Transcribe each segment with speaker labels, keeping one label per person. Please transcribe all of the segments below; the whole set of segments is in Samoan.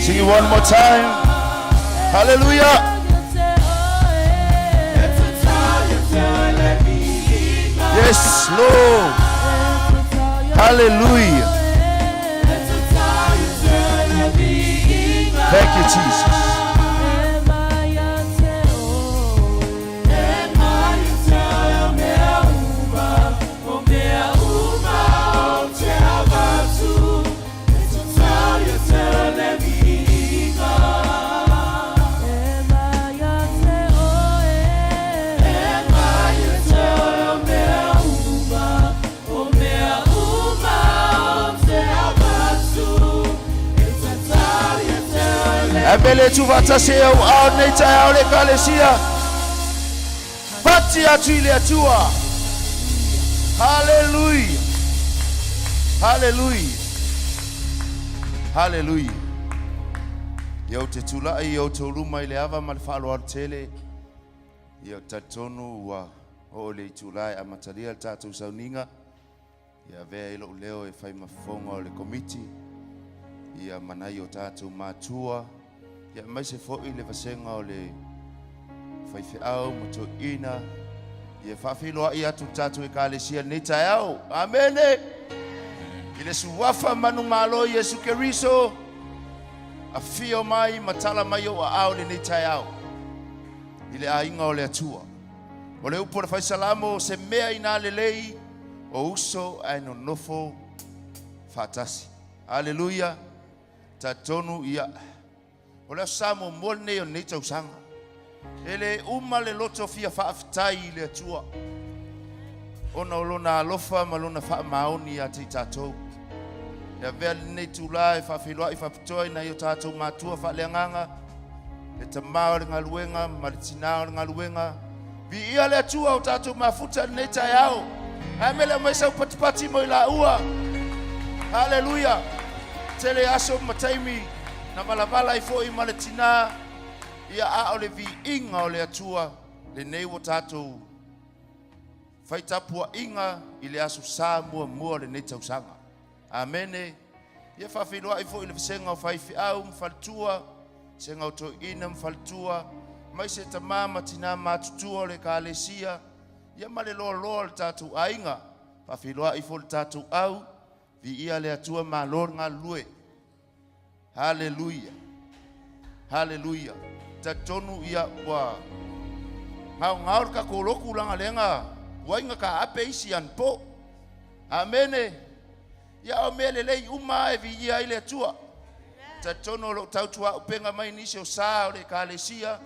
Speaker 1: Sing it one more time. Hallelujah. Yes, Lord. Hallelujah. Thank you, Jesus. E mele tufatasi e au ao nei taeao le Ekalesia. Pati atu i le Atua. Haleluia. Haleluia. Haleluia. Ia ou te tulai i outou luma i le ava ma le faaaloalo tele. Ia ou te talitonu ua oo i le itula e amatalia le tatou sauniga. Ia avea ai lou leo e fai ma fofoga o le Komiti, ia ma nai o tatou matua, ia aemaise foi le vasega o le faifeau ma toeaiina, ia faafeiloai atu le tatou Ekalesia i lenei taeao. Amene! I le suafa manumalo Iesu Keriso, afio mai ma tala mai ou aao i lenei taeao i le aiga o le Atua. O le upu a le Faisalamo, se mea inā lelei o uso ae nonofo faatasi. Aleluia! Talitonu ia, o le Aso Sa muamua lenei o lenei tausaga. E le uma le loto fia faafetai i le Atua ona o lona alofa ma lona faamaoni ia te i tatou. E avea lenei itulā e faafeiloai faapitoa i nai o tatou matua faaleagaga, le tama o le galuega ma le tinā o le galuega. Viia le Atua o tatou mafuta i lenei taeao. Ae mele aumai sau patipati mo i laua. Haleluia. Tele aso ma taimi na valavala ai foi ma le tinā. Ia a o le viiga o le Atua lenei ua tatou fai tapuaiga i le aso sa muamua o lenei tausaga. Amene. Ia faafeiloai foi i le vasega o faifeau ma faletua, vasega o toeaiina ma faletua, aemaise tama ma tina matutua o le Ekalesia, ia ma le loaloa o le tatou aiga. Faafeiloai foi i le tatou au, viia le Atua malo le galulue. Haleluia. Haleluia. Talitonu ia ua gaogao le tatou lotu laga lea uaiga ka ape isi anapo. Amene. Ia o mea lelei uma e viia ai le Atua. Talitonu o lo o tautuaupega mai nisi o sa o le Ekalesia,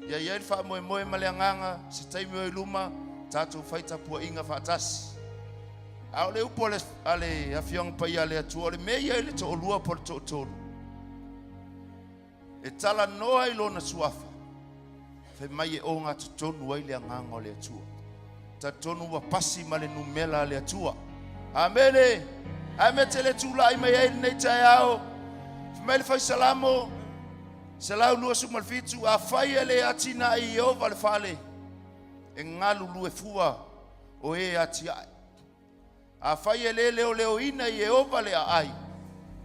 Speaker 1: ia i ai le faamoemoe ma le agaga, se taimi o i luma, tatou fai tapuaiga faatasi. A o le upu a le Afioaga Paia a le Atua, o le mea ia i le toalua po o le toatolu, e talanoa i lona suafa, fai mai e ogatotonu ai le agaga o le Atua. Talitonu ua pasi ma le numera a le Atua. Amene! Ae mea te le tulai mai ai lenei taeao, fai mai le Faisalamo 127, Afai e le atinae i Ieova le fale, e galulue fua o e atiae. Afai e le leoleoina i Ieova le aai,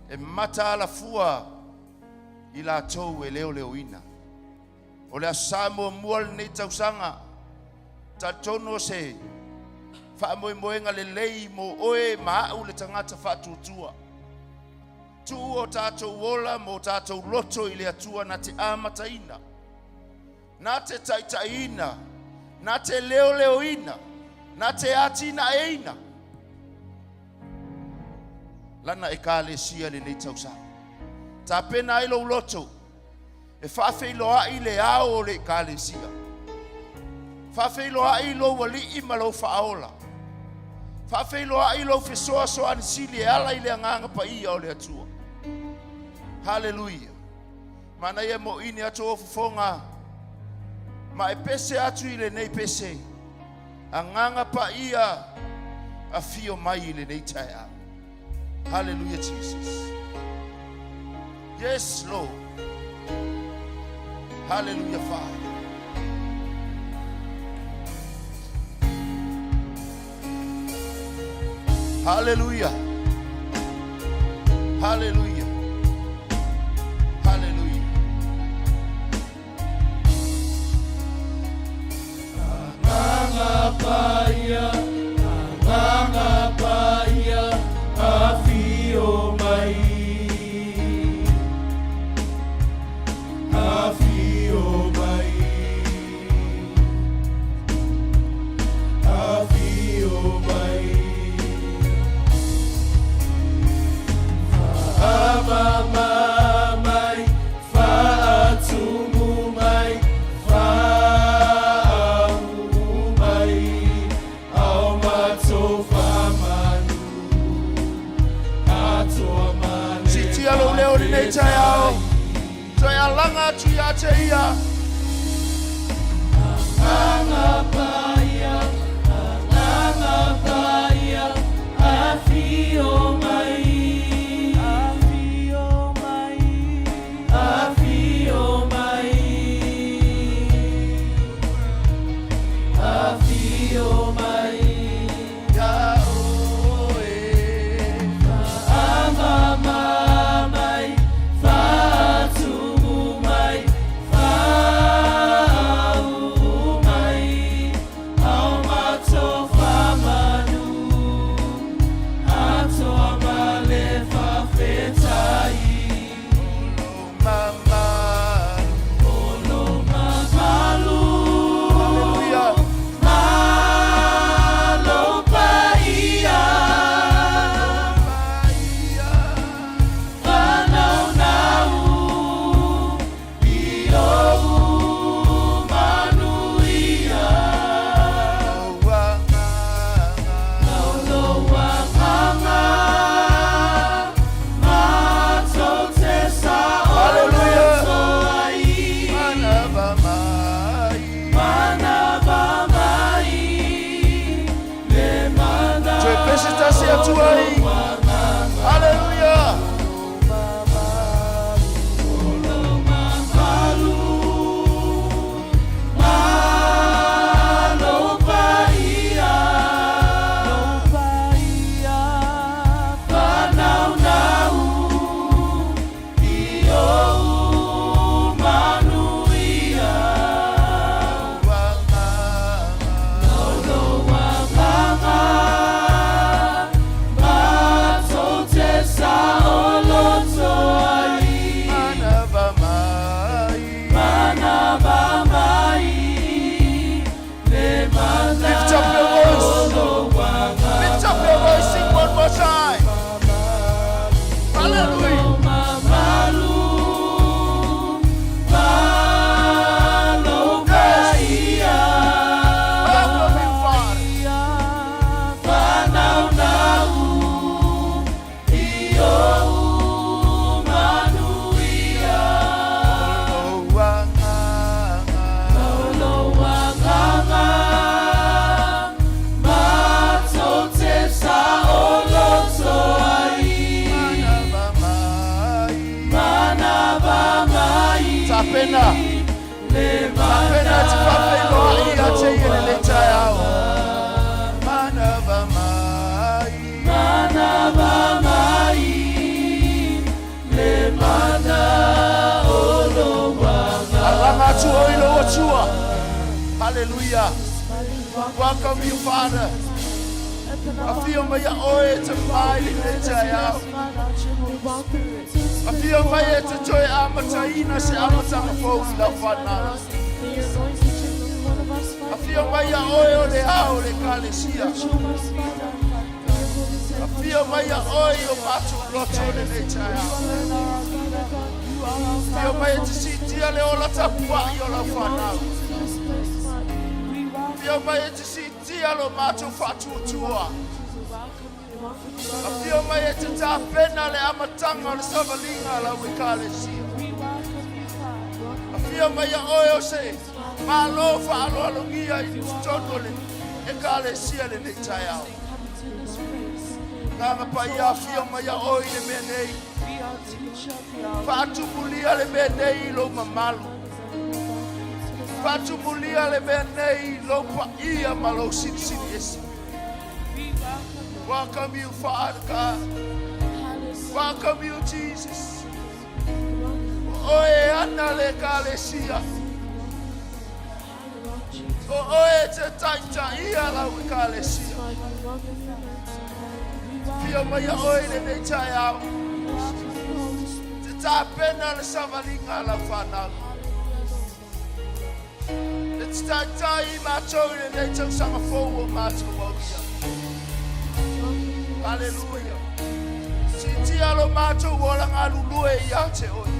Speaker 1: e mataala fua i latou e leoleoina. O le Aso Sa muamua lenei tausaga, talitonu o se faamoemoega lelei mo oe ma au le tagata faatuatua. Tuu o tatou ola ma o tatou loto i le Atua na te amataina. Na te taitaiina, Na te leoleoina, na te atinaeina Lana Ekalesia i lenei tausaga. Tapena ai lou loto e faafeiloai le ao o le Ekalesia. Faafeiloai lou Alii ma lou Faaola. Faafeiloai lou fesoasoani sili e ala i le Agaga Paia o le Atua. Haleluia! Manaia moʻini atu o fofoga ma e pese atu i lenei pese. Agaga Paia afio mai i lenei taeao. Hallelujah Jesus. Yes Lord. Hallelujah Father. Hallelujah. Hallelujah. Hallelujah.
Speaker 2: Agaga paia, agaga paia, afio mai. Afio mai. Afio mai. Faamama mai, faatumu mai, faauu mai, ao matou faamanu, atoa ma le
Speaker 1: Siitia lou leo i lenei taeao. Toe alaga atu ia te ia.
Speaker 2: Agaga Paia, Agaga Paia, afio mai. Afio mai. Afio mai. Afio mai.
Speaker 1: Ia oe.
Speaker 2: Faamama mai, faatumu mai, faauu mai, ao matou faamanu, atoa ma le faafetai.
Speaker 1: Mamalu.
Speaker 2: O lo mamalu,
Speaker 1: Hallelujah.
Speaker 2: malo paia,
Speaker 1: Paia.
Speaker 2: fanaunau, i ou manuia.
Speaker 1: Lou agaga.
Speaker 2: Lou agaga, matou te
Speaker 1: Hallelujah.
Speaker 2: saoloto ai.
Speaker 1: Manava mai.
Speaker 2: Manava mai, le mana
Speaker 1: Toe pese tasi atu ai. Hallelujah.
Speaker 2: Mamalu, malo paia, fanaunau, i ou manuia.
Speaker 1: Agaga.
Speaker 2: Lou agaga, matou te saoloto ai.
Speaker 1: Manava mai.
Speaker 2: Manava mai, le mana
Speaker 1: Lift up your voice.
Speaker 2: o lou agaga.
Speaker 1: Lift up your voice, sing one more time. Hallelujah.
Speaker 2: Mamalu, malo paia,
Speaker 1: Welcome you, Father.
Speaker 2: fanaunau, i ou manuia.
Speaker 1: Lou agaga.
Speaker 2: Lou agaga, matou te saoloto ai.
Speaker 1: Manava mai.
Speaker 2: Manava mai,
Speaker 1: Tapena.
Speaker 2: le
Speaker 1: Tapena te faafeiloai ia te ia i lenei taeao. Manava mai.
Speaker 2: Manava mai, le mana o lou agaga.
Speaker 1: Alaga atu oe i lou Atua. Hallelujah. Welcome you, Father. Afio mai ia oe e te mai i lenei taeao. Afio mai e te toe amataina se amataga fou i lau fanau. Afio Afio mai ia oe o le ao o le Ekalesia. Afio mai ia oe i o matou loto i lenei taeao. Afio mai e te siitia le ola tapuai o lau fanau. Afio mai e te siitia lo matou faatuatua. Afio mai e te tapena le amataga o le savaliga a lau Ekalesia. Afio mai ia oe o se Malo faaaloalogia i totonu o le Ekalesia i lenei taeao. Agaga Paia, afio mai ia oe i le mea nei. Faatumulia le mea nei i lou mamalu. Faatumulia le mea nei i lou paia ma lou silisili ese. Welcome you, Father God. Welcome you, Jesus. O oe e ana le Ekalesia. O oe e te taitaia lau Ekalesia. Fia mai a oe i lenei taeao. Te tapena le savaliga a lau fanau. E te taitai i matou i lenei tausaga fou o matou aulia. Haleluia. Siitia lo matou ola galulue ia te oe.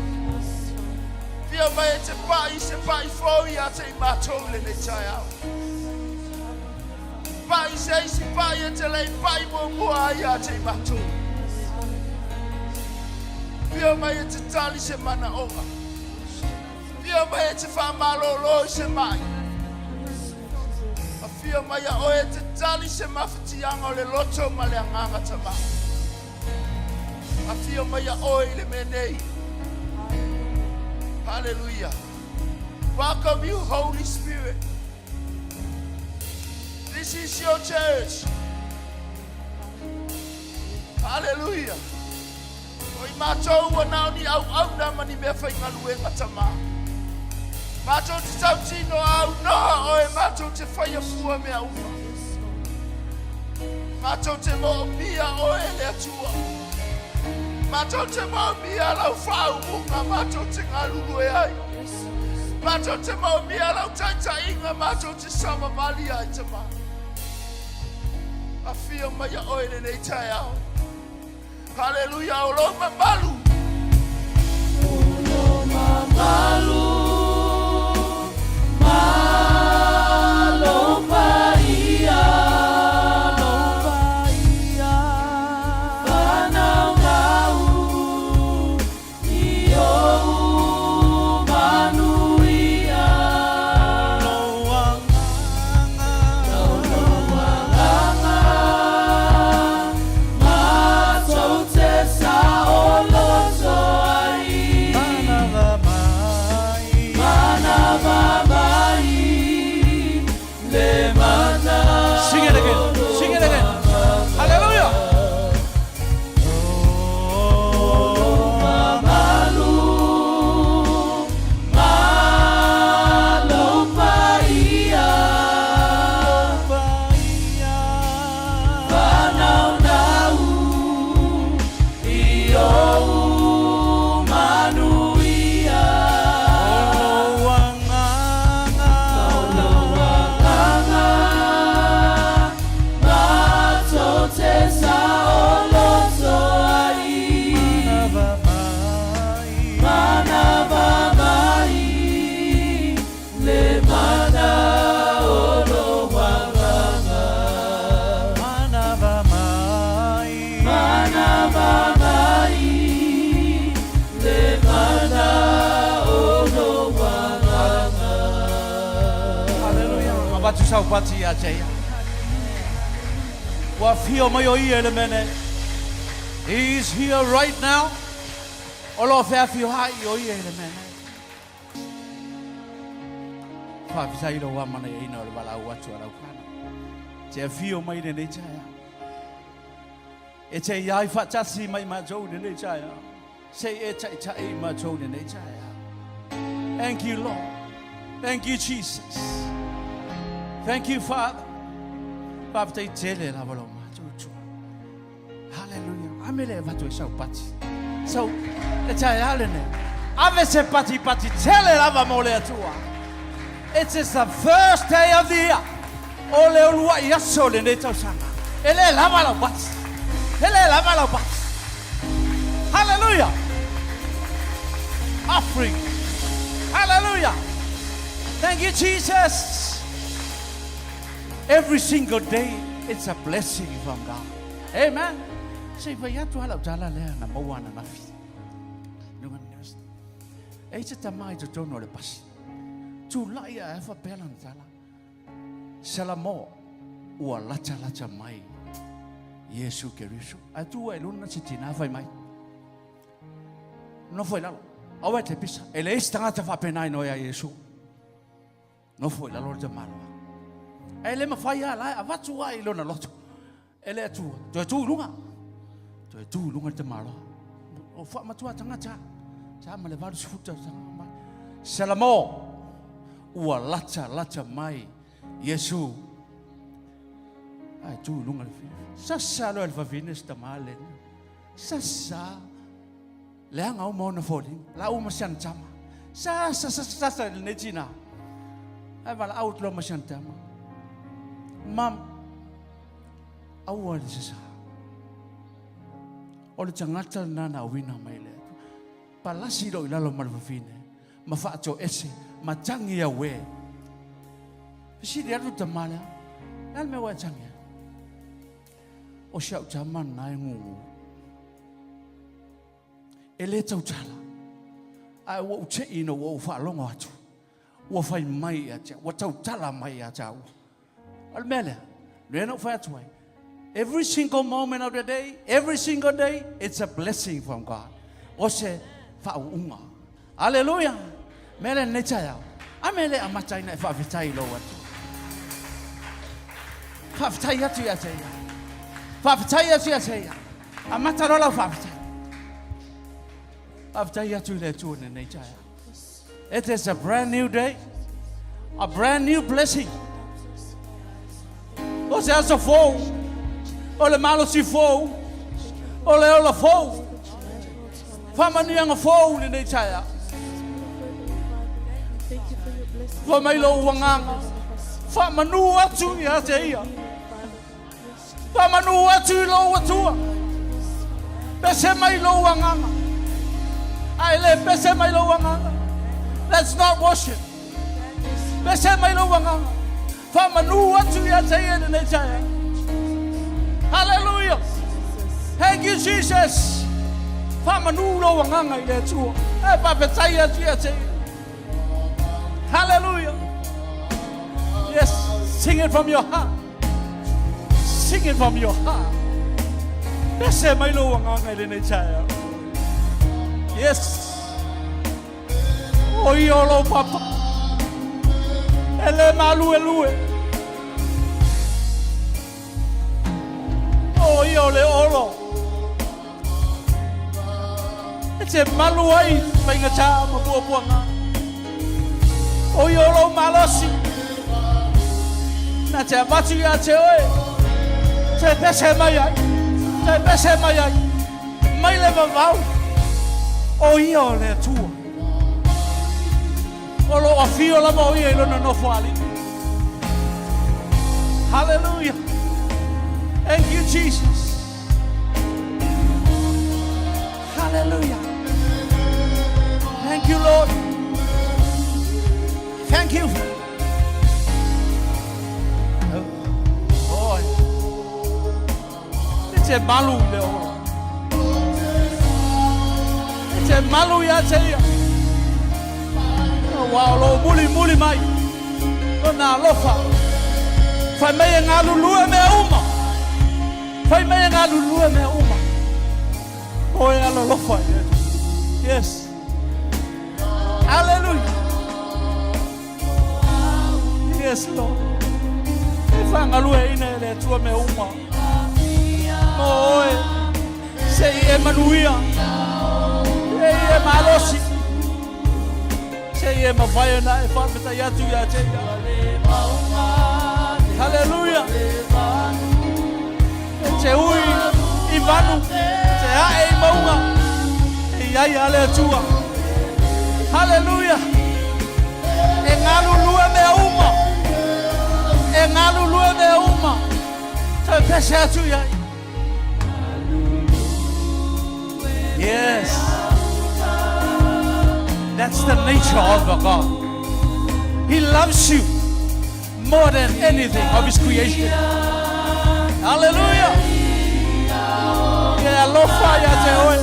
Speaker 1: Fia mai e te pai se pai fou ia te i matou i lenei taeao. Pai se isi pai e te lei pai muamua ai ia te i matou. Fia mai e te tali se manaoga. Afio mai e te faamalolo i se mai. Afio mai a oe e te tali se mafatiaga o le loto ma le agaga tamā. Afio mai a oe i le mea nei. Hallelujah. Welcome you, Holy Spirit. This is your church. Hallelujah. O i matou ua na o ni auauna ma ni mea faigaluega Tama. Matou te tautino aunoa oe matou te faia fua mea uma. Matou te moomia oe e le Atua. Matou te moomia lau faaumuga matou te galulue ai. Matou te moomia lau taitaiga matou te savavali ai Tama. Afio mai a oe lenei taeao. Haleluia, o lou mamalu.
Speaker 2: O lou mamalu, ma lou paia, lou paia, fanaunau i ou manuia. Lou agaga, lou agaga, matou te saoloto ai. Manava mai, manava mai, le mana.
Speaker 3: Sing it again. Sing it again. Hallelujah.
Speaker 2: Mamalu, ma lou paia, fanaunau i ou manuia. O lou agaga, matou te saoloto ai. Manava mai, le mana o lou agaga. Manava mai, le mana o lou agaga.
Speaker 3: Hallelujah. Avatu sau pati ia te ia. Ua afio mai o ia i le mea nei. He is here right now. O lo o feafioai o ia i le mea nei. Faafetai i lou amanaiaina o le valaau atu a lau fanau. Te afio mai i lenei taeao. E te i ai faatasi mai matou i lenei taeao. Se i e taitai i matou i lenei taeao. Thank you, Lord. Thank you, Jesus. Thank you, Father. Faafetai tele lava lo matou Atua. Hallelujah. Ame le avatu e sau pati. Sau, le taeao lenei. Ave se pati pati tele lava mo le Atua. It is the first day of the year. O le uluai aso o lenei tausaga. E le lava lau pasi. E le lava lau pasi. Hallelujah. Offering. Hallelujah. Thank you, Jesus. Every single day, it's a blessing from God. Amen. Se i fai atu lava lau tala lea na maua ananafi. E i se tama i totonu o le pasi. Tulai ae faapea lana tala. Salamo, ua latalata mai Iesu Keriso. Ae tu ai luna se tina fai mai. Nofo i lalo. Aua e te pisa. E leai se tagata faapena i noe a Iesu. Nofo i lalo le tamaloa. Ae le mafai lava la e avatu ai i lona loto. E le Atua, toe tu i luga. Toe tu i luga le tamaloa. O faamatua tagata. Sa ma le 80 tausaga mai. Salamo, ua lata lata mai Iesu. Ae tu i luga le fili. Sasa loa le vavine se tama le. Sasa. Leaga uma ona foliga. La uma si ana tama. Sasa sasa sasa lenei tina. Ae valaau atu loa ma si ana tama. Mam, aua le sasa. O le tagata lena na auina mai le Atua. Palasi lou i lalo ma le vavine, ma faatoese, ma tagi auē. Fesili atu le tama lea, le a le mea ua e tagi ai? O si au tama lena e gugu. E le tautala, ae ua ou te'i ina ua ou faalogo atu, ua fai mai ia te au, ua tautala mai ia te au. O le mea lea, lea na ou fai atu ai, every single moment of the day, every single day, it's a blessing from God. O se faauuga. Aleluia! Mea lea lenei taeao, a mea le amata ai na e faafetai i lou Atua. Faafetai atu ia te ia. Faafetai atu ia te ia. Amata loa lau faafetai. Faafetai atu i le Atua lenei taeao. It is a brand new day, a brand new blessing. O se aso fou, o le malosi fou, o le ola fou, faamanuiaga fou lenei taeao. Fai mai lou agaga, faamanu atu ia te ia. Faamanu atu i lou Atua. Pese mai lou agaga. A e le pese mai lou agaga. That's not worship. Pese mai lou agaga. Faamanu atu ia te ia lenei taeao. Hallelujah. Thank you, Jesus. Faamanu lou agaga i le Atua. E faafetai atu ia te ia. Hallelujah. Yes, sing it from your heart. Sing it from your heart. Pese mai lou agaga i lenei taeao. Yes. O ia o lou papa. E le maluelue. O ia o le olo. E te malu ai faigata ma puapuaga. O ia o lou malosi. Na te avatu ia te oe. Te pese mai ai. Te pese mai ai. Mai le vavau. O ia o le Atua. O lo o afio lava o ia i lona nofo alii. Hallelujah. Thank you, Jesus. Hallelujah. Thank you, Lord. Thank you. Oh. E te malu i le ola. E te malu ia te ia. Ua o lou mulimuli mai. Lona alofa. Fai mai e galulue mea uma. Fai mai e galulue mea uma. O e alolofa i le Atua. Yes. Hallelujah. Yes, Lord. E faagalueaiina e le Atua mea uma. Mo oe, se i e manuia, se i e malosi, se i e mafai ona e faafetai atu ia te ia. Haleluia! E te ui i vanu, te ae i mauga, e i ai a le Atua. Haleluia! E galulue mea uma. E galulue mea uma. Toe pese atu i ai. Yes. That's the nature of a God. He loves you more than anything of His creation. Hallelujah. Ia alofa ia te oe.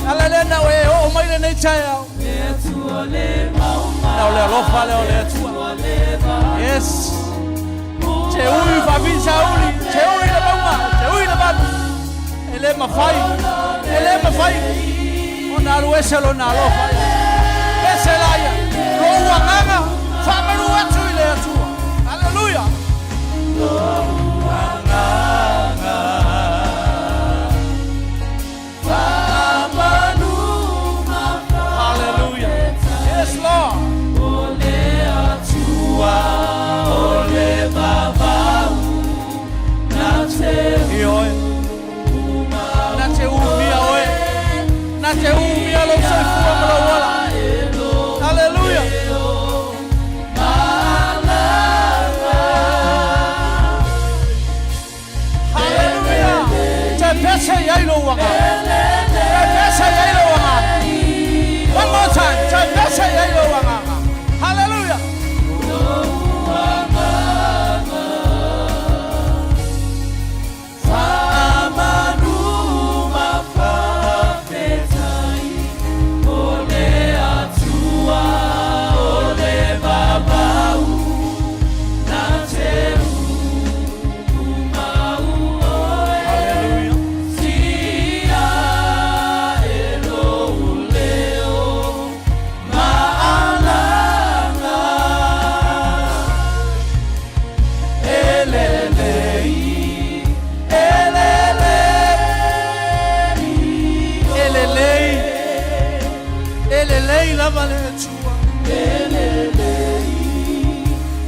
Speaker 3: Ala lea na oe oo mai lenei taeao. Na o le alofa lea o le Atua. Yes. Te ui faafitauli, te ui le mauga, te ui le vanu. E le mafai, e le mafai. Ona alu ese lona alofa. Pese laia, lou agaga, faamalu atu i le Atua. Hallelujah. Hallelujah. Yes, Lord.
Speaker 2: O le Atua, o le vavau, na te
Speaker 3: I oe. Na te umia oe. Na te umia lou soifua ma lou ola. Hallelujah. Hallelujah. Te pese i ai lou agaga. Te pese i ai lou agaga. One more time. Te pese i ai lou agaga. Hallelujah.
Speaker 2: Faamanu ma faafetai, o le Atua, o le vavau, na te umau oe.
Speaker 3: Hallelujah.
Speaker 2: Sia e lou leo ma'alaga. E lelei, e lelei.
Speaker 3: E lelei. E lelei lava le Atua.
Speaker 2: E lelei,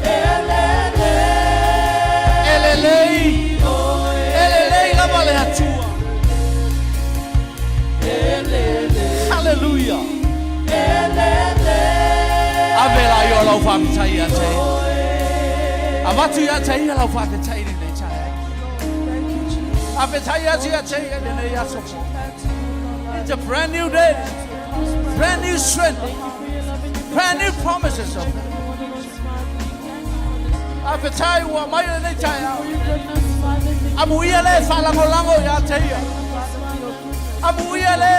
Speaker 2: e lelei.
Speaker 3: E lelei. E lelei lava le Atua.
Speaker 2: E lelei,
Speaker 3: Hallelujah.
Speaker 2: e lelei.
Speaker 3: Ave la i o lau faafetai ia te ia. Avatu ia te ia lau faafetai lenei taeao.
Speaker 2: Thank you, Jesus.
Speaker 3: Faafetai atu ia te ia lenei aso.
Speaker 2: Add to you, Lord.
Speaker 3: It's a brand new day. Brand new strength.
Speaker 2: Thank you for your love and your
Speaker 3: Brand new promises of
Speaker 2: protection. Holy Ghost, Father. We thank you for this.
Speaker 3: Faafetai ua mai lenei taeao.
Speaker 2: For your goodness, Father. Thank you
Speaker 3: Amuia le faalagolago ia te ia.
Speaker 2: Father, for your goodness.
Speaker 3: Amuia le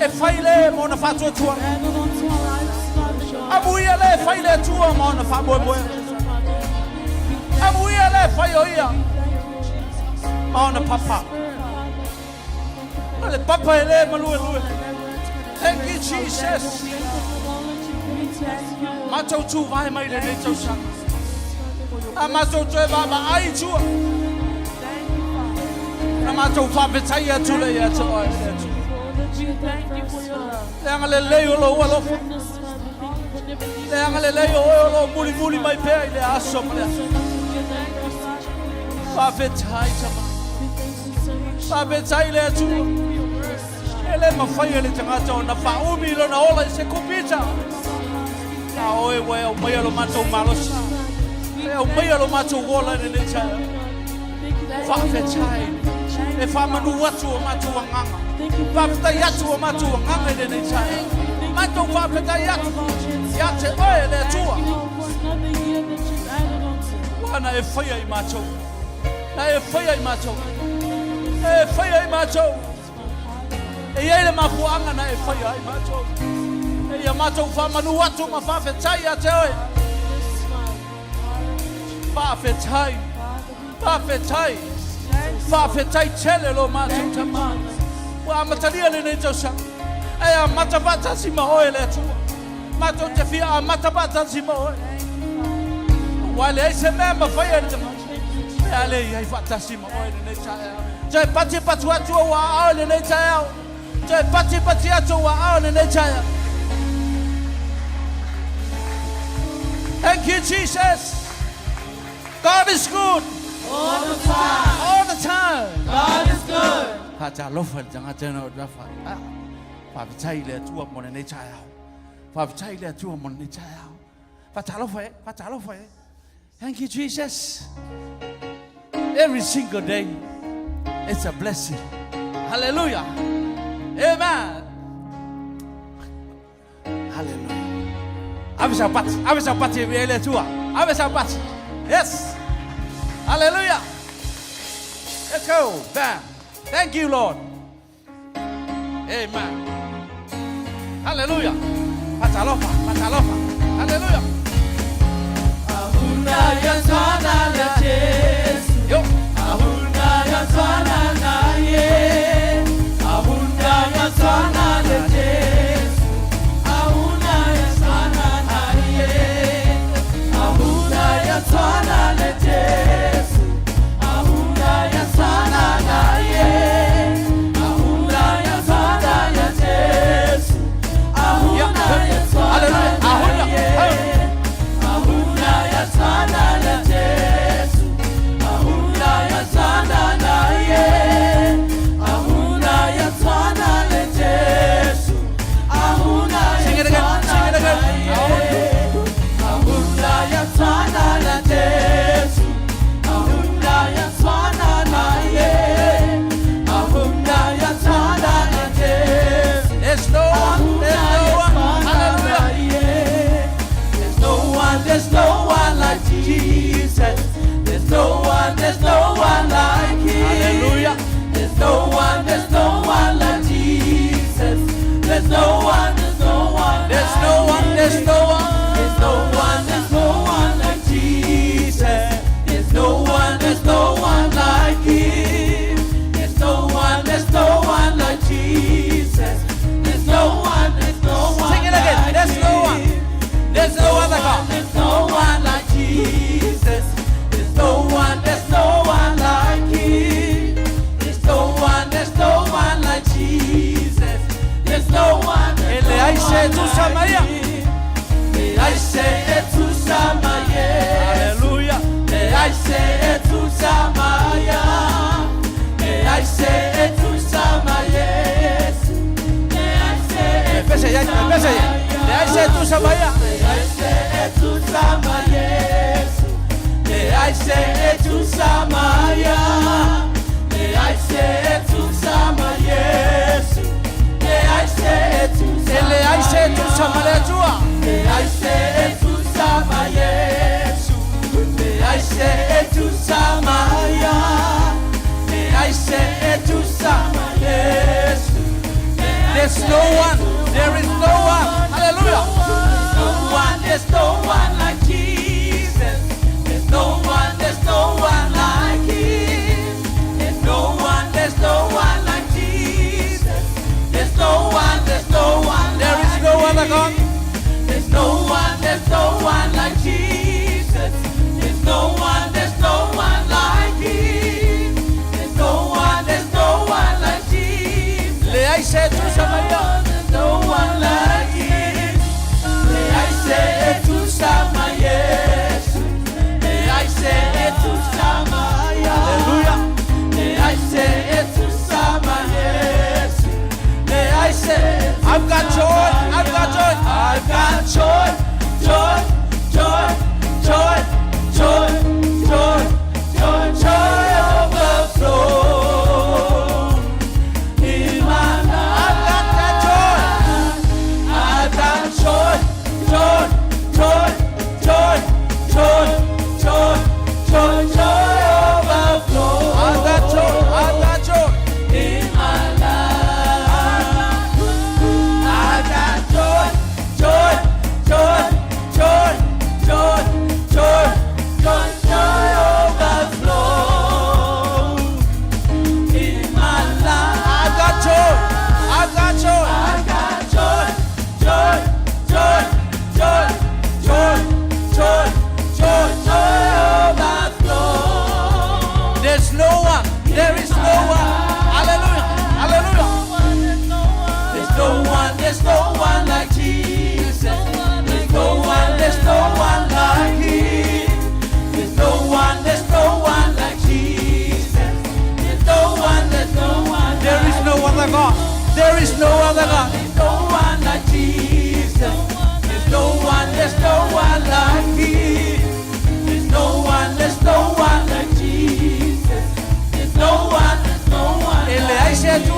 Speaker 3: e fai le mo ona faatuatuaga.
Speaker 2: Added unto our lives, Father God.
Speaker 3: Amuia le fai le Atua ma ona faamoemoe.
Speaker 2: Father, we thank
Speaker 3: Amuia le fai o ia
Speaker 2: you, Jesus.
Speaker 3: ma ona papa.
Speaker 2: Spirit, Father.
Speaker 3: O le papa e le maluelue. Thank you, Jesus.
Speaker 2: Thank you for all that you bring to us, Father.
Speaker 3: Matou tuvae mai lenei tausaga. A matou toe vaavaai i tua.
Speaker 2: Thank you, Father.
Speaker 3: Na matou faafetai atu le ia te oe le Atua.
Speaker 2: For all that you've done for us, Father.
Speaker 3: Le agalelei o lou alofa.
Speaker 2: Goodness, Father. Thank you for never leaving
Speaker 3: Le agalelei o oe o loo mulimuli mai pea i le aso ma le aso.
Speaker 2: so much for your mercy.
Speaker 3: Faafetai tama.
Speaker 2: We thank you so much.
Speaker 3: Faafetai le Atua.
Speaker 2: Thank you for your mercy.
Speaker 3: E le mafai e le tagata ona faaumi lona ola i se kopita. A oe ua e aumaia lo matou malosi. E aumaia lo matou ola i lenei taeao.
Speaker 2: Thank you for
Speaker 3: Faafetai. E faamanu atu o matou agaga.
Speaker 2: Thank you for
Speaker 3: Faafetai atu o matou agaga i lenei taeao. Matou faafetai atu. Ia te oe le Atua.
Speaker 2: Thank you for another year that you've added onto.
Speaker 3: Ua na e faia i matou. Na e faia i matou. E faia i matou. E iai le mafuaaga na e faia ai matou. E ia matou faamanu atu ma faafetai ia te oe.
Speaker 2: Yes, Father.
Speaker 3: Faafetai.
Speaker 2: Father, we
Speaker 3: Faafetai.
Speaker 2: thank you.
Speaker 3: Faafetai tele lo matou tamā. Ua amatalia lenei tausaga. E amata faatasi ma oe le Atua. Matou te fia amata faatasi ma oe.
Speaker 2: Thank you, Father.
Speaker 3: Ua leai se mea mafai e le tagata.
Speaker 2: Thank you, Jesus.
Speaker 3: Pe a le i ai faatasi ma oe lenei taeao. Toe patipatu atu ou aao i lenei taeao. Toe patipati atu ou aao i lenei taeao. Thank you, Jesus. God is good
Speaker 2: All the time.
Speaker 3: all the time.
Speaker 2: God is good.
Speaker 3: Faatalofa le tagata na o lafa. Faafetai le Atua mo lenei taeao. Faafetai le Atua mo lenei taeao. Faatalofa e, faatalofa e. Thank you, Jesus. Every single day, it's a blessing. Hallelujah. Amen. Hallelujah. Ave sau pati, ave sau pati e le Atua. Ave sau pati. Yes. Hallelujah. Let's go. Bam. Thank you, Lord. Amen. Hallelujah. Faatalofa, faatalofa. Hallelujah.
Speaker 2: Hakuna yaswana na Jesu.
Speaker 3: Yo.
Speaker 2: Hakuna yaswana naye. Hakuna yaswana na Jesu. Hakuna yaswana naye. Hakuna yaswana na Jesu. Hakuna yaswana naye. Hakuna yaswana na Jesu. Hakuna yaswana
Speaker 3: Hallelujah. Ahuna.
Speaker 2: naye. Hakuna yaswana na Jesu. Hakuna yaswana naye. Hakuna yaswana na Jesu. Hakuna
Speaker 3: Sing it again. Sing it again.
Speaker 2: naye. Hakuna yaswana na Jesu. Hakuna yaswana naye. Hakuna yaswana na Jesu.
Speaker 3: There's no one. There's no one. Hallelujah.
Speaker 2: There's no one, there's no one like Jesus. There's no one, there's no one like him.
Speaker 3: Hallelujah.
Speaker 2: There's no one, there's no one like Jesus. There's no one, there's no one.
Speaker 3: There's no one. There's no one.
Speaker 2: There's no one, there's no one like Jesus. There's no one, there's no one like him. There's no one, there's no one like Jesus. There's no one, there's no one.
Speaker 3: Sing it again.
Speaker 2: like
Speaker 3: There's no one.
Speaker 2: him.
Speaker 3: There's no one like God.
Speaker 2: There's no one like Jesus. There's no one, there's no one like him. There's no one, there's no one like Jesus. There's no one, there's no
Speaker 3: E leai se
Speaker 2: one
Speaker 3: tusa
Speaker 2: like
Speaker 3: maia.
Speaker 2: him. Leai se e tusa maia.
Speaker 3: Hallelujah.
Speaker 2: Leai se e tusa maia. Leai se e tusa maia. Leai se e
Speaker 3: Pese ya, pese ya. Leai se tusa maia.
Speaker 2: Leai se e tusa maia. Leai se e tusa maia. Leai se e tusa maia. Leai se e tusa
Speaker 3: E leai se tusa ma le Atua.
Speaker 2: Leai se e tusa maia. Leai se e tusa maia. Leai se e tusa maia.
Speaker 3: There's no one. There is no one. Hallelujah.
Speaker 2: No one, there's no one like Jesus. There's no one, there's no one like him. There's no one, there's no one like Jesus. There's no one, there's no one.
Speaker 3: There is no one like God.
Speaker 2: There's no one, there's no one like Jesus. There's no one, there's no one like him. There's no one, there's no one like Jesus.
Speaker 3: Leai se tusa maia.
Speaker 2: There's no one like him. Leai se e tusa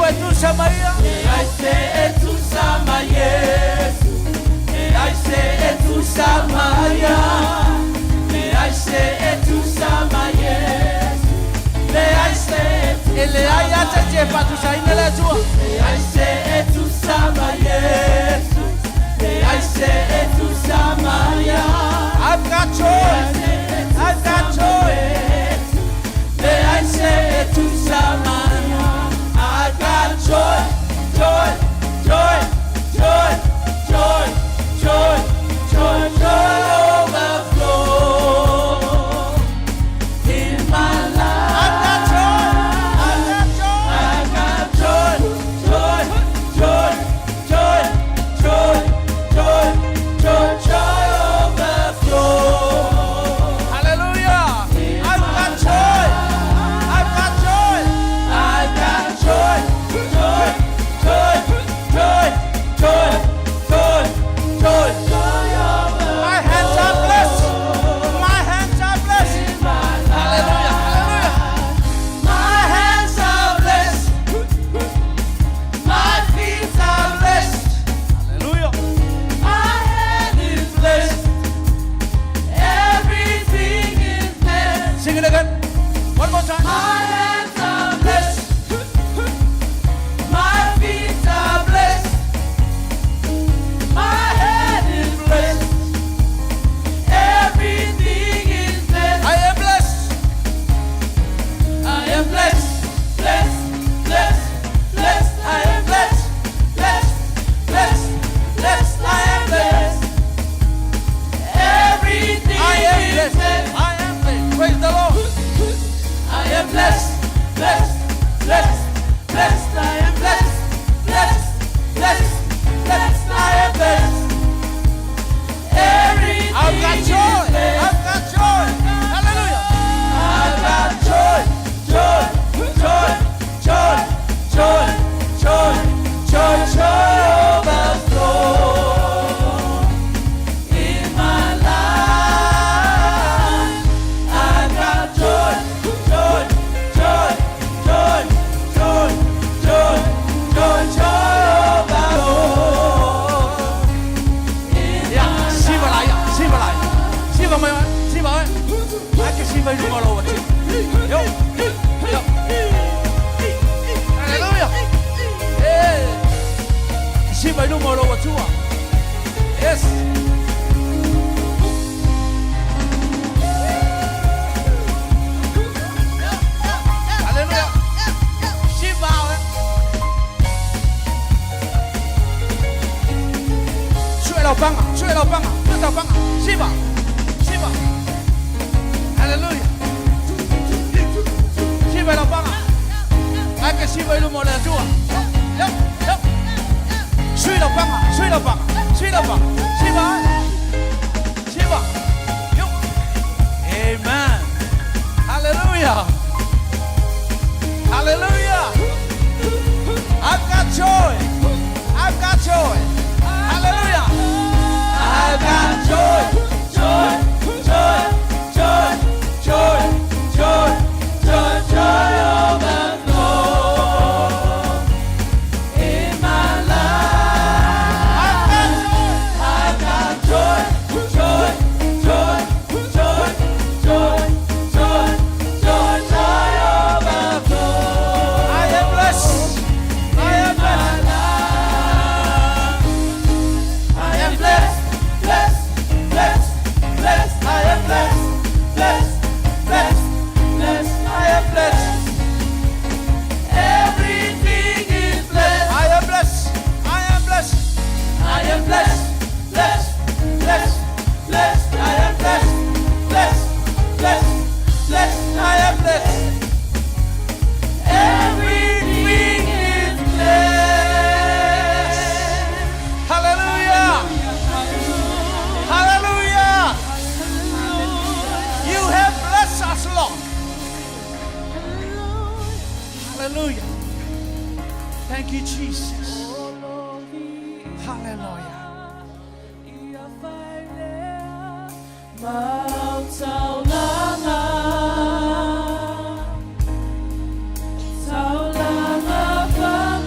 Speaker 3: e tusa ma ia.
Speaker 2: Leai se e tusa ma Iesu. Leai se e tusa ma ia. Leai se e tusa ma Iesu. Leai se e tusa
Speaker 3: E leai a se e te faatusaina le Atua.
Speaker 2: Leai se e tusa ma Iesu. Leai se e tusa ma ia.
Speaker 3: I've got joy. I've got joy.
Speaker 2: Leai se e tusa ma ia. I've got joy, joy, joy, joy, joy, joy, joy, joy overflow in my life.
Speaker 3: I've got joy. I've got joy.
Speaker 2: I got joy, joy, joy, joy, joy, joy, joy, joy overflow.
Speaker 3: Hallelujah. I've got joy. I've got joy.
Speaker 2: I got joy, joy, joy, joy, joy, joy, joy, joy
Speaker 3: My hands are blessed. My hands are blessed. Hallelujah. Hallelujah.
Speaker 2: My hands are blessed. My feet are blessed.
Speaker 3: Hallelujah.
Speaker 2: My head is blessed. Everything is blessed.
Speaker 3: Sing it again. One more time.
Speaker 2: My hands are blessed. My feet are blessed. My head is blessed. Everything is blessed.
Speaker 3: I am blessed.
Speaker 2: I am blessed, blessed, blessed, blessed. I am blessed, blessed, blessed, blessed. I am blessed. Everything
Speaker 3: I am
Speaker 2: is
Speaker 3: blessed.
Speaker 2: blessed.
Speaker 3: I am blessed. Praise the Lord.
Speaker 2: I am blessed, blessed, blessed, blessed. I am blessed, blessed, blessed, blessed. I am blessed. Everything
Speaker 3: I've got
Speaker 2: is
Speaker 3: joy.
Speaker 2: blessed.
Speaker 3: I've got joy. Hallelujah.
Speaker 2: I've got joy, joy, joy, joy, joy, joy, joy, joy overflow in my life. I've got joy, joy, joy, joy, joy, joy, joy, joy overflow in
Speaker 3: Ya,
Speaker 2: my
Speaker 3: siva lai, siva lai. Siva mai, siva mai. Ake siva i lunga o lau ati. Yo, yo. Hallelujah. Eh. Siva i luma o lau Atua. Yes. Hallelujah. Siva eh. Sue lau panga, sue lau panga, sue lau panga. Siva, siva. Hallelujah. Siva lau panga. Ake siva i luma o le Atua. Yo, yo. Sui lau panga, sui lau panga, sui lau panga. Siva, siva. Yo. Amen. Hallelujah. Hallelujah. I've got joy. I've got joy. Hallelujah.
Speaker 2: I've got joy, joy, joy, joy, joy, joy, joy, joy overflow in my life.
Speaker 3: I've got joy.
Speaker 2: I've got joy, joy, joy, joy, joy, joy, joy, joy overflow
Speaker 3: I am blessed. I am
Speaker 2: in my
Speaker 3: blessed.
Speaker 2: life. I am blessed, blessed, blessed, blessed. I am blessed, blessed, blessed, blessed. I am blessed. Everything is blessed.
Speaker 3: I am blessed. I am blessed.
Speaker 2: I am blessed, blessed, blessed, blessed. I am blessed, blessed, blessed, blessed. I am blessed. Everything is blessed.
Speaker 3: Hallelujah. Hallelujah. You have blessed us, Lord. Hallelujah. Thank you, Jesus. Hallelujah.
Speaker 2: Taulanga, taulanga.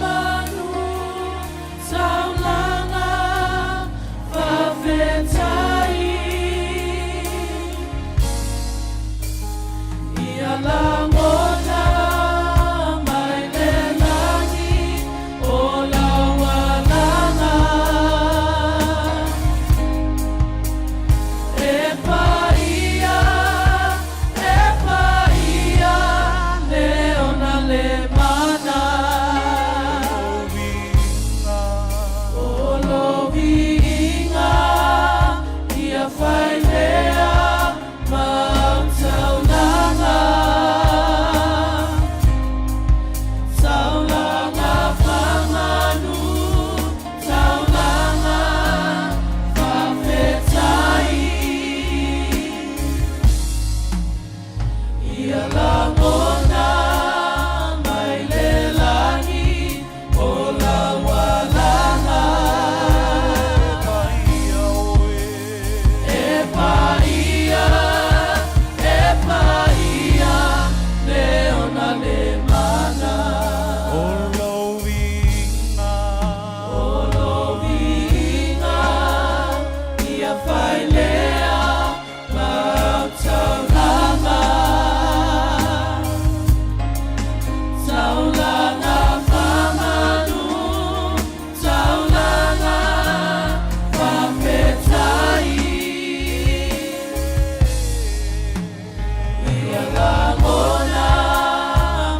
Speaker 2: Ia lagona mai le lagi o lau alaga.
Speaker 3: Paia oe.
Speaker 2: E paia, e paia, le ona le mana.
Speaker 3: O lou viiga.
Speaker 2: O lou viiga, ia fai lea ma au taulaga. Taulaga faamanu, taulaga faafetai. Ia lagona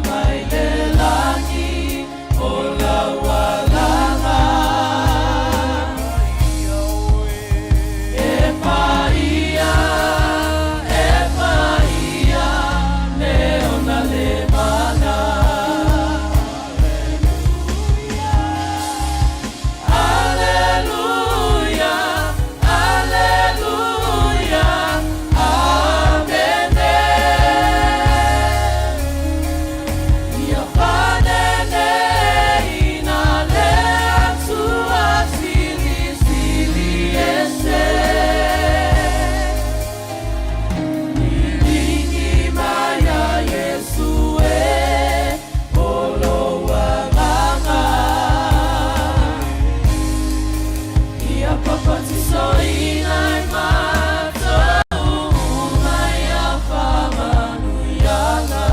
Speaker 2: mai le lagi o lau alaga. E paia, e paia, le ona le mana. Aleluia, Aleluia, Amene. Ia faaneneina le Atua Silisili Ese. Liligi mai ia Iesu e o lou agaga. Ia papatisoina i matou uma ia faamanuiaga.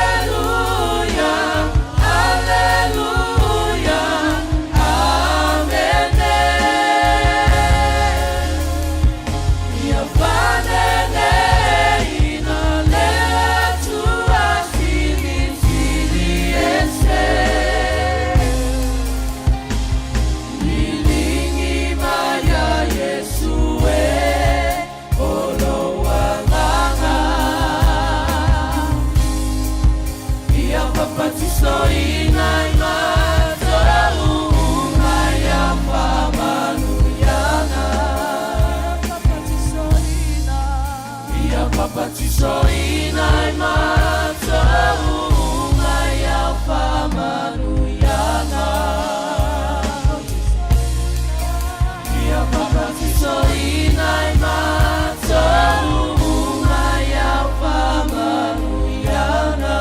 Speaker 2: Aleluia, Aleluia, Amene. Ia faaneneina le Atua Silisili Ese. Liligi mai ia Iesu e o lou agaga. Ia papatisoina i matou uma ia faamanuiaga. Ia papatisoina i matou uma ia faamanuiaga. Ia papatisoina i matou uma ia faamanuiaga.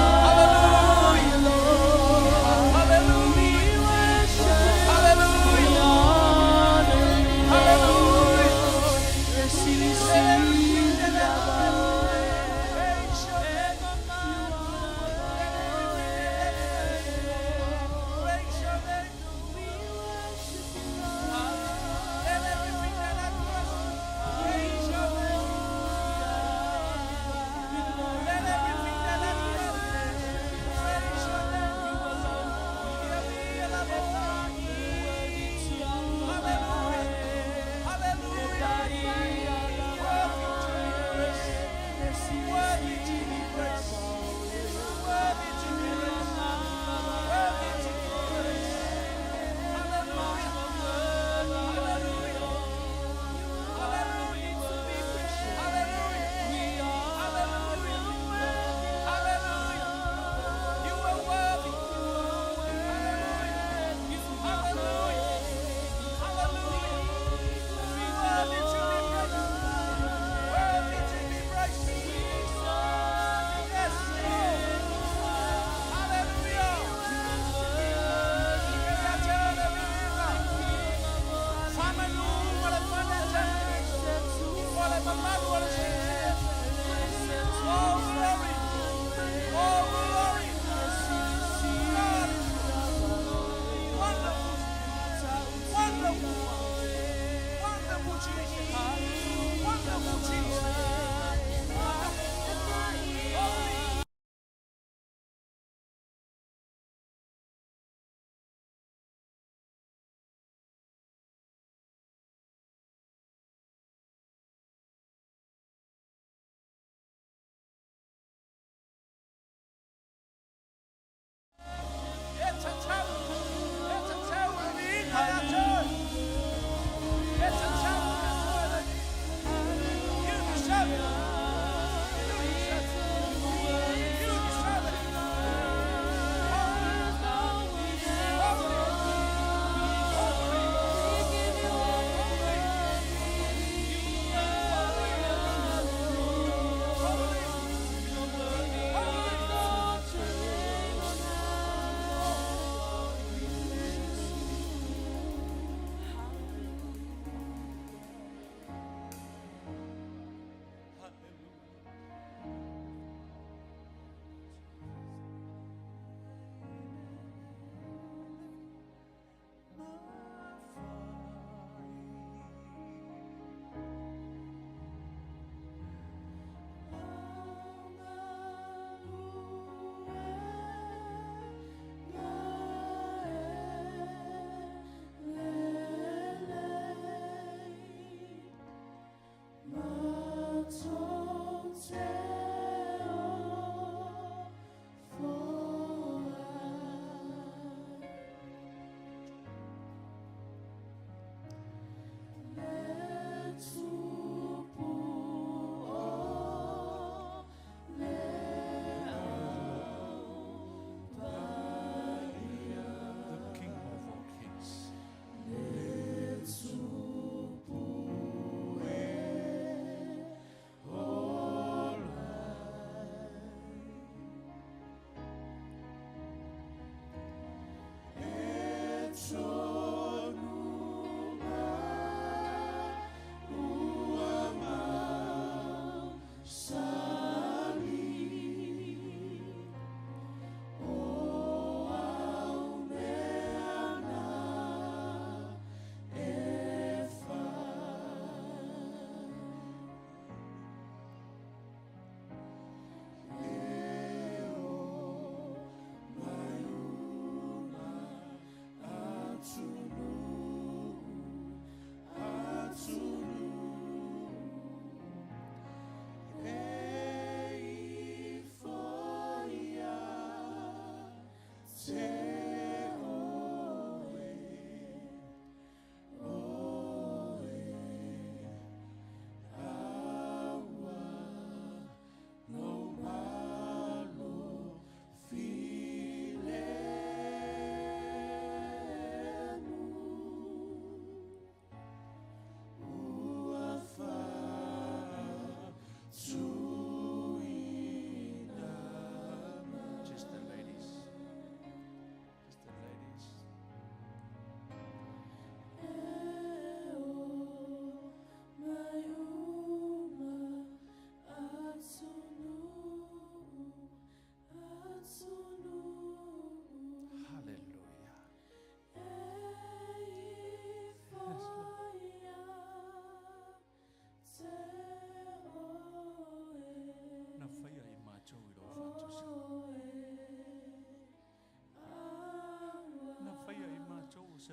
Speaker 3: Hallelujah, Lord. Hallelujah. Hallelujah.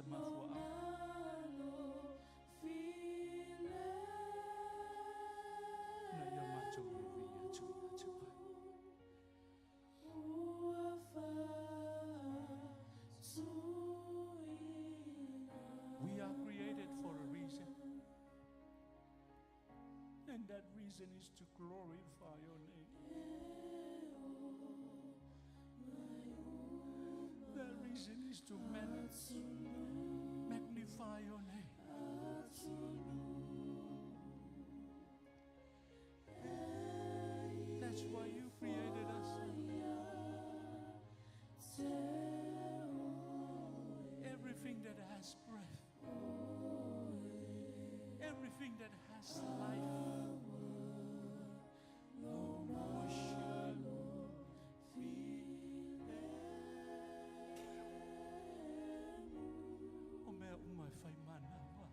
Speaker 3: se mafuaaga. Ina ia matou viivii atu ia te Oe. We are created for a reason. And that reason is to glorify your name. That reason is to magnify your name. That's why you created us. Everything that has breath, everything that has life, worship. O mea uma e fai manawa.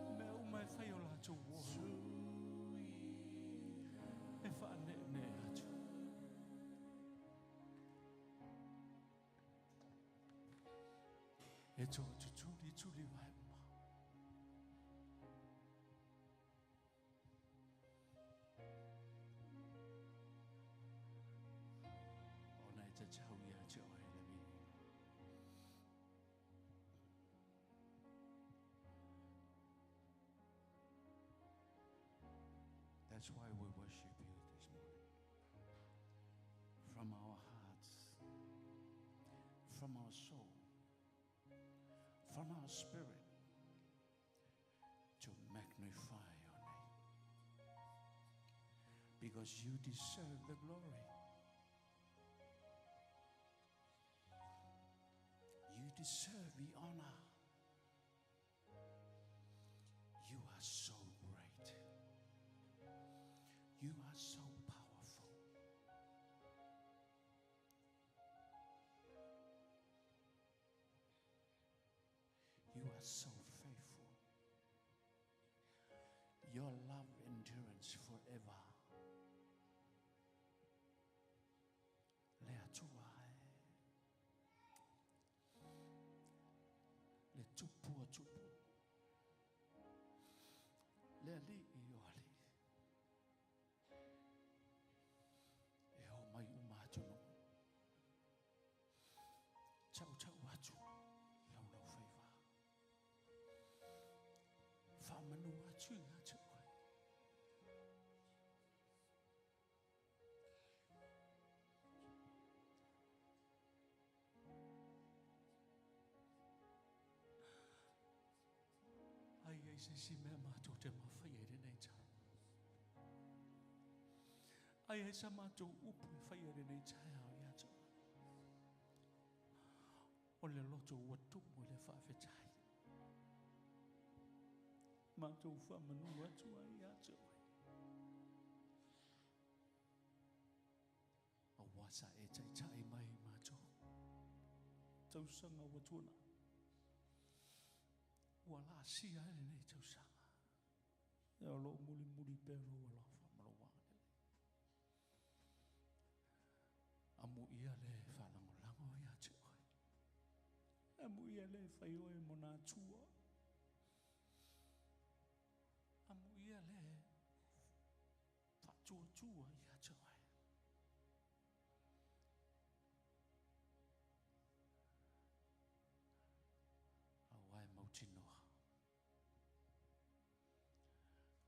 Speaker 3: O mea uma e fai o latou ola. E whaanee atu. E tō tutuli tuli vai uma. Ona e te tau ia te oe le mi. That's why we worship you this morning. From our hearts, from our soul, from our spirit, to magnify your name. Because you deserve the glory. You deserve the honor. You are so great. You are so powerful. You are so faithful. Your love endurance forever. Le atua e. Le tupu o tupu. Le ali i o ali. E o mai uma atu no. Tau tau atu. Lau lau faiva. Whamanu atu i atu oe. Ai ai se si mea mātou te mawhai e renei tau. Ai ai sa mātou upu e whai e renei tai au i atu. O le loto ua tumu i le whaafetai. Mātou whamanu atu ai atu ai. A wasa e tai tai mai mātou. Tausanga ua tuna. Ua la sia e nei tausanga. E o lo muli muli pero ua la whamalo wangele. Amu ia le whalangolango ia te oe. Amu ia le whai oe mona tua. Amu ia le whatua tua ia te oe. A wai mautinoa.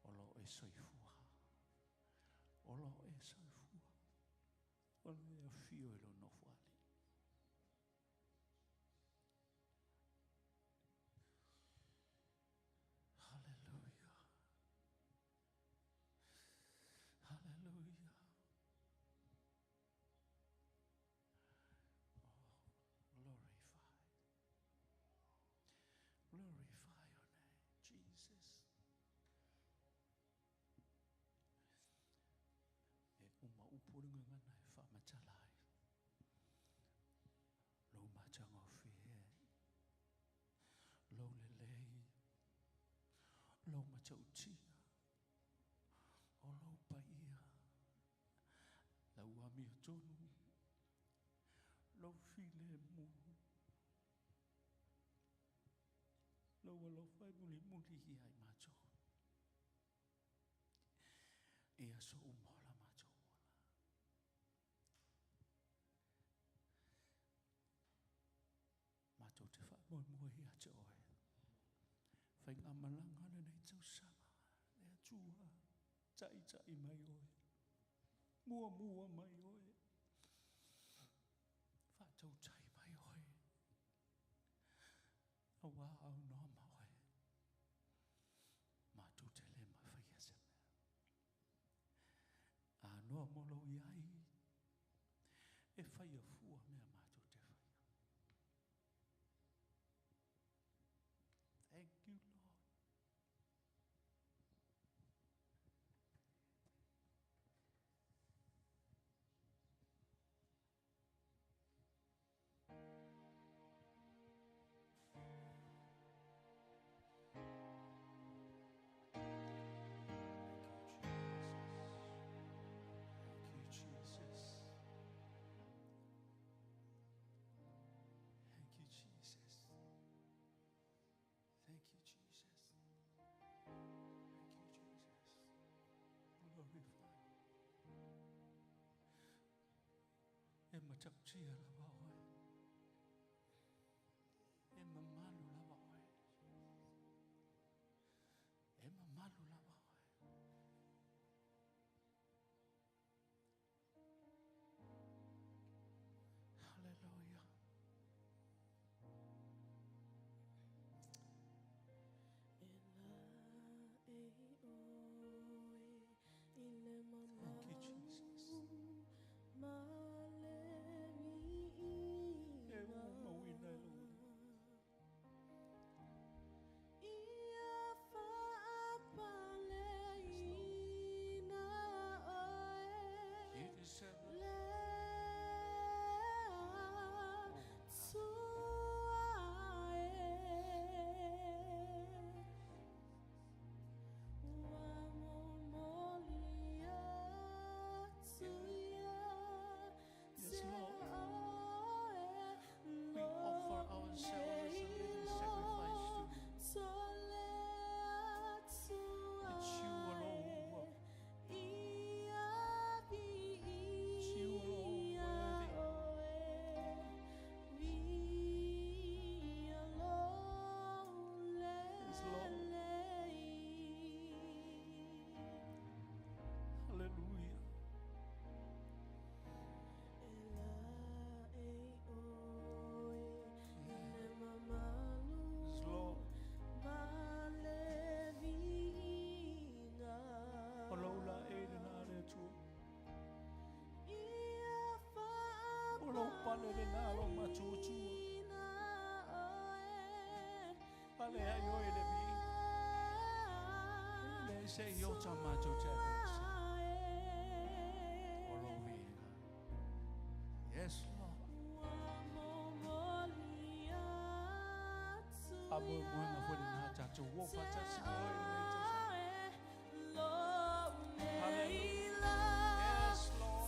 Speaker 3: O lo e soifua. O lo e soifua. O lo e awhio e lo nofuali. Hallelujah. Hallelujah. Oh, glorify. Glorify your name, Jesus. E uma upu ngana e whamatalai. Lo matanga whie. Lo lelei. Lo matautia. O lo paia. Lau amia tonu. Lo file mu. lou alofa e mulimuli ia i matou. I aso uma o la matou ola. Matou te faamoemoe ia te oe. Faigamalaga lenei tausaga, le Atua, taitai mai oe, muamua mai oe, faatautai mai oe, auā aunoa ma oe, matou te le mafaia se mea. Anoa mo lou iai, e faia fua mea matou te faia. Thank you, Lord. Thank you, Jesus. Thank you, Jesus. Thank you, Jesus. Thank you, Jesus. Glorify. E matautia lava oe. E mamalu lava oe. E mamalu lava oe. Hallelujah. Thank you, Jesus. E mauina e lou. You deserve it. Yes, Lord. We offer ourselves as a living sacrifice to you. It's you alone. It's you alone worthy. Yes, Lord. Hallelujah. Yes, Lord. O lou laei lenā le Atua. O lou pale lenā lou matuatua. Pale ai oe le viiga. Le se i ota matou te avese. O lou viiga. Yes, Lord. Faamoemoega foi lenā tatou o faatasi ma oe lenei tausaga. Hallelujah. Yes, Lord.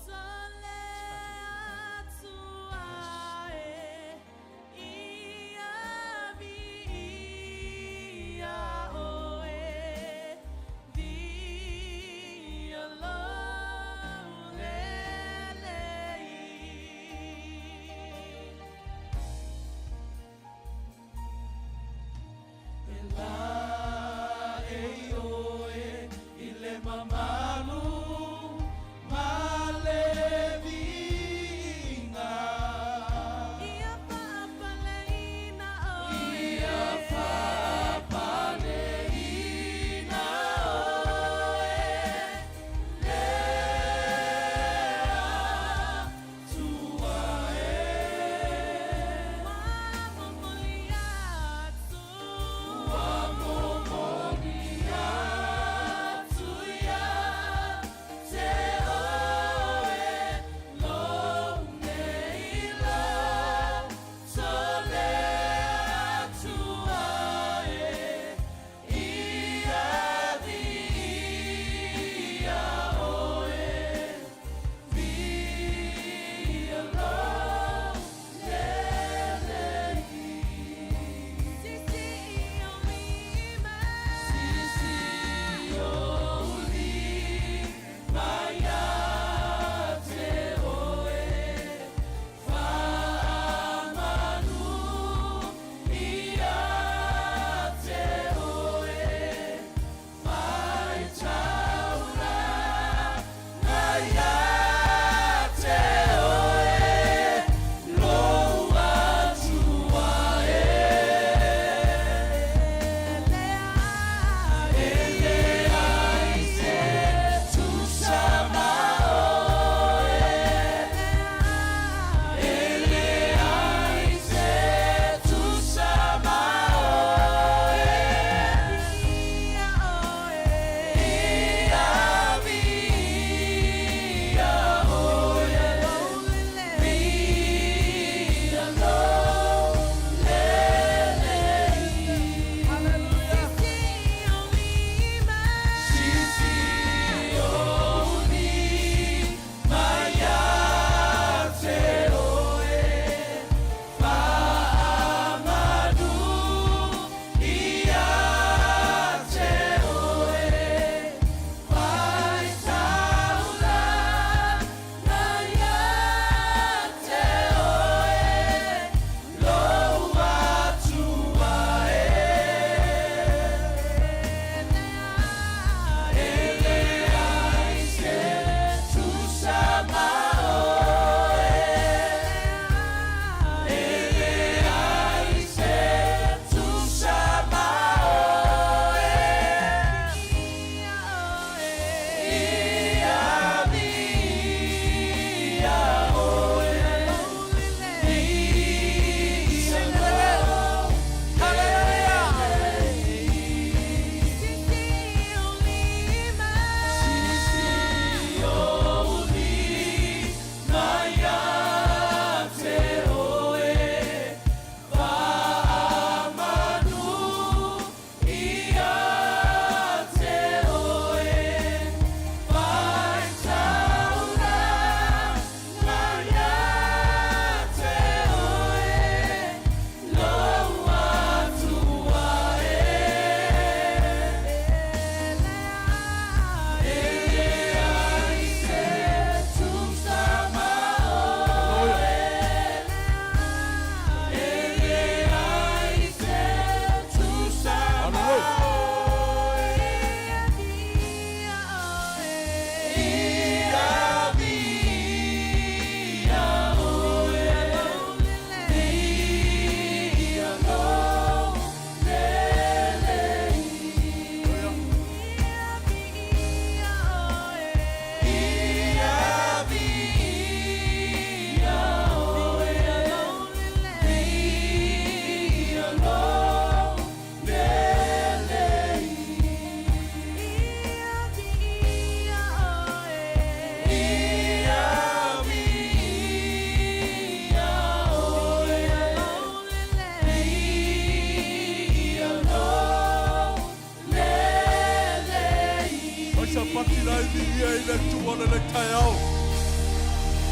Speaker 4: lenei taeao.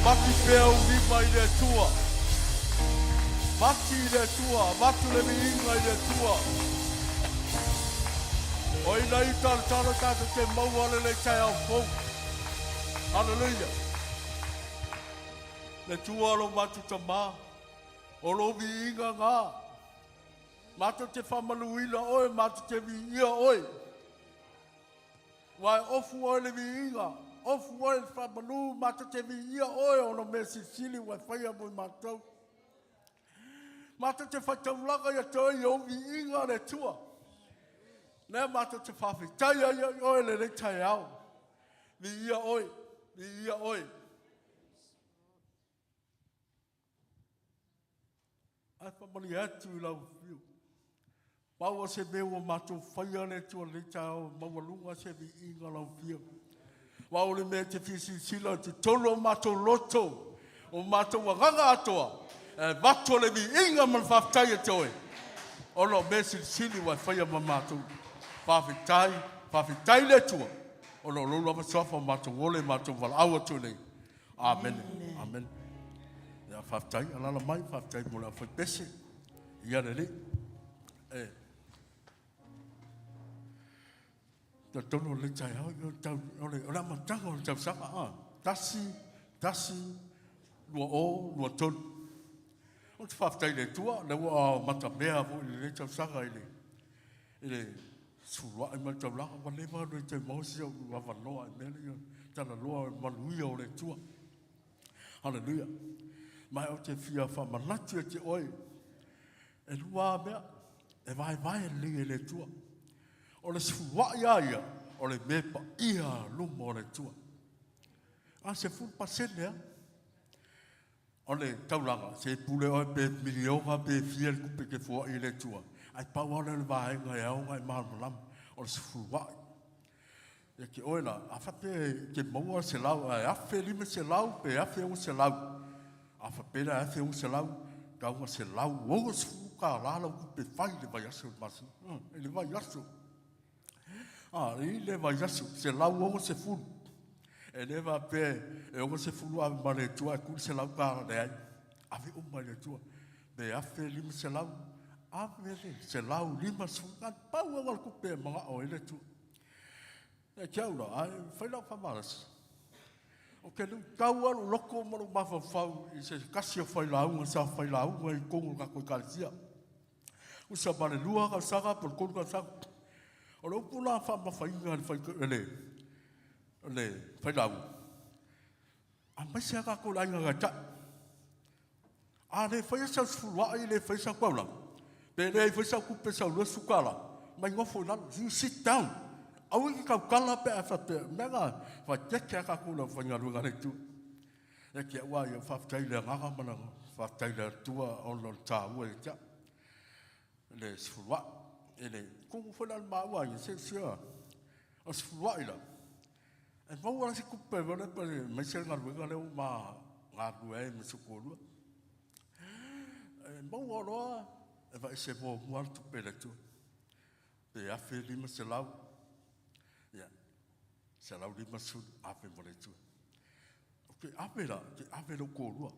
Speaker 4: Mati pea ou lima i le Atua. Mati i le Atua, avatu le viiga i le Atua. O ina i talotalo tatou te maua lenei taeao fou. Haleluia. Le Atua lo matou Tama, o lou viiga ngā. Matou te faamanuina oe, matou te viia oe. Ua e ofu oe le viiga, ofu oe le faamanu, matou te viia oe ona o mea silisili ua e faia mo i matou. Matou te faitaulaga ia te oe i ou viiga le Atua. Lea matou te faafetai ai i oe lenei taeao. Viia oe, viia oe. Ae faamalie atu i lau afio. Pau o se mea ua matou faia le Atua lenei taeao, maualuga se viiga lau afio. Aua o le mea e te fia silasila i totonu o matou loto, o matou agaga atoa, e avatu le viiga ma le faafetai ia te oe, ona o mea silisili ua e faia ma matou. Faafetai, faafetai le Atua, ona o lou lava suafa o matou ole, matou valaau atu nei. Amene, amene. Ia, faafetai, alala mai, faafetai mo le aufaipese. Ia lelei. E. Talitonu o le taeao, o le amataga o le tausaga, a. 1, 1, 2, 0, 2, 3. Ou te faafetai i le Atua, lea ua matamea foi i lenei tausaga i le i le suluai ma le taulaga, ua leva ona toe maua si ou avanoa i mea ia, talanoa manuia o le Atua. Haleluia. Ma ou te fia faamanatu ia te oe, e lua lava mea, e vaevae lelei e le Atua. O le sefuluai lava ia, o le mea paia luma o le Atua. A 10% lava. O le taulaga, se pule oe pe miliona pe fia le tupe e te foai i le Atua, ae pau lava lea o le vaega e ao ona e malamalama, o le sefuluai. Ia te oe la, a faapea e te maua selau, ae 1500 pe 1600, a faapea la e 1600, tau na $160 lau tupe fai i le vaiaso i le masina, i le vaiaso. A, i le vaiaso, 160. E le faapea e 60 ave ma le Atua ae tuu le $100, leai. Ave uma i le Atua. Pe 1500, ave le 150, na pau lava o le tupe e manao ai le Atua. Ia te au la, ae fai lau faamalasi. Ou te luitau lava lou loto ma lou mafaufau i se tasi o failauga sa failauga i totonu o le tatou Ekalesia. Usa ma le 2 tausaga po o le 3 tausaga. O le upu la faamafaina e le, le failauga, aemaise lava tatou le aiga taitai. A le faia sau sefuluai, le faia sau taulaga, pe leai foi sau tupe sau $20, mai nofo i lalo, you sit down. Aua e te tautala pe a faapea, mea na faaeteete lava tatou i le aufaigaluega a le Itu. Ia te au lava ia, faafetai i le agaga ma le faafetai i le Atua ona o le taua ia te au. Le sefuluai, e le tumu foi la le maua ia, se sia, o sefuluai la, e maua la se tupe vale pe aemaise le galuega lea ua ma galulue ai ma si ou toalua. E maua loa, e vaese muamua le tupe i le Atua. Pe 1500, ia, 150, ave mo le Atua. Ou te ave la, ou te ave lou toalua.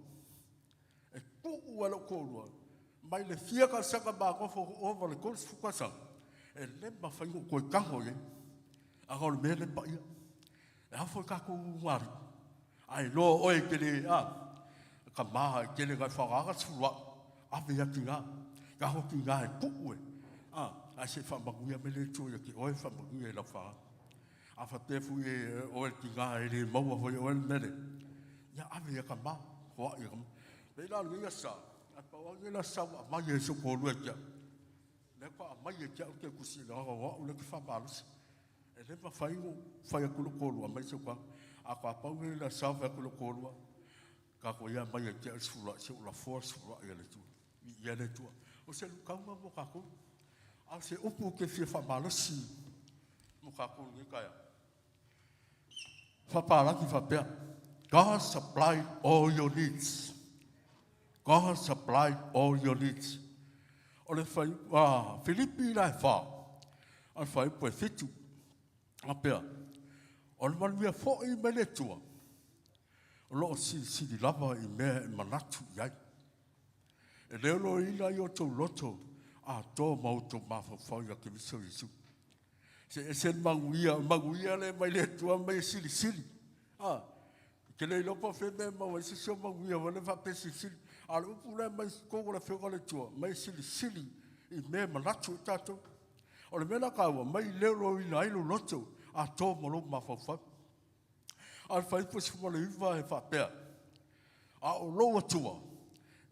Speaker 4: E tuu ai lou toalua, mai le fia tausaga ma nofo ova le 30 tausaga, e le mafai ona ou toe tago i ai. Aga o le mea lea paia. E ao foi tatou alii, a iloa oe e te le, a, tama e tele na e faagaga sefuluai, ave ia tiga, tago tiga e tuu e, a, ae se i faamanuia mai le Atua ia te oe, faamanuia i lau faaga. A faapea foi e oe le tiga e le maua foi e oe le mea lea, ia ave ia tama, foai ia tama. Pei la o lenei aso, ae pau lava lenei aso ua aumai e si ou toalua ia te au. Lea faatoa aumai ia te au le tusi leaga o au lea ou te faamalosi. E le mafai ona fai atu lou toalua aumai si ou tagata. A faatoa pau lenei le aso fai atu lou toalua, tatou ia aumai ia te au le sefuluai, se i ou lafoa le sefuluai a le Atua. Viia le Atua. O se luitauga mo tatou. A o se upu ou te fia faamalosi mo tatou i lenei taeao. Faapalagi faapea, God supply all your needs. God supply all your needs. O le fai, Filipi la e 4, o le fuaiupu e 7, faapea, O le manuia fo'i mai le Atua, o lo o silisili lava i mea e manatu i ai. E leoloina ai outou loto atoa ma outou mafaufau ia Keriso Iesu. Se ese le manuia, manuia lea mai le Atua mai e silisili. Ah, ke le iloa po o fea mea e maua ai se isi o manuia foi lea faapea silisili. A o le upu lea mai totonu o le Afioga a le Atua, mai e silisili i mea e manatu ai tatou. O le mea la taua, mai leoloina ai lou loto atoa ma lou mafaufau. A o le fuaiupu 19 e faapea, A o lou Atua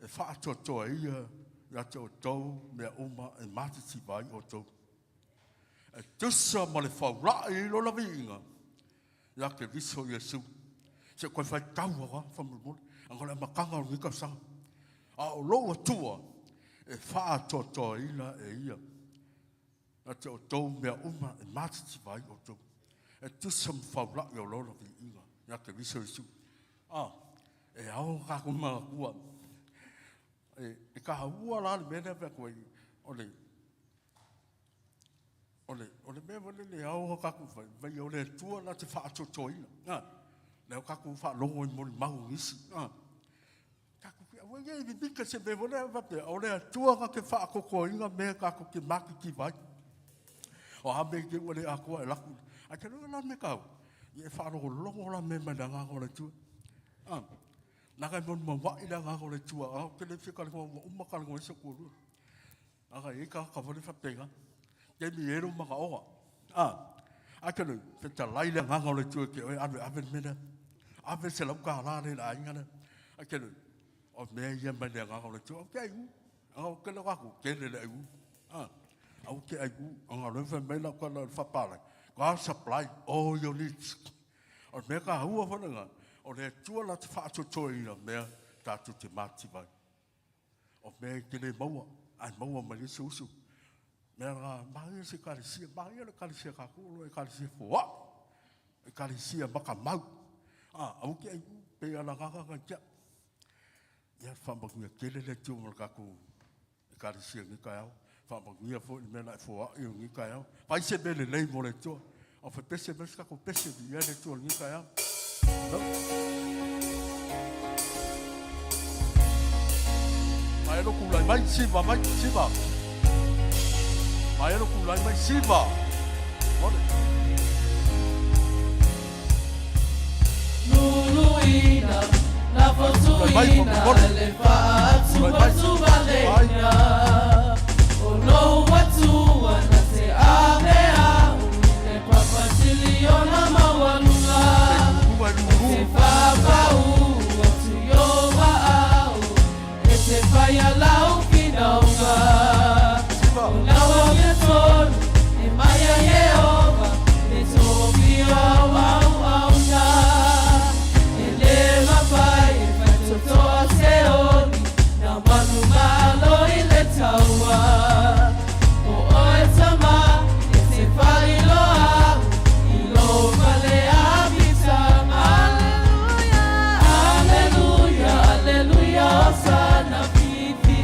Speaker 4: e faatoatoa ia ia te outou mea uma e matitiva ai outou, e tusa ma le faulai i lona viiga ia Keriso Iesu. Se i toe faitau lava faamolemole, ona o le amataga o lenei tausaga. A o lou Atua e faatoatoaina e ia ia te outou mea uma e matitiva ai outou, e tusa ma faulai o lona viiga ia Keriso Iesu. Ah, e ao ona tatou manatua. E, e taua la le mea lea fai atu ai, o le, o le, o le mea foi lele e ao ona tatou fai, vai o le Atua na te faatoatoaina. Ah, lea o tatou faalogo i molimau o nisi. Ah, tatou te, aua ne i mimita se mea foi lea faapea, o le Atua na te faatoatoaina mea tatou te matitiva ai. O a mea i te i ua le atoa e laku. Ae te iloa la le mea taua, ia e faalogologo la mea mai le Agaga o le Atua. Ah, leaga e molimauai le Agaga o le Atua, ah, ou te le fia talanoa ua uma talanoa ai si ou toalua. Leaga e i ai tagata foi lea faapena. Taimi e i ai lou manaoga. Ah, ae te iloa, fetalai le Agaga o le Atua ia te oe, alu e ave le mea lea. Ave le $100 lea i le aiga lea. Ae te iloa, o mea ia mai le Agaga o le Atua, ou te aiu. Ah, ou te iloa atu, tele le aiu. Ah, aua te aiu, ona o lea fai mai lau tala o le faapalagi, God supply all your needs. O le mea taua foi lena, o le Atua la te faatoatoaina mea tatou te matitiva ai. O mea e te le maua, ae maua mai le isi usu. Mea la, manaia se ekalesia, manaia le ekalesia a tatou, o le ekalesia foai, ekalesia matamau. Ah, aua te aiu, pei a lagaga nai te au. Ia, faamanuia tele le Atua mo le tatou Ekalesia i lenei taeao. Faamanuia foi i le mea na e foai i lenei taeao. Fai se mea lelei mo le Atua. O fepese mai se tatou pese viia le Atua i lenei taeao. No. Mai lo kulai mai, siva mai, siva. Mai lo kulai mai, siva. Ole.
Speaker 2: Luluina, na fotuina le faatuatuvalena. O lou Atua na te ame au i le papatili ona maualuga. E te fapau atu i o aao, e te faia lau finauga. O lau amiotonu e mai a Ieova, e tofia au auauna. E le mafai e faitotoa se oli, na manumalo i le taua. O oe tama, e te faailoa au i lou fale amitaga. Aleluia, aleluia, Hosana, fifi.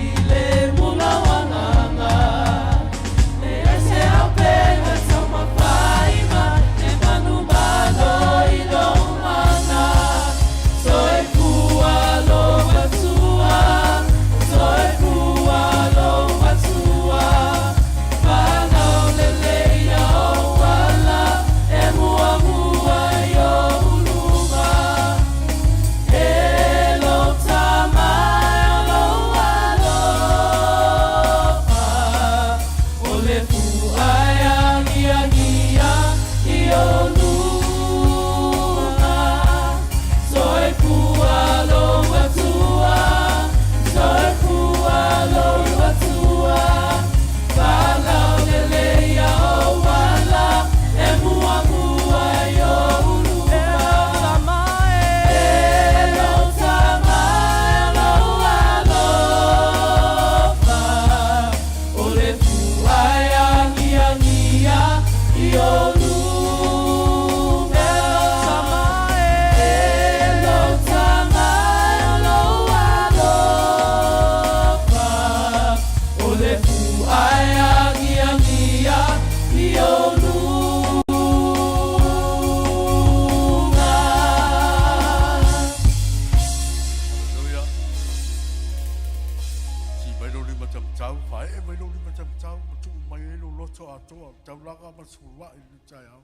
Speaker 4: taumatau, faaee mai lou lima taumatau ma tuu mai ai lou loto atoa, taulaga ma le sefuluai i lenei taeao.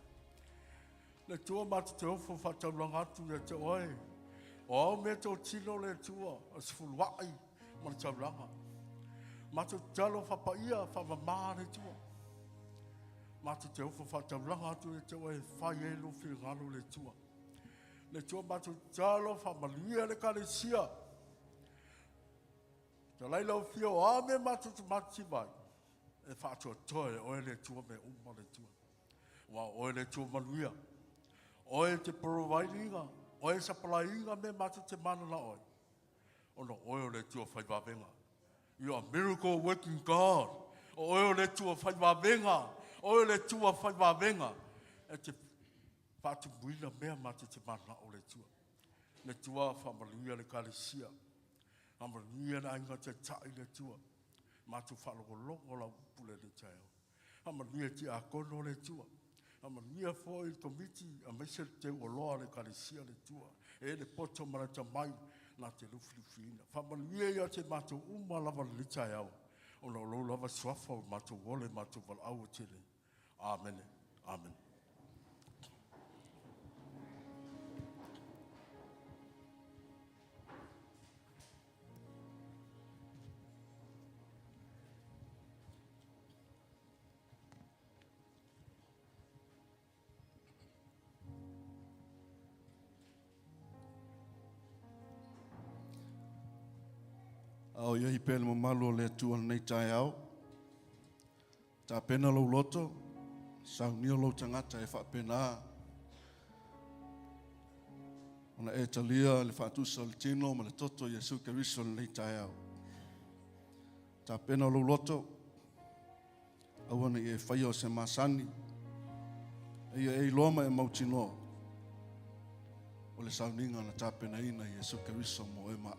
Speaker 4: Le Atua matou te ofo faataulaga atu ia te oe. O ao mea totilo le Atua, o le sefuluai ma le taulaga. Matou tatalo faapaia faamama le Atua. Matou te ofo faataulaga atu ia te oe e fai ai lou finagalo le Atua. Le Atua matou tatalo faamanuia le Ekalesia. Talai lau afio o a mea matou te matitiva ai, e faatoatoa e oe le Atua mea uma le Atua. Aua o oe le Atua manuia. Oe te provide ina, oe e supply ina mea matou te mananao ai. Ona o oe o le Atua fai vavega. You are miracle working God. O oe o le Atua fai vavega. Oe o le Atua fai vavega. E te faatumuina mea matou te mananao le Atua. Le Atua faamanuia le Ekalesia. Faamanuia le aiga taitai le Atua. Matou faalogologo lau upu lenei taeao. Faamanuia i tiakono le Atua. Faamanuia foi i le komiti aemaise le teuoloa o le Ekalesia le Atua. E le poto ma le atamai na te lufilufiina. Faamanuia ia te matou uma lava lenei taeao, ona o lou lava suafa ua matou ola i matou valaau e tele. Amene. Amene.
Speaker 5: A o i ai pea le mamalu o le Atua i lenei taeao, tapena lou loto, saunia lou tagata e faapena ona e talia le faatusa o le tino ma le toto o Iesu Keriso i lenei taeao. Tapena lou loto, aua ne i e faia o se masani, a ia e iloa ma e mautinoa o le sauniga na tapenaina e Iesu Keriso mo oe ma au.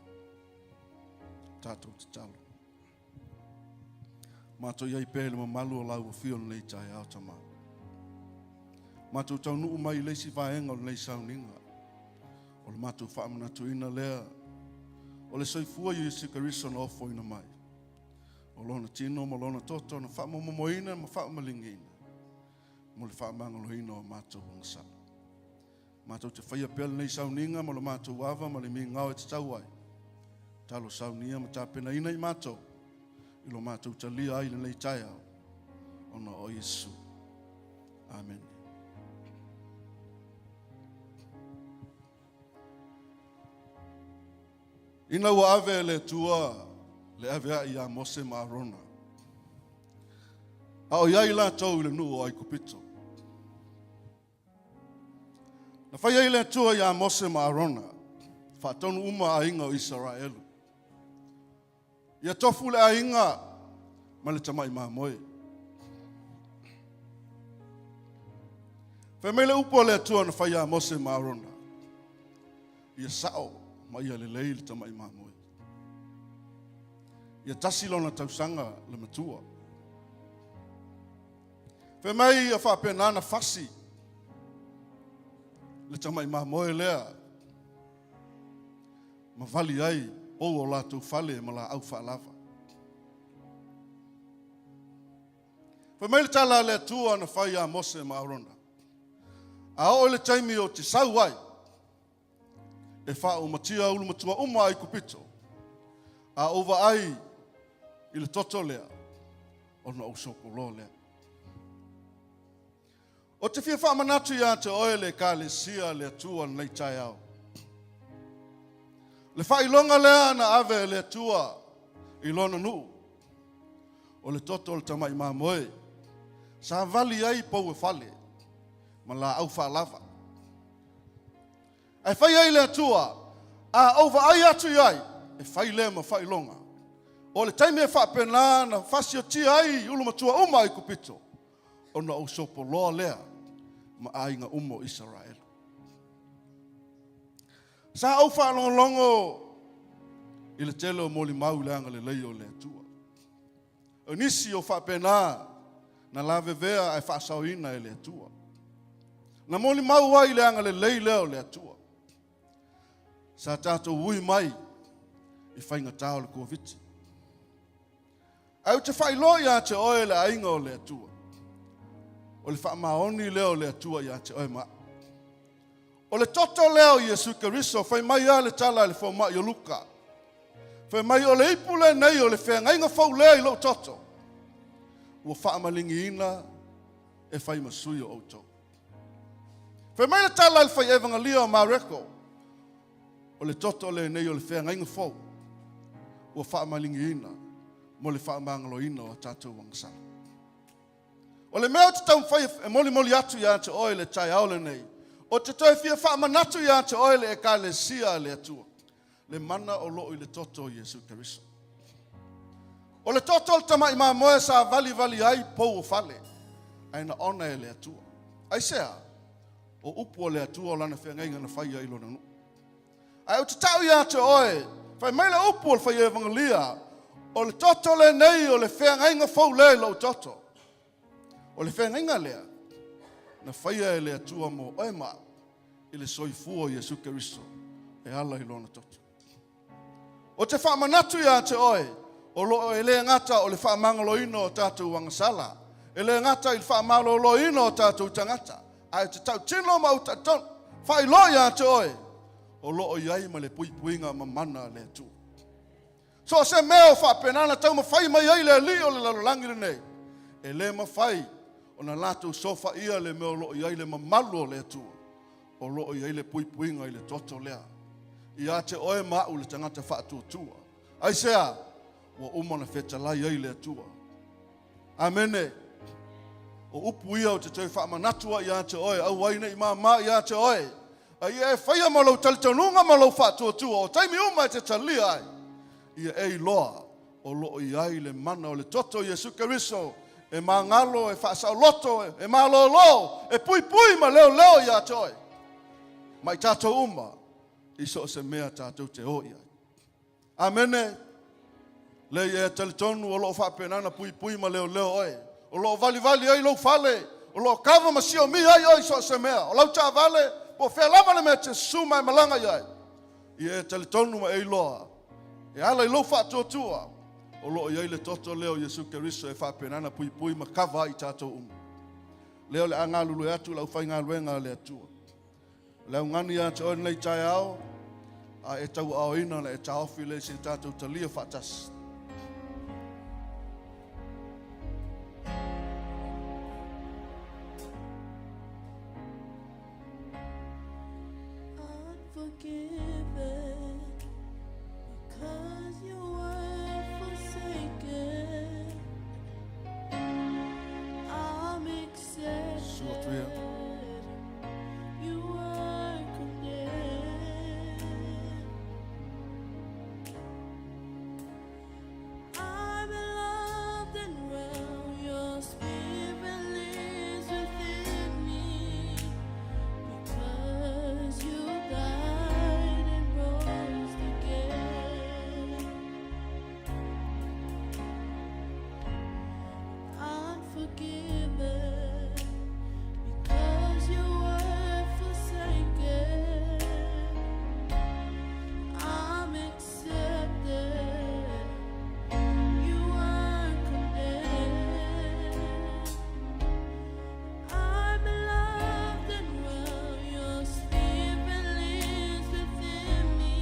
Speaker 5: Tatou tatalo. Matou i ai pea i le mamalu o lau afio i lenei taeao, Tama. Matou taunuu mai i le isi vaega o lenei sauniga, o le matou faamanatuina lea o le soifua i Iesu Keriso na ofoina mai, o lona tino ma lona toto na faamomomoina ma faamaligiina mo le faamagaloina o matou agasala. Matou te faia pea lenei sauniga ma lo matou ava ma le migao e tatau ai. Talo saunia ma tapenaina i matou i lo matou talia ai lenei taeao ona o Iesu. Amene. Ina ua ave e le Atua le avea'i iā Mose ma Arona, a o i ai latou i le nuu o Aikupito. Na fai ai le Atua iā Mose ma Arona, faatonu uma aiga o Isaraelu. Ia tofu le aiga ma le tamai mamoe. Fai mai le upu a le Atua na fai iā Mose ma Arona, ia sao ma ia lelei le tamai mamoe. Ia tasi lona tausaga le matua. Fai mai ia faapena na fasi le tamai mamoe lea ma vali ai pou o latou fale ma laau faalava. Fai mai le tala a le Atua na fai iā Mose ma Arona, a oo i le taimi ou te sau ai, e faaumatia ulumatua uma a Aikupito, a ou vaai i le toto lea, ona ou sopoloa lea. Ou te fia faamanatu iā te oe le Ekalesia a le Atua lenei taeao. Le faailoga lea na ave e le Atua i lona nuu, o le toto o le tamai mamoe, sa vali ai pou e fale ma laau faalava. Ae fai ai le Atua, a ou vaai atu i ai, e fai lea ma faailoga. O le taimi e faapena na fasiotia ai ulumatua uma a Aikupito, ona ou sopoloa lea ma aiga uma o Isaraelu. Sa ou faalogologo i le tele o molimau i le agalelei o le Atua. O nisi o faapena na lavevea ae faasaoina e le Atua. Na molimau ai le agalelei lea o le Atua. Sa tatou ui mai i faigata o le Koviti. Ae ou te faailoa ia te oe le aiga o le Atua. O le faamaoni lea o le Atua ia te oe ma au. O le toto lea o Iesu Keriso, fai mai lava le tala a le fomai o Luka. Fai mai o le ipu lenei o le feagaiga fou lea i lou toto, ua faamaligiina e fai ma sui o outou. Fai mai le tala a le fai evagalia o Mareko, o le toto lenei o le feagaiga fou ua faamaligiina mo le faamagaloina o a tatou agasala. O le mea ou te taumafai e molimoli atu ia te oe i le taeao lenei, ou te toe fia faamanatu ia te oe le Ekalesia a le Atua, le mana o loo i le toto o Iesu Keriso. O le toto o le tamai mamoe sa valivali ai pou o fale, ae na ona e le Atua. Aisea? O upu a le Atua o lana feagaiga na faia i lona nuu. Ae ou te tau ia te oe, fai mai le upu o le fai evangelia, o le toto lenei o le feagaiga fou lea i lou toto. O le feagaiga lea, na faia e le Atua mo oe ma au, i le soifua o Iesu Keriso e ala i lona toto. Ou te faamanatu ia te oe, o lo o e le gata o le faamagaloina o tatou agasala, e le gata i le faamaloloina o tatou tagata, ae ou te tautino ma ou talitonu, faailoa ia te oe, o lo o i ai ma le puipuiga mamana a le Atua. So o se mea o faapena ona taumafai mai ai le alii o le lalolagi lenei, e le mafai ona latou sofaia le mea o lo o i ai le mamalu o le Atua, o lo o i ai le puipuiga i le toto lea. Ia te oe ma au le tagata faatuatua. Aisea? Ua uma ona fetalai ai le Atua. Amene. O upu ia ou te toe faamanatu ai ia te oe, aua ai ne i māmā ia te oe. A ia e faia ma lou talitonuga ma lou faatuatua, o taimi uma e te talia ai, ia e iloa o lo o i ai le mana o le toto o Iesu Keriso e magalo, e faasaoloto, e malōlō, e puipui ma leoleo iā te oe ma i tatou uma i so o se mea tatou te o i ai. Amene. Lei e talitonu o lo o faapena ona puipui ma leoleo oe. O lo o valivali ai lou fale, o lo o kava ma siomia ai oe i so o se mea. O lau taavale, po o fea lava le mea e te susu ma e malaga i ai. Ia e talitonu ma e iloa, e ala i lou faatuatua, o lo o i ai le toto lea o Iesu Keriso e faapena ona puipui ma kava ai i tatou uma. Lea o le a galulue atu le aufaigaluega a le Atua. O le augani ia te oe lenei taeao, a e tauaaoina ona e taofi lea i se tatou talia faatasi.
Speaker 2: Unforgiven because you were forsaken. I'm
Speaker 5: Susu atu ia.
Speaker 2: accepted. You were condemned. I'm loved and well. Your spirit lives within me because you died and rose again. I'm forgiven because you were forsaken. I'm accepted. You were condemned. I'm loved and well. Your spirit lives within me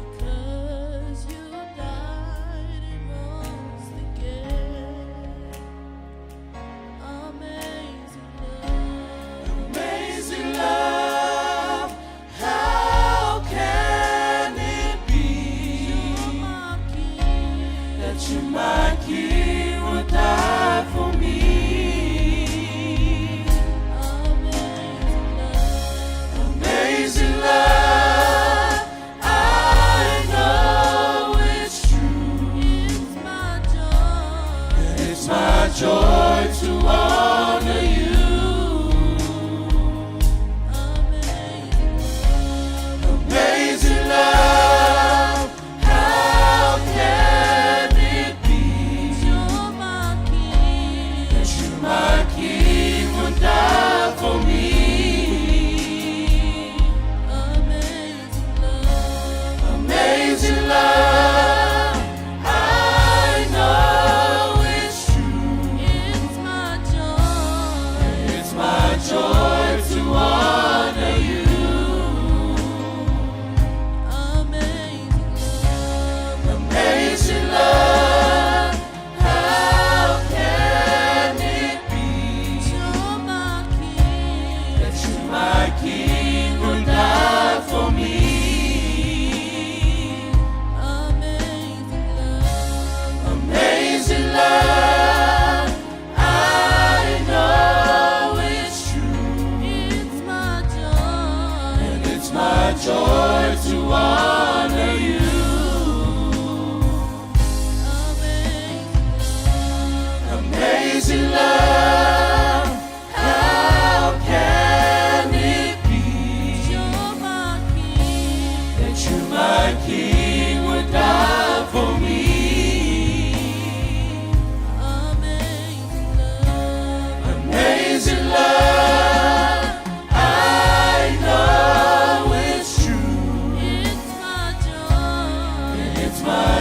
Speaker 2: because you died and rose again. Amazing love.
Speaker 1: Amazing love, how can it be
Speaker 2: You're my king.
Speaker 1: that you, my King, would die for me?
Speaker 2: Amazing love.
Speaker 1: Amazing love, I know it's true.
Speaker 2: It's my joy.
Speaker 1: It's my joy to honor you.
Speaker 2: Amazing love.
Speaker 1: Amazing love, how can it be
Speaker 2: You're my king.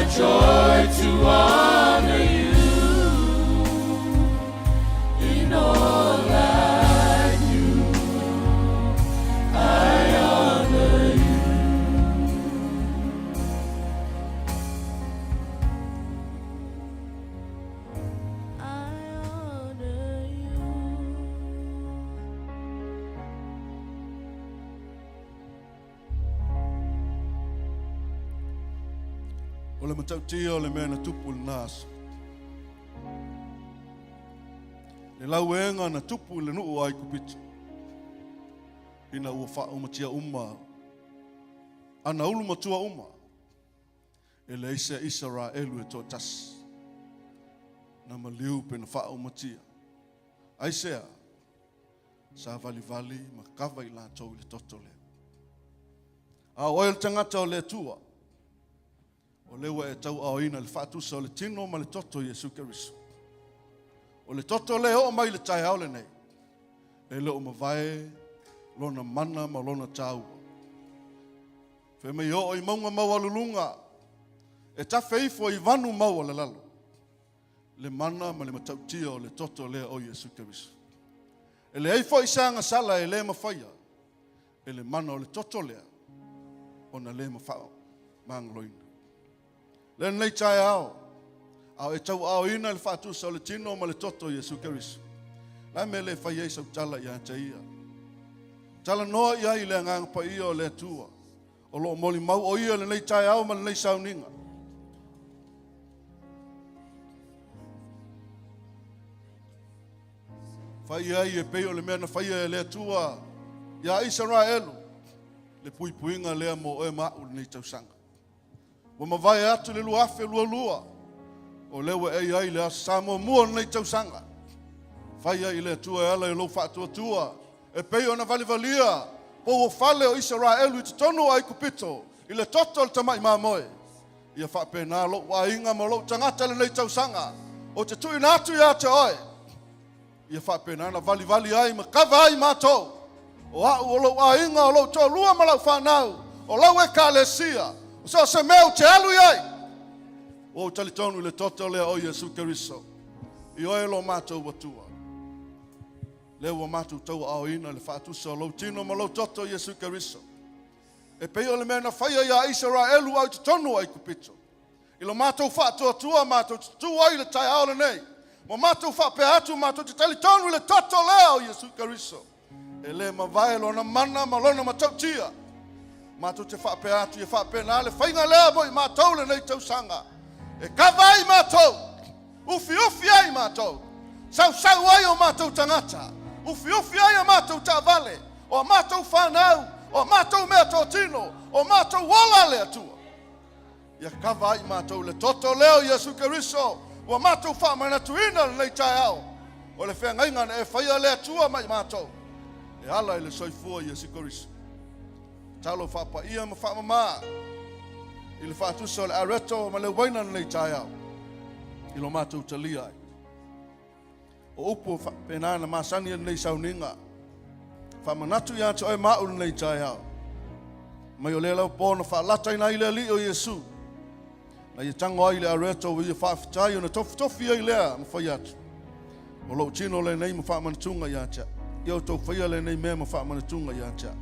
Speaker 2: a joy to honor you in all I do. I honor you. I honor you.
Speaker 5: O le matautia o le mea na tupu i lena aso. Le lauega na tupu i le nuu o Aikupito, ina ua faaumatia uma ana ulu matua uma, e leai se Isaraelu e toatasi na maliu pe na faaumatia. Aisea? Sa valivali ma kava i latou i le toto lea. A o oe o le tagata o le Atua, o lea ua e tauaoina le faatusa o le tino ma le toto o Iesu Keriso. O le toto lea e oo mai i le taeao lenei, e le o mavae lona mana ma lona taua. Fai mai oo i mauga maualuluga, e tafe ifo i vanu maualalalo, le mana ma le matautia o le toto lea o Iesu Keriso. E leai foi se agasala e le mafaia e le mana o le toto lea ona le faamagaloina. Le lenei taeao, a o e tauaaoina le faatusa o le tino ma le toto o Iesu Keriso. La mea le fai ai sau tala ia te ia. Talanoa i ai i le agaga paia o le Atua, o lo o molimau o ia lenei taeao ma lenei sauniga. Fai ai e pei o le mea na faia e le Atua iā Isaraelu, le puipuiga lea mo oe ma a'u lenei tausaga. Ua mavae atu le 2022, o lea ua e i ai le Aso Sa muamua o lenei tausaga. Fai ai i le Atua e ala i lou faatuatua, e pei ona valivalia pou o fale o Isaraelu i totonu o Aikupito i le toto o le tamai mamoe. Ia faapena lou aiga ma lou tagata lenei tausaga, ou te tuuina atu ia te oe. Ia faapena na valivali ai ma kava ai matou, o au, o lou aiga, o lou toalua ma lau fanau, o lau ekalesia, o so o se mea ou te alu i ai. Ua ou talitonu i le toto lea o Iesu Keriso, i oe lo matou Atua. Lea ua matou tauaaoina le faatusa o lou tino ma lou toto Iesu Keriso. E pei o le mea na faia iā Isaraelu a o i totonu o Aikupito. I lo matou faatuatua matou te tu ai i le taeao lenei, ma matou faapea atu matou te talitonu i le toto lea o Iesu Keriso, e le mavae lona mana ma lona matautia. Matou te faapea atu ia faapena le faiga lea mo i matou lenei tausaga, e kava ai matou, ufiufi ai matou, sausau ai o matou tagata, ufiufi ai a matou taavale, o a matou fanau, o a matou meatotino, o matou ola le Atua. Ia kava ai matou i le toto lea o Iesu Keriso ua matou faamanatuina lenei taeao, o le feagaiga na e faia le Atua ma i matou, e ala i le soifua Iesu Keriso. Tatalo faapaia ma faamama i le faatusa o le areto ma le uaina lenei taeao i lo matou talia ai. O upu faapena na masani ai lenei sauniga. Faamanatu ia te oe ma au lenei taeao. Mai o lea lau po na faalataina ai le Alii o Iesu. Na ia tango ai le areto ua ia faafetai ona tofitofi ai lea ma fai atu. O lou tino lenei ma faamanatuga ia te au. Ia outou faia lenei mea ma faamanatuga ia te au.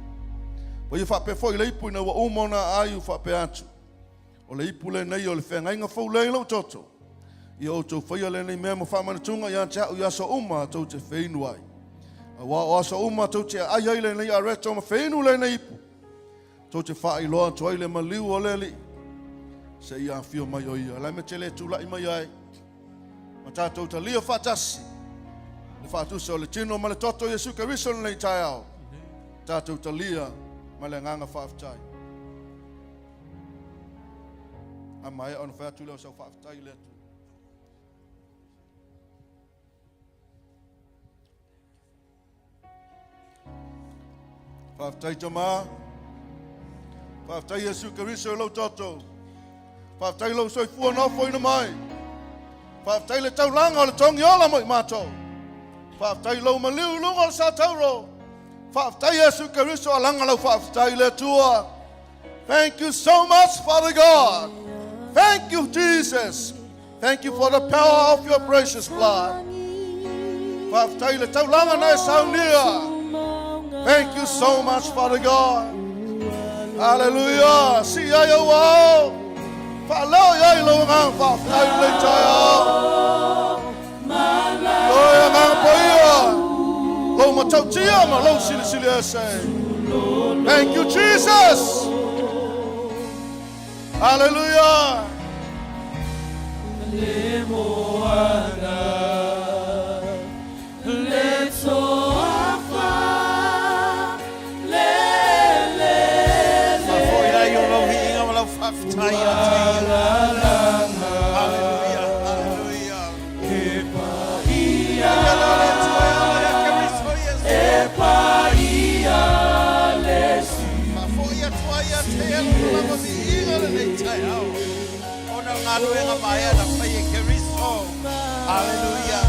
Speaker 5: Ua ia faapea foi le ipu ina ua uma ona aai ua faapea atu. O le ipu lenei o le feagaiga fou lea i lou toto. Ia outou faia lenei mea ma faamanatuga ia te au i aso uma tou te feinu ai. Aua o aso uma tou te aai ai lenei areto ma feinu lenei ipu, tou te faailoa atu ai le maliu o le Alii, seia afio mai o ia. La me te le tulai mai ai ma tatou talia faatasi le faatusa o le tino ma le toto Iesu Keriso lenei taeao. Tatou talia ma le agaga faafetai. A maea ona fai atu lea o sau faafetai i le Atua. Faafetai Tama. Faafetai Iesu Keriso i lou toto. Faafetai lou soifua na ofoina mai. Faafetai le taulaga o le togi ola mo i matou. Faafetai lou maliu i luga o le satauro. Faafetai Iesu Keriso alaga lau faafetai i le Atua. Thank you so much, Father God. Thank you, Jesus. Thank you for the power of your precious blood. Faafetai le taulaga na e saunia. Thank you so much, Father God. Hallelujah. Sii ai ou ao. Faaleo i ai lou agaga faafetai i lenei taeao. Oe agaga paia. Lou matautia ma lou silisili ese. Thank you, Jesus. Hallelujah.
Speaker 3: Faafoi ai o lau viiga ma lau faafetai ia te ia. Hallelujah, hallelujah. Ia lea o le Atua e ala ia Keriso Iesu. Faafoi atu ai ia te ia lona lava viiga lenei taeao. Ona o galuega maea na fai e Keriso. Hallelujah.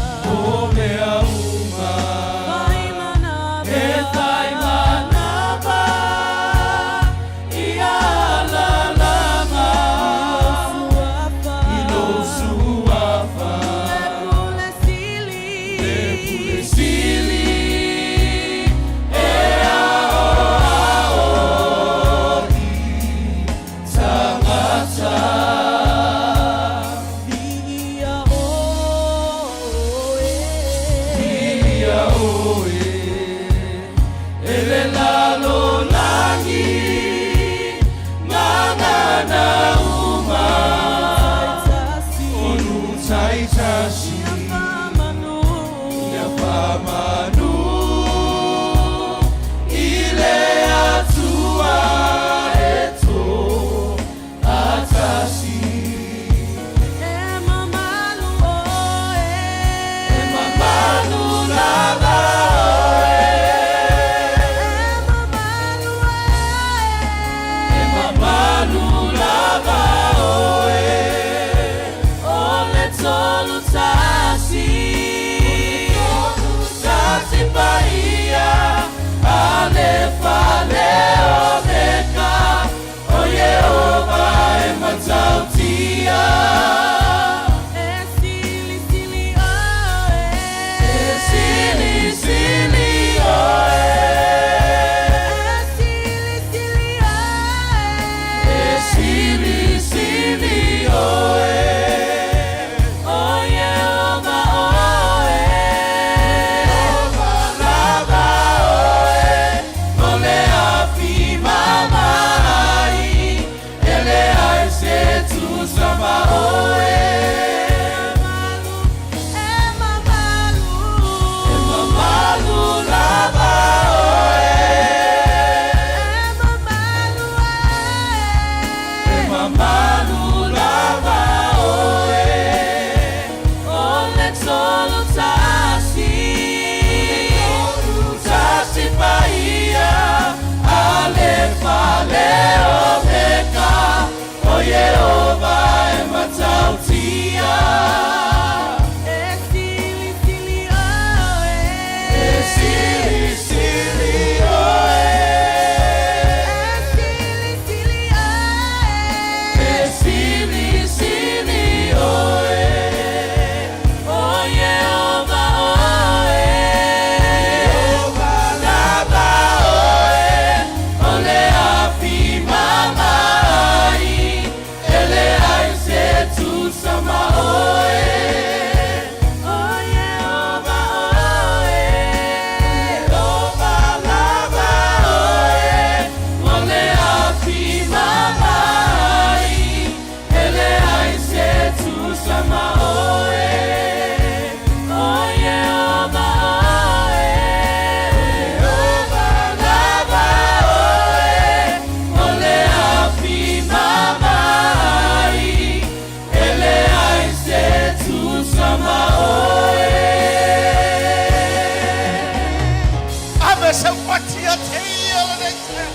Speaker 3: Ave se upati ia te ia lenei taeao.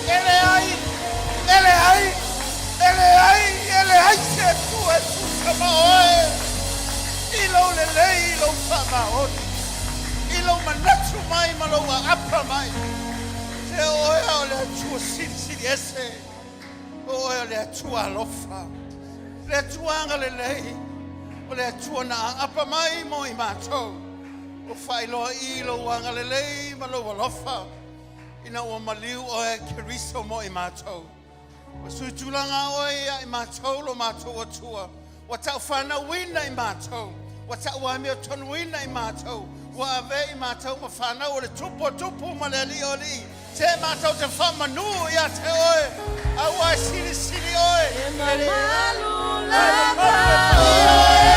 Speaker 3: E leai, e leai, e leai, e leai se Atua e tusa ma oe i lou lelei, i lou faamaoni, i lou manatu mai ma lou aapa mai. Se o oe o le Atua silisili ese, o oe o le Atua alofa.
Speaker 6: Le Atua agalelei, o le Atua na aapa mai mo i matou. Ua faailoa i lou agalelei ma lou alofa, ina ua maliu oe Keriso mo i matou. Ua suitulaga oe ia i matou lo matou Atua. Ua taufanauina i matou. Ua tauamiotonuina i matou. Ua ave i matou ma fanau o le Tupu o tupu ma le Alii o alii. Se matou te faamanu ia te oe, aua e silisili oe.
Speaker 2: E mamalu lava oe.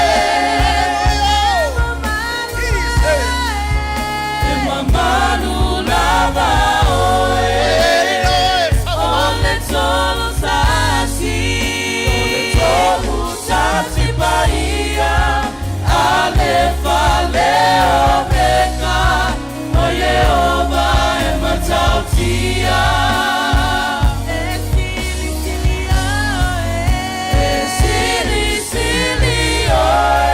Speaker 2: E mamalu lava oe. O le tolu tasi. O le tolu tasi paia. Alefa le Omeka. O Ieova e matautia. E silisili oe. E silisili oe.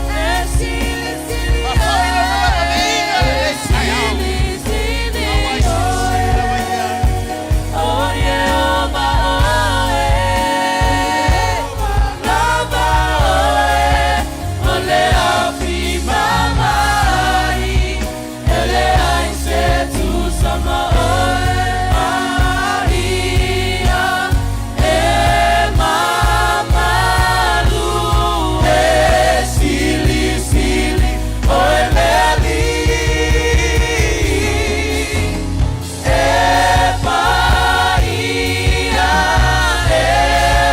Speaker 2: E silisili oe. E silisili oe. O Ieova oe. Lava oe. O le afi mamai. E leai se tusa ma oe. Paia e mamalu e silisili oe le Alii. E paia e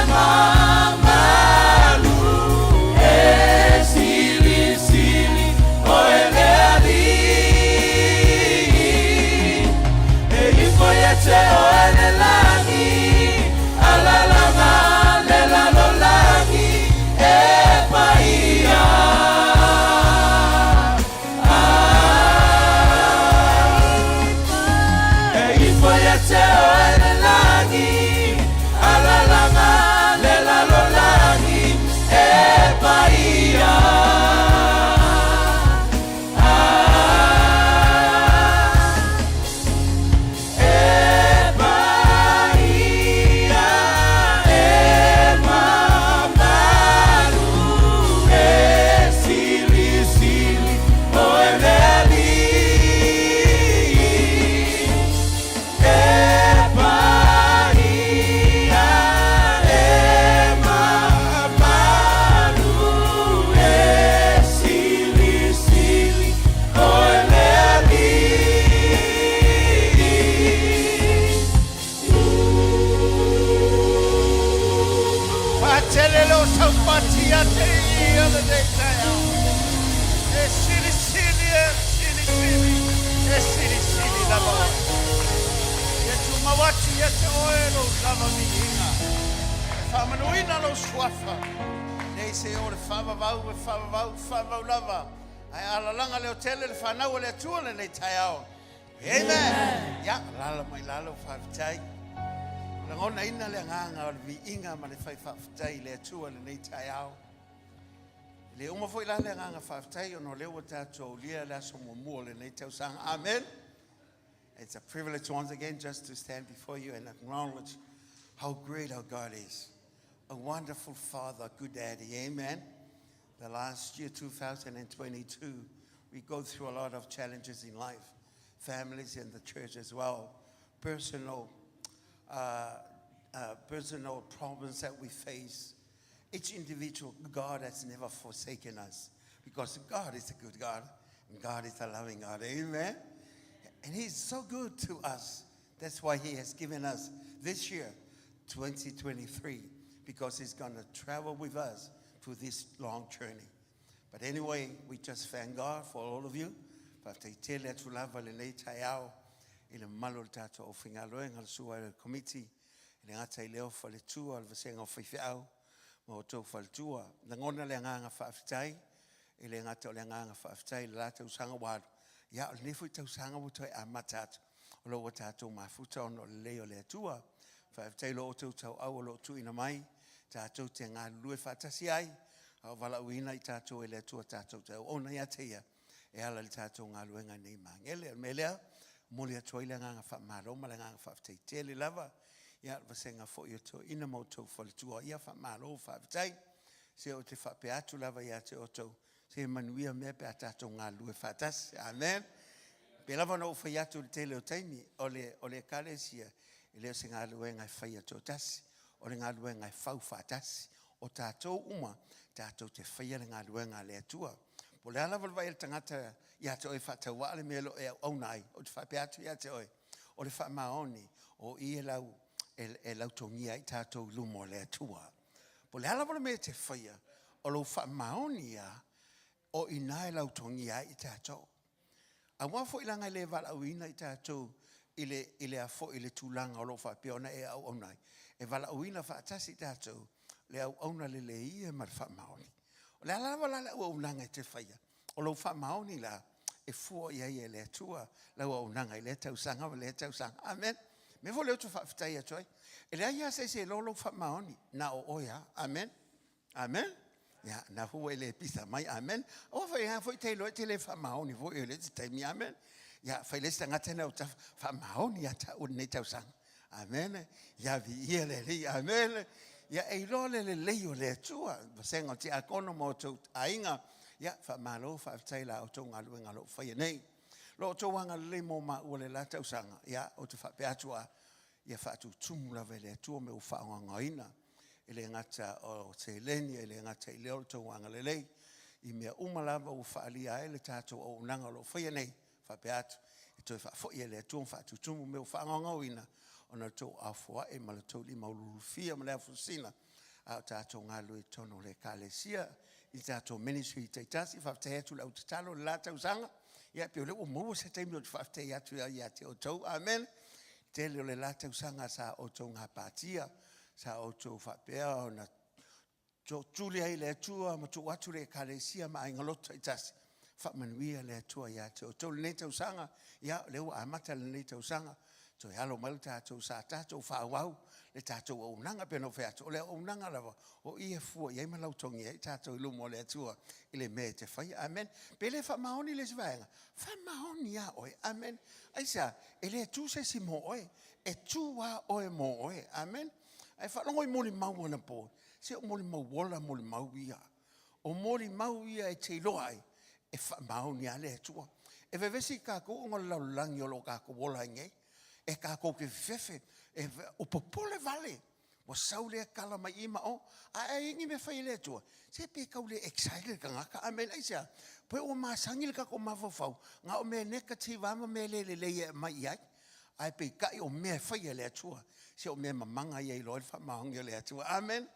Speaker 2: mamalu e silisili oe le Alii. E ifo ia te oe le lagi, alalaga le lalolagi e paia. E ifo ia te oe le lagi, alalaga le lalolagi e paia. E paia e mamalu e silisili oe le Alii. E paia e mamalu e silisili oe le Alii.
Speaker 6: Faatele lou saupati ia te ia lenei taeao. E silisili e silisili, e silisili lava oe. Ia tumau atu ia te oe lou lava viiga. E faamanuina lou suafa. Nei se o le faavavau e faavavau, faavavau lava. Ae alalaga leotele le fanau a le Atua lenei taeao. Amen. Ia, alaala mai lalo, faafetai. Lagonaina le agaga o le viiga ma le fai faafetai i le Atua lenei taeao. E le uma foi la le agaga faafetai ona o lea ua tatou aulia le aso muamua o lenei tausaga. Amen. It's a privilege once again just to stand before you and acknowledge how great our God is. A wonderful Father, good Daddy. Amen. The last year, 2022, we go through a lot of challenges in life, families and the church as well, personal problems that we face. Each individual, God has never forsaken us because God is a good God and God is a loving God. Amen. And He's so good to us. That's why He has given us this year, 2023, because He's going to travel with us through this long journey. But anyway, we just thank God for all of you. Faafetai tele atu lava lenei taeao i le mamalu o le tatou aufaigaluega le sua i le komiti i le gata i leo faletua o le vasega o faifeau ma outou faletua. Lagona le agaga faafetai i le gata o le agaga faafetai i le la tausaga ua alu. Ia, o lenei foi tausaga ua toe amata atu. O lo ua tatou mafuta ona o le lelei o le Atua. Faafetai lo outou tauau o lo o tuuina mai, tatou te galulue faatasi ai, a o valaauina i tatou e le Atua tatou te auauna ia te ia, e ala i le tatou galuega nei magele. O le mea lea, momoli atu ai le agaga faamalo ma le agaga faafetai tele lava.
Speaker 7: Ia, le vasega foi o toeaiina ma outou faletua. Ia, faamalo, faafetai. Se ou te faapea atu lava ia te outou, se manuia mea pe a tatou galulue faatasi. Amen. Pei lava ona ou fai atu i le tele o taimi, o le, o le Ekalesia, e le o se galuega e faia toatasi, o le galuega e fau faatasi. O tatou uma, tatou te faia le galuega a le Atua. Po o le a lava le vaai a le tagata ia te oe faatauaa le mea o lo o e auauna ai, ou te faapea atu ia te oe, o le faamaoni, o i e lau, e, e lautogia ai tatou i luma o le Atua. Po o le a lava le mea e te faia, o lou faamaoni ia, o i ina e lautogia ai i tatou. Aua foi leaga e le valaauina i tatou i le, i le a foi, i le tulaga o lo o faapea ona e auauna ai. E valaauina faatasi i tatou le auauna lelei ia ma le faamaoni. O le a lava la le auaunaga e te faia, o lou faamaoni la e fua i ai e le Atua lau auaunaga i lea tausaga ma lea tausaga. Amen. Mea foi lea ou te faafetai atu ai. E leai lava se isi e iloa lou faamaoni, na o oe lava. Amen. Amen. Ia, na foi ua e le pisa mai. Amen. Aua foi a foi te iloa e te le faamaoni foi i le isi taimi. Amen. Ia, fai le isi tagata na o tafa, faamaoni ia te au lenei tausaga. Amen. Ia viia le Alii. Amen. Ia e iloa le lelei o le Atua. Vasega o tiakono ma outou aiga. Ia, faamalo, faafetai la outou galuega o lo o faia nei. Lo outou agalelei mo maua le la tausaga. Ia, ou te faapea atu a, ia faatutumu lava e le Atua me ua faaaogaogaina. E le gata o seleni, e le gata i lea o le tou agalelei. I mea uma lava ua faaalia ai le tatou auaunaga o lo o faia nei, faapea atu, e toe faafoi e le Atua ma faatutumu mea ua faagaogaoina ona o le tou aofoa'i ma le tou limauluulufia ma le afosina a o tatou galulue i totonu o le Ekalesia i tatou ministry taitasi. Faafetai atu i le au tatalo i le la tausaga. Ia, pei o lea ua maua se taimi ou te faafetai atu ai ia te outou. Amene. Tele o le la tausaga sa outou gapatia, sa outou faapea ona Tootuli ai le Atua ma tuu atu le Ekalesia ma aiga loto taitasi. Faamanuia le Atua ia te outou lenei tausaga. Ia, o lea ua amata lenei tausaga. Toe alo mai le tatou sa tatou faaauau le tatou auaunaga pei ona ou fai atu, o le auaunaga lava o i e fua i ai ma lautogi ai tatou i luma o le Atua i le mea e te faia. Amen. Pe le faamaoni le isi vaega, faamaoni lava oe. Amen. Aisea? E le tu se isi mo oe, e tu lava oe mo oe. Amen. Ae faalogo i molimau anapo, se o molimau ola molimau ia. O molimau ia e te iloa ai, e faamaoni lava le Atua. E vevesi i kākou ona o le lalolagi o lo o kākou ola ai nei. E kākou te fefefe, e, o popole vale. Ua sau lea kala mai i ma o, a e ai ni mea fai e le Atua, se pe kau le excited le tagata. Amen, aisea? Pe ua masani le tatou mafaufau, na o mea negative lava ma mea le lelei e aumai i ai. Ae peitai o mea e faia e le Atua, se o mea mamaga ia e iloa ai le faamaoni o le Atua. Amen.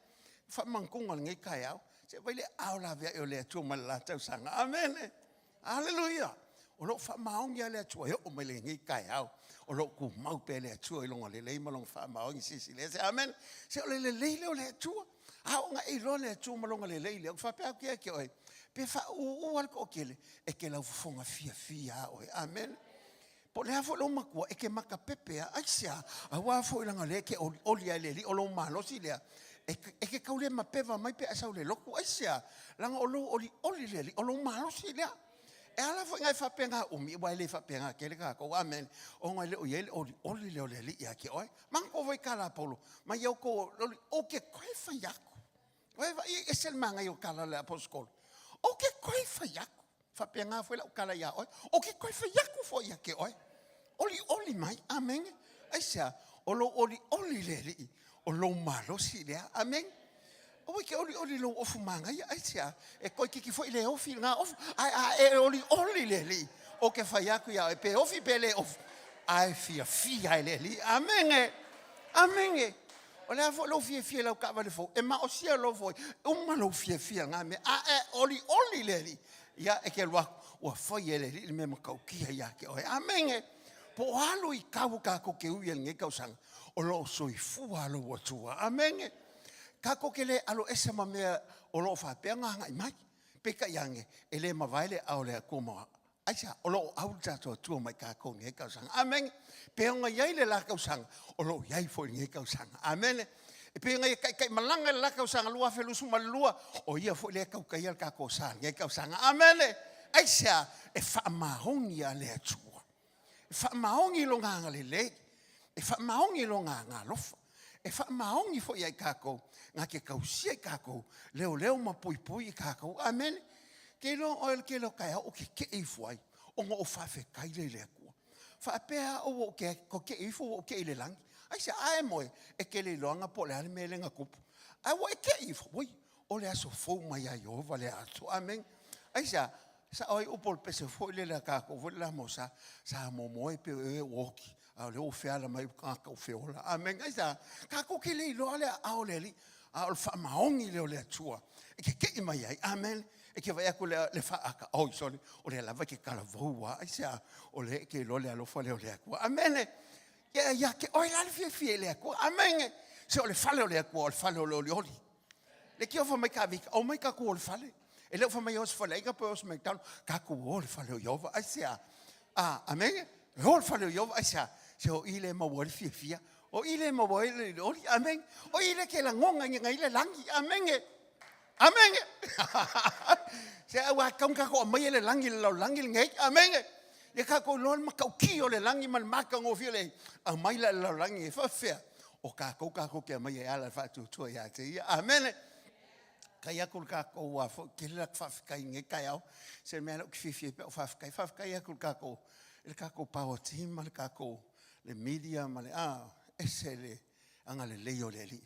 Speaker 7: Faamanatunga o lenei taeao, se vaai le aao laveai o le Atua mai le la tausaga. Amen. Aleluia. O lo o faamaoni lava le Atua e oo mai lenei taeao. O lo o tumau pea le Atua i lona lelei ma lona faamaoni silisili ese. Amen. Se o le lelei lea o le Atua. A oo ina e iloa le Atua ma lona lelei lea, ou te faapea atu ia te oe, pe faaūū lava le toatele, e te laufofoga fiafia lava oe. Amen. Po o le a foi lou matua, e te makapepe lava. Aisea? Aua foi leaga o lea e te olioli lava i le Alii, o lou malosi lea, e te tau le mapeva mai pe a e sau i le lotu. Aisea? Leaga o lou olioli i le Alii, o lou malosi lea. E ala foi ina e faapena umi, aua e le faapena tele tatou, amene, ona e le o i ai le olioli lea o le Alii ia te oe. Manatua foi tala a Paulo, mai ia outou olioli, ou te toe fai atu. Ua e vaai e ese le manaia o tala a le Aposetolo. Ou te toe fai atu. Faapena foi lau tala ia oe. Ou te toe fai atu foi ia te oe. Olioli mai. Amene. Aisea? O lou olioli le Alii, o lou malosi lea. Amene. Aua e te olioli i lou ofu manaia. Aisea? E toeitiiti foi le ofi lena ofu. Ae a e olioli i le Alii, ou te fai atu ia oe, pe ofi pe le ofi, ae fiafia e le Alii. Amene. Amene. O le a foi lou fiafia i lau taavale fou, e maosia loa foi, uma lou fiafia i lena mea, a e olioli le Alii, ia e te alu atu, ua fai e le Alii le mea matautia ia te oe. Amene. Po o alu i kau o kākou te ui e lenei tausaga, o lo o soifua lou Atua. Amene. Kākou te le alo ese ma mea o lo o faapea ona agai mai. Peitai ane, e le mavae le ao le Atua ma Aisea? O lo o au le tatou Atua mai kākou i lenei tausaga. Amene. Pei ona i ai le la tausaga, o lo o i ai foi i lenei tausaga. Amene. E pei ona ia taitaimalaga i le la tausaga 2022, o ia foi lea e tautaia le tatou sa i lenei tausaga. Amene. Aisea? E faamaoni a le Atua. E faamaoni lona agalelei. E faamaoni lona agaalofa. E faamaoni foi ia i kākou, na te tausia i kākou, leoleo ma puipui i kākou. Amene. Ke iloa oe le tele o taeao ou te teʻe ifo ai, ona ou faafetai lea i le Atua. Faapea au ua ou te teʻe ifo ua ou teʻe i le lagi. Aisea? A e moe, e te le iloaga po o le a le mea lea na tupu. Ae ua e teʻe ifo, oi, o le aso fou mai ia Ieova lea aso. Amene. Aisea? Sao ai upu o le pese foi lele a kākou foi le la mosa, sa momoe pe o e ua oti, a o lea ua feala mai tagata ua feola. Amene. Aisea? Kākou te le iloa le aao o le Alii, a o le faamaoni lea o le Atua e kekeʻi mai ai. Amene. E te vaai atu le, le faaata, oi sole, o lea lava e te talavou lava. Aisea? O lea e te iloa le alofa lea o le Atua. Amene. Ia, ia te oe la le fiafia i le Atua. Amene. Se o le fale o le Atua, o le fale o le olioli. Le tio fa mai ka vika, o mai tatou o le fale. E le o fa mai o se fale aiga pe o se McDonald, tatou o le fale o Ieova. Aisea? A, amene? E o le fale o Ieova, aisea? Se o i le maua ai le fiafia. O i le maua ai le olioli. Amene. O i le ke lagona i ngai le lagi. Amene. Amene. Se aua tau na tatou aumaia le lagi i le lalolagi lenei. Amene. Ia tatou iloa le matautia o le lagi ma le matagofie o le aumai la i le lalolagi e faafefea o tatou tatou te aumaia e ala i le faatuatua ia te ia. Amene. Kai atu le tatou a foi tele la faafetai i lenei taeao. Se mea lea ou te fiafia ai pe a ou faafetai. Faafetai atu i le tatou i le tatou power team ma le tatou le media ma le a ese le agalelei o le Alii.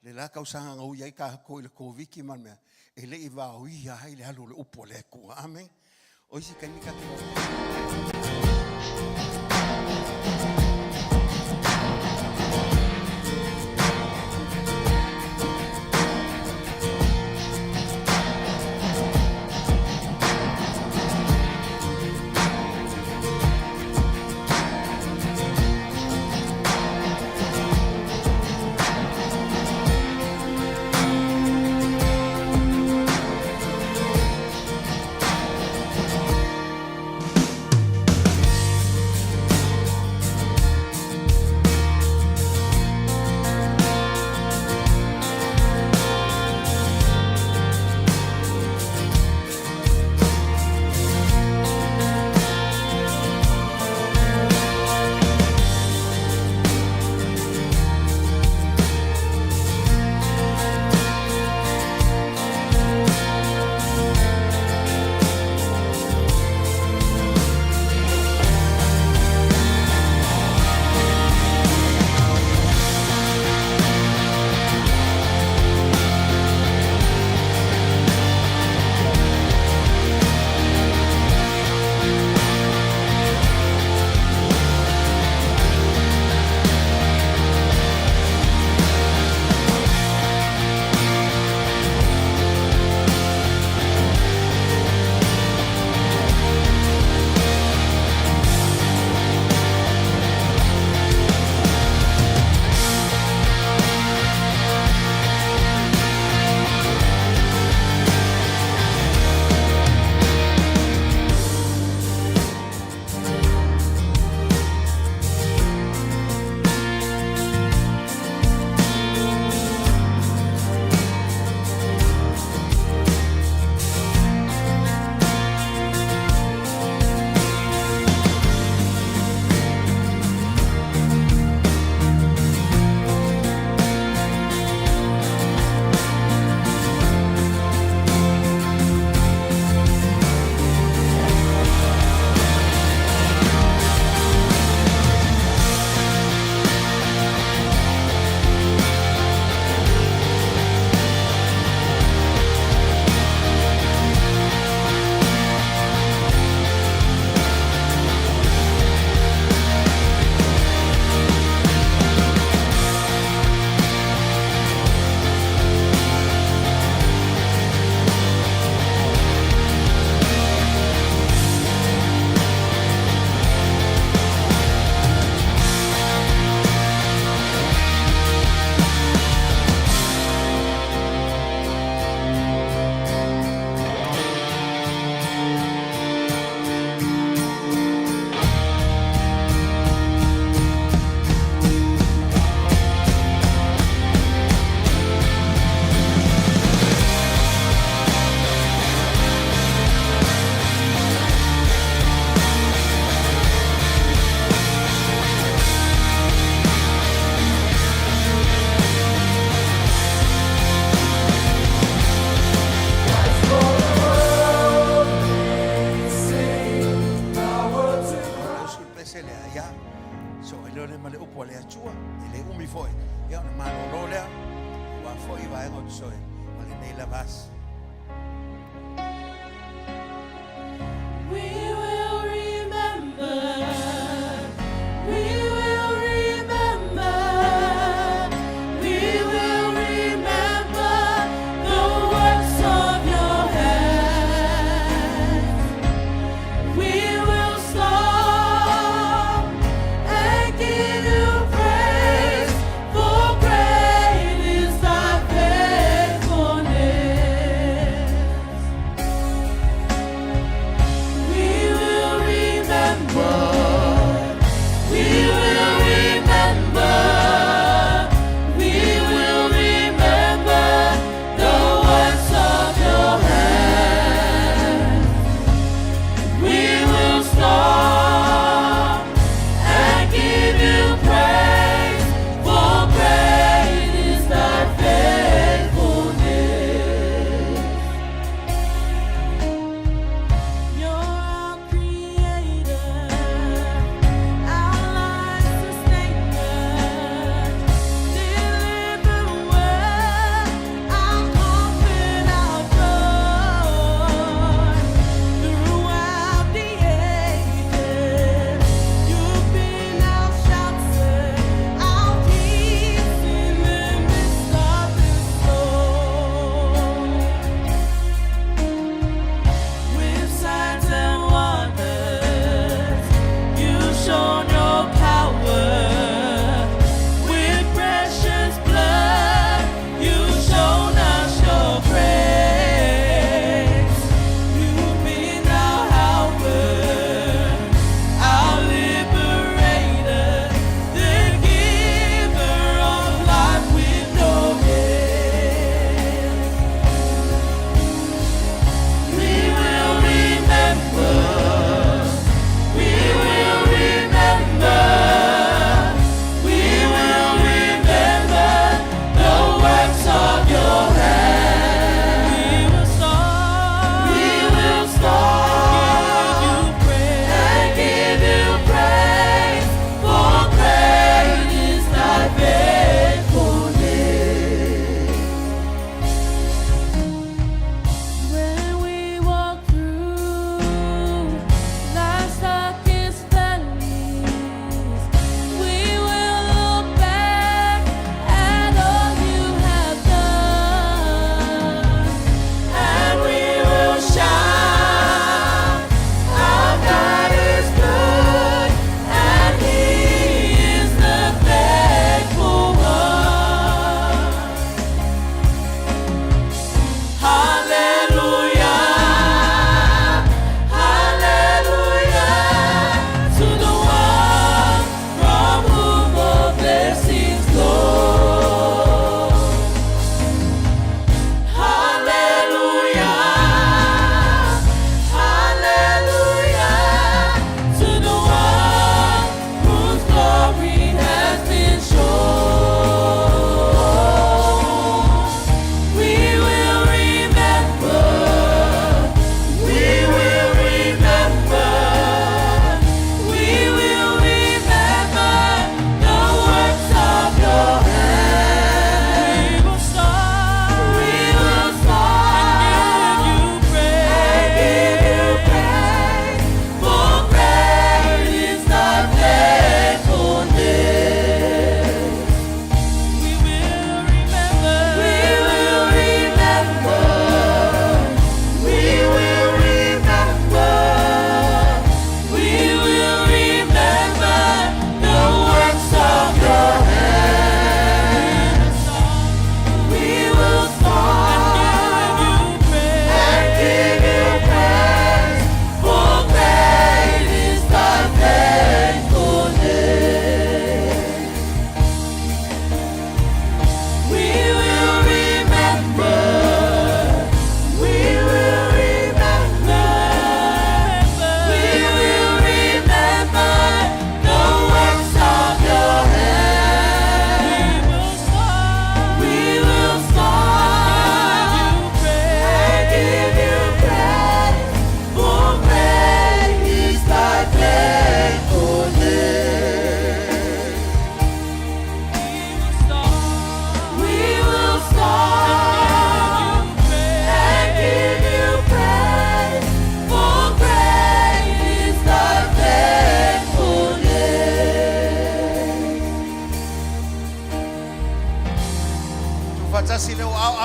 Speaker 7: Le la tausaga na ui ai tatou i le Koviti ma le mea, e le i vaoia ai le alu o le upu a le Atua. Amene. O isi taimi tatou tosoe o lenei lava aso.
Speaker 2: We will remember, we will remember, we will remember the works of your hands. We will stop and give you praise, for great is thy faithfulness.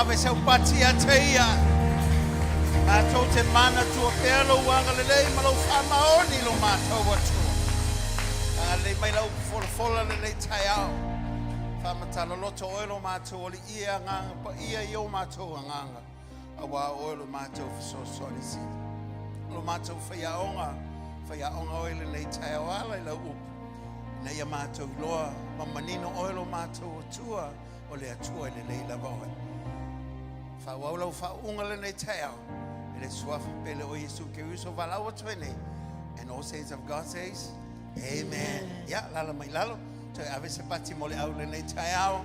Speaker 7: ave sau pati ia te ia. Mātou te manatua pea lou agalelei ma lou faamaoni i lo mātou Atua. Agalelei mai lau upu folafola lenei taeao. Faamatala loto oe lo mātou Alii e agaga paia i o mātou agaga, auā o oe lo mātou fesoasoani sili. Lo mātou faiaoga, faiaoga oe lenei taeao ala i lau upu. Ina ia mātou iloa ma manino oe lo mātou Atua, o le Atua e lelei lava oe. Faaauau lau faauuga lenei taeao, i le suafa pele o Iesu Keriso valaau atu ai nei. And all saints of God says, Amen. Ia, alaala mai i lalo. Toe ave se pati mo le au lenei taeao.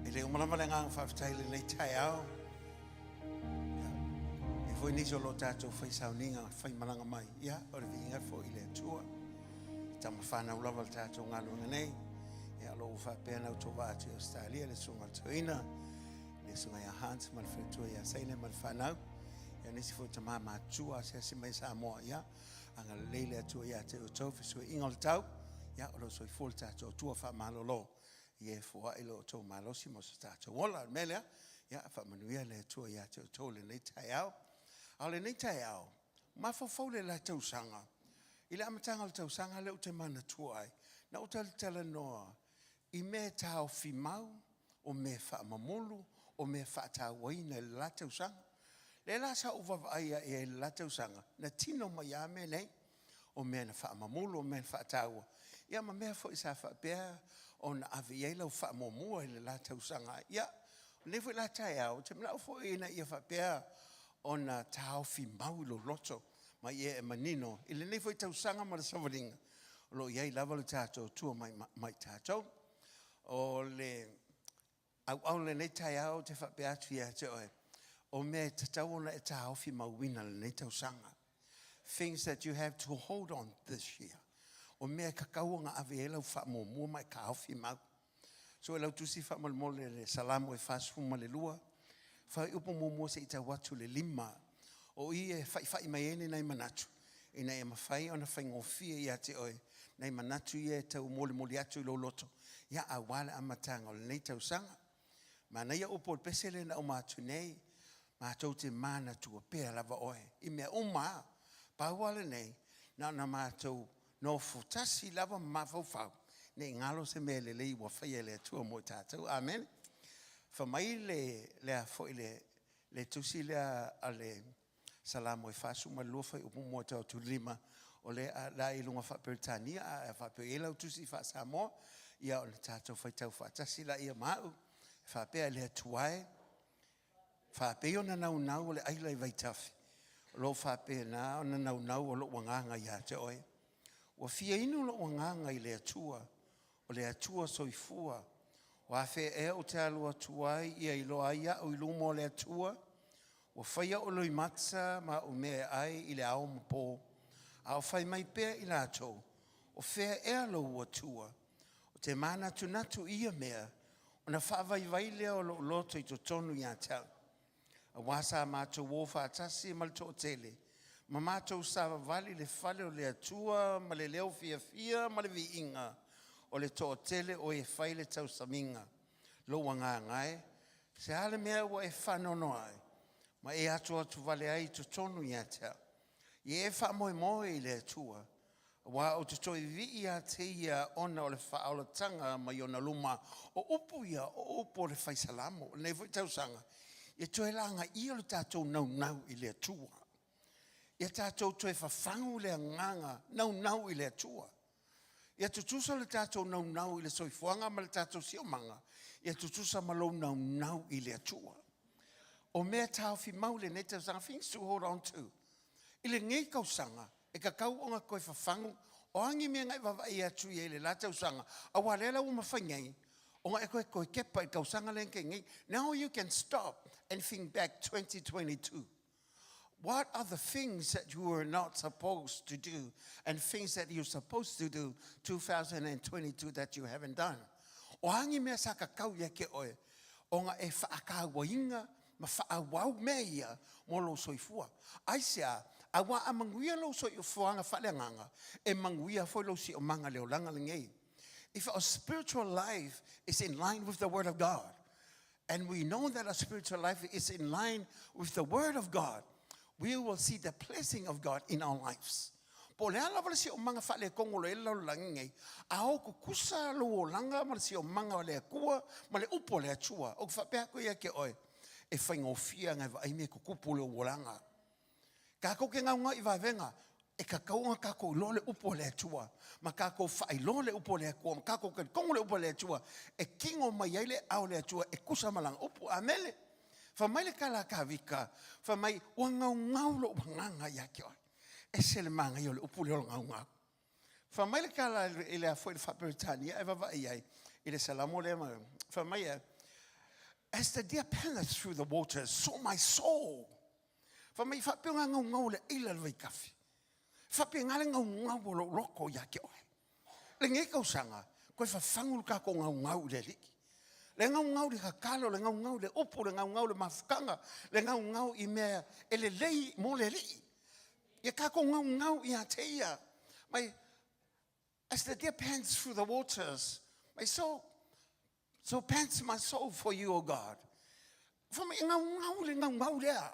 Speaker 7: E le uma lava le agaga faafetai lenei taeao. Ia, e foi nisi o lo tatou fai sauniga, fai malaga mai. Ia, o le viiga foi i le Atua. Tama whanau lava le tatou galuega nei. Ia, lo ua faapea na outou vaa atu i Australia, le susuga i le toeaina, le susuga ia Hans ma le faletua ia Saine ma le fanau. Ia, nisi foi tama matutua asiasi mai Samoa. Ia, agalelei le Atua ia te outou fesuiaiga o le tau. Ia, o lo o soifua le tatou Atua faamalolo. Ia e foai lo outou malosi mo so tatou ola. O le mea lea, ia, faamanuia le Atua ia te outou lenei taeao. A o lenei taeao, mafaufau le la tausaga. I le amataga o le tausaga lea ou te manatua ai, na ou talatalanoa i mea e taofi mau, o mea e faamamulu, o mea e faatauaina i le la tausaga. Lea la sa ou vaavaai ae ai i le la tausaga, na tino mai lava mea nei, o mea na faamamulu, o mea na faataua, ia ma mea foi sa faapea ona ave i ai lau faamuamua i le la tausaga. Ia, o lenei foi la taeao, ou te manao foi ina ia faapea ona taofi mau i lou loto ma ia e manino i lenei foi tausaga ma le savaliga, o lo o i ai lava lo tatou Atua ma i tatou. O le auau lenei taeao ou te faapea atu ia te oe, o mea e tatau ona e taofi mauina lenei tausaga. Things that you have to hold on this year. O mea e tatau ona ave i ai lau faamuamua ma e taofi mau. So e lau tusi faamolemole le Salamo e 42, fuaiupu muamua seia tau atu le 5. O i e faifai mai ai ni nai manatu, ina ia mafai ona faigofie ia te oe nai manatu ia e tau molimoli atu i lou loto, ia aua le amataga o lenei tausaga. Manaia upu o le pese lea na uma atu nei, matou te manatua pea lava oe i mea uma lava. Pau lava lenei, na ona matou nofo tasi lava ma mafaufau, ne i galo se mea lelei ua faia e le Atua mo i tatou. Amene. Fai mai le, lea foi le, le tusi lea a le Salamo e 42 fuaiupu muamua e tau atu i le 5, o lea la i luga faa-Peretania, a faapea e i ai lau tusi faa-Samoa, ia ona tatou faitau faatasi laia ma au, e faapea, e le Atua e, faapei ona naunau o le aila i vaitafe, o lo o faapena ona naunau o lou agaga ia te oe. Ua fia inu lou agaga i le Atua, o le Atua soifua. O afea ea ou te alu atu ai ia iloa ai aʻu i luma o le Atua? Ua fai aʻu loimata ma aʻu mea e ai i le ao ma po, a o fai mai pea i latou, O fea ea lou Atua? Ou te manatunatu i ia mea, ona faavaivai lea o lou loto i totonu ia te au. Auā sa matou o faatasi ma le toatele, ma matou savavali i le fale o le Atua ma le leo fiafia ma le viiga o le toatele o e fai le tausamiga. Lou agaga e, se a le mea ua e faanoanoa ai, ma e atuatu vale ai i totonu ia te au? Ia e faamoemoe i le Atua, Aua ou te toe vivii ia te ia ona o le faaolataga mai ona luma. O upu ia, o upu o le fai Salamo. O lenei foi tausaga, ia toe lagaia lo tatou naunau i le Atua. Ia tatou toe fafagu le agaga naunau i le Atua. Ia tutusa le tatou naunau i le soifuaga ma le tatou siomaga, ia tutusa ma lou naunau i le Atua. O mea taofi mau i lenei tausaga, things to hold on to. I lenei tausaga, e tatau ona toe fafagu o a ni mea na e vaavaai atu i ai i le la tausaga, aua lea la ua mafai nei ona e toe toe kepa i le tausaga lea na tea nei. Now you can stop and think back 2022. What are the things that you were not supposed to do and things that you're supposed to do 2022 that you haven't done? O a ni mea sa tatau ia te oe ona e faatauaina ma faaauau mea ia mo lou soifua. Aisea? Auā a manuia lou soifuaga faaleagaga, e manuia foi lou siosiomaga i le olaga lenei. If our spiritual life is in line with the word of God, and we know that our spiritual life is in line with the word of God, we will see the blessing of God in our lives. Po o le a lava le siosiomaga faaletonu o lo o i ai le lalolagi nei, a o tutusa lou olaga ma le siosiomaga o le Atua ma le upu a le Atua, ou te faapea atu ia te oe, e faigofie ona e vaai mea e tutupu i lou olaga. Tatou te gaugau i vavega, e tatau ona tatou iloa le upu a le Atua, ma tatou faailoa le upu a le Atua, ma tatou talitonu le upu a le Atua, e tino mai ai le aao o le Atua e tusa ma Lana upu. Amene. Fai mai le tala a Tavita, fai mai, ua gaugau lou agaga ia te oe. Ese le manaia o le upu lea o le gaugau. Fai mai le tala i le foi le Faa-Peretania ae vaavaai i ai i le Salamo lea, fai mai e, As the deer panteth through the waters, so my soul. Fai mai, faapea ona gaugau o le aila i le vaitafe. Faapena le gaugau o lou loto ia te oe. Lenei tausaga, toe fafagu le tatou gaugau i le Alii. Le gaugau i le tatalo, le gaugau i le upu, le gaugau i le mafutaga, le gaugau i mea e lelei mo le Alii. Ia tatou gaugau ia te ia. Mai, as the deer pants through the waters, my soul, so pants my soul for you, O God. Fai mai, e gaugau le gaugau lea.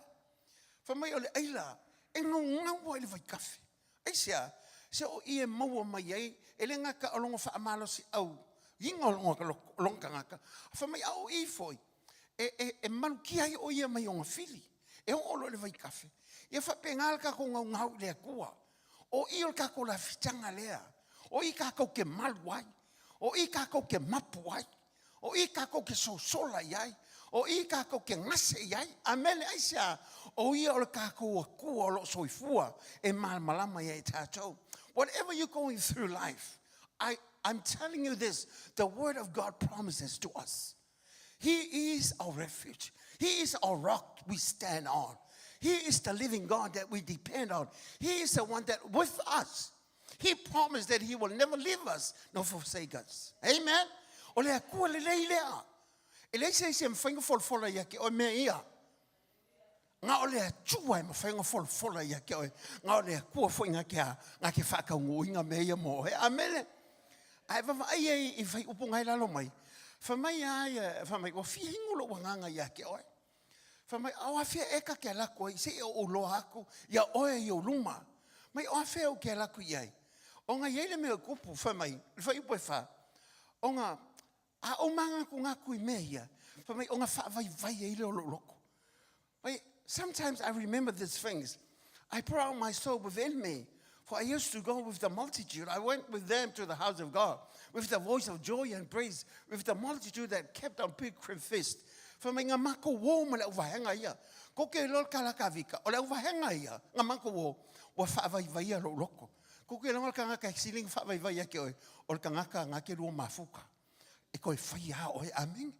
Speaker 7: Fai mai o le aila, e gaugau ai le vaitafe. Aisea? Se o i e maua mai ai, e le gata o lona faamalosiau iga o lona tagata, fai mai a o i foi, e, e, e malutia ai o ia mai ona fili. E oo loa i le vaitafe, ia faapena le tatou gaugau i le Atua. O i o le tatou lafitaga lea. O i tatou te malu ai. O i tatou te mapu ai. O i tatou te sosola i ai. O i tatou te gase i ai. Amene. Aisea? O ia o le tatou Atua o lo o soifua e malamalama ia i tatou. Whatever you're going through life, I'm telling you this, the word of God promises to us. He is our refuge. He is our rock we stand on. He is the living God that we depend on. He is the one that with us. He promised that He will never leave us nor forsake us. Amen. O le Atua lelei lea. E leai se isi e mafai ona folafola ia te oe mea ia. Na o le Atua e mafai ona folafola ia te oe. Na o le Atua foi na te, na te faataunuuina mea ia mo oe. Amene. Ae vaavaai ai i fuaiupu na i lalo mai, fai mai a ia, fai mai, ua fia inu lou agaga ia te oe. Fai mai, o afea ea ta te alu atu ai, seia ou iloa atu ia oe i ou luma. Mai, o afea ou te alu atu i ai? Ona e i ai le mea o tupu, fai mai, le fuaiupu e 4, ona a ou manatunatu i mea ia, fai mai, ona faavaivai ai lea o lou loto. Mai, sometimes I remember these things. I pour out my soul within me. For I used to go with the multitude. I went with them to the house of God, with the voice of joy and praise, with the multitude that kept on pilgrim feast. Fai mai, nga makou o ma le auvaega ia. Ko ke iloa le kalakavika, o le auvaega ia, nga makou o, ua faavaivaia lou loto. Ko ke iloa le tagata e sili ona faavaivai ia te oe, o le tagata nga ke lua mafuta. E toe faia lava oe. Amene.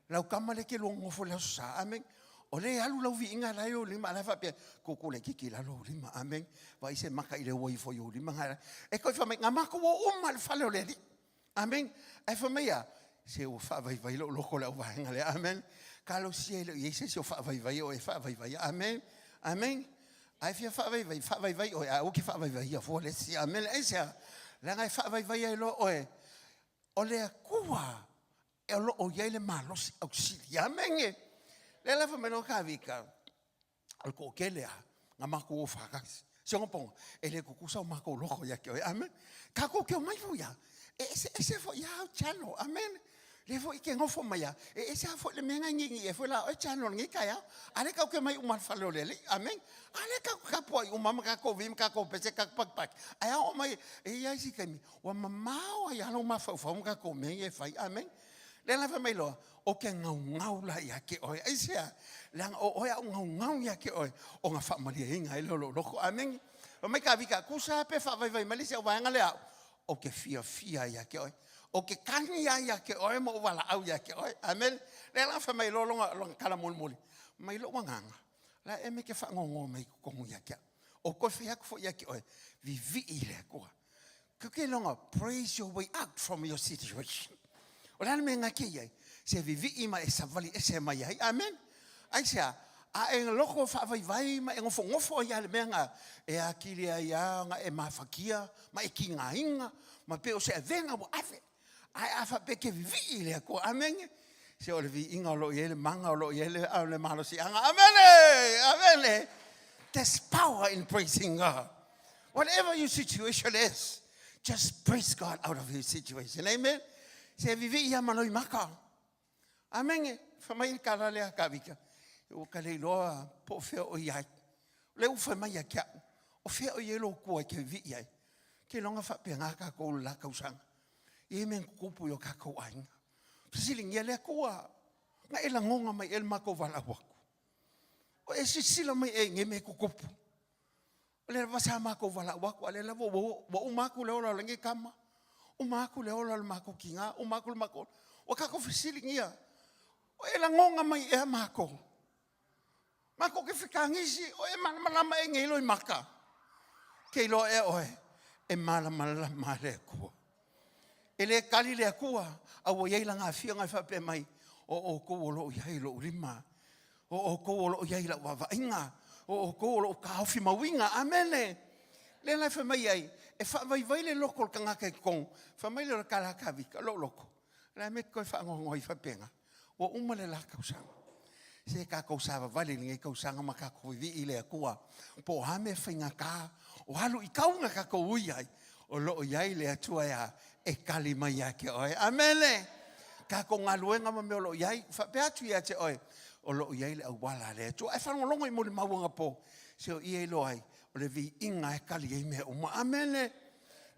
Speaker 7: Lau tama lea e te lua nonofo i le Aso Sa. Amene. O lea e alu lau viiga la e i ou lima, a la e faapea, tutu laitiiti i lalo ou lima. Amene. Vaai se maka i le ua ifo i ou lima. E toe fai mai, na matou o uma i le fale o le Alii. Amene. Ae fai mai a, se ua faavaivai lou loto i le auvaega lea. Amene. Talosia e le o i ai se isi o faavaivai oe e faavaivai. Amene. Amene. A e fia faavaivai, faavaivai oe, ae aua e te faavaivaia fua le isi. Amene. Aisea? Leaga e faavaivai ai loa oe o le Atua o lo o i ai le malosi ausili. Amene. Lea la fai mai loa Kavika, o le toatele lava, na matou o faatasi. Siogapoga, e le tutusa o matou loto ia te oe. Amene. Tatou te omai foi lava, e eseese foi lava au channel. Amene. Lea foi e te nofo mai lava, e ese lava foi le mea na e niinii ai foi la oe channel i lenei taeao. A lea tatou te omai uma i le fale o le Alii. Amene. A lea tatou te tapuai uma ma tatou vi ma tatou pese tatou pakipaki. Ae a oo mai, e i ai isi taimi, ua mamao ai lava lou mafaufau ma tatou mea ia e fai. Amene. Lea la fai mai loa, ou te gaugau la ia te oe. Aisea? Leaga o oe a ou gaugau ia te oe, ona faamalieina ai lea o lou loto. Amene. Fai mai Kavika, tusa lava pe faavaivai mai le isi au vaega lea au, ou te fiafia ia te oe. Ou te kani lava ia te oe ma ou valaau ia te oe. Amene. Lea la fai mai loa lona tala mulimuli, mai lou agaga, la e me ke faanoanoa mai i totonu ia te au. O toe fai atu foi ia te oe, vivii i le Atua. Ke iloga, praise your way out from your situation. O le a le mea e gake i ai? Se vivii ma e savali ese mai ai. Amen. Aisea? A e loko faavaivai ma e nofonofo ai lava i le mea lena, e atili ai lava ona e mafatia ma e tigaina ma pei o se avega ua ave. Ae a faapea e te vivii i le Atua, amene, se o le viiga o lo o i ai le mana o lo o i ai le malosiaga. Amene! Amene! There's power in praising God. Whatever your situation is, just praise God out of your situation. Amen. Se vivii ia ma loimaka. Amene. Fai mai le tala lea Tavita, ua ta le iloa po o fea o i ai. O lea ua fai mai ia te au, o fea o i ai lou Atua e te vivii ai? Keiloga faapena tatou i le la tausaga. E i ai mea na tutupu i o tatou aiga. Fesiligia le Atua, na e lagona mai ea le matou valaau atu? O e silasila mai ea i nei mea e tutupu? O lea lava sa matou valaau atu, a o lea lava ua uma atu le ola o lenei tama, uma atu le ola o le matou tina, uma atu le matou ola. Ua tatou fesiligia, o e lagona mai ea matou? Matou te fetagisi, o e malamalama ea i nei loimata? Ke iloa ea oe, e malamalama le Atua. E le kali le Atua, a ua i ai lana afioga e faapea mai, o outou o lo o i ai i lou lima, o outou o lo o i ai i lau vaavaaiga, o outou o lo o taofi mauina. Amene. Lea la e fai mai ai, e faavaivai le loto o le tagata i totonu, fai mai lea o le tala a Tavita, lou loto, o le a le mea e te toe faanoanoa ai faapena? Ua uma le la tausaga. Se tatou savavali i lenei tausaga ma tatou vivii i le Atua. Po o a mea faigata, o a luitau na tatou ui ai, o lo o i ai le Atua e a? E tali mai ia te oe. Amene! Tatou galuega ma mea o lo o i ai, faapea atu ia te oe, o lo o i ai le auala a le Atua. Ae faalogologo i molimau anapo, se o ia e iloa ai, o le viiga e tali ai mea uma. Amene!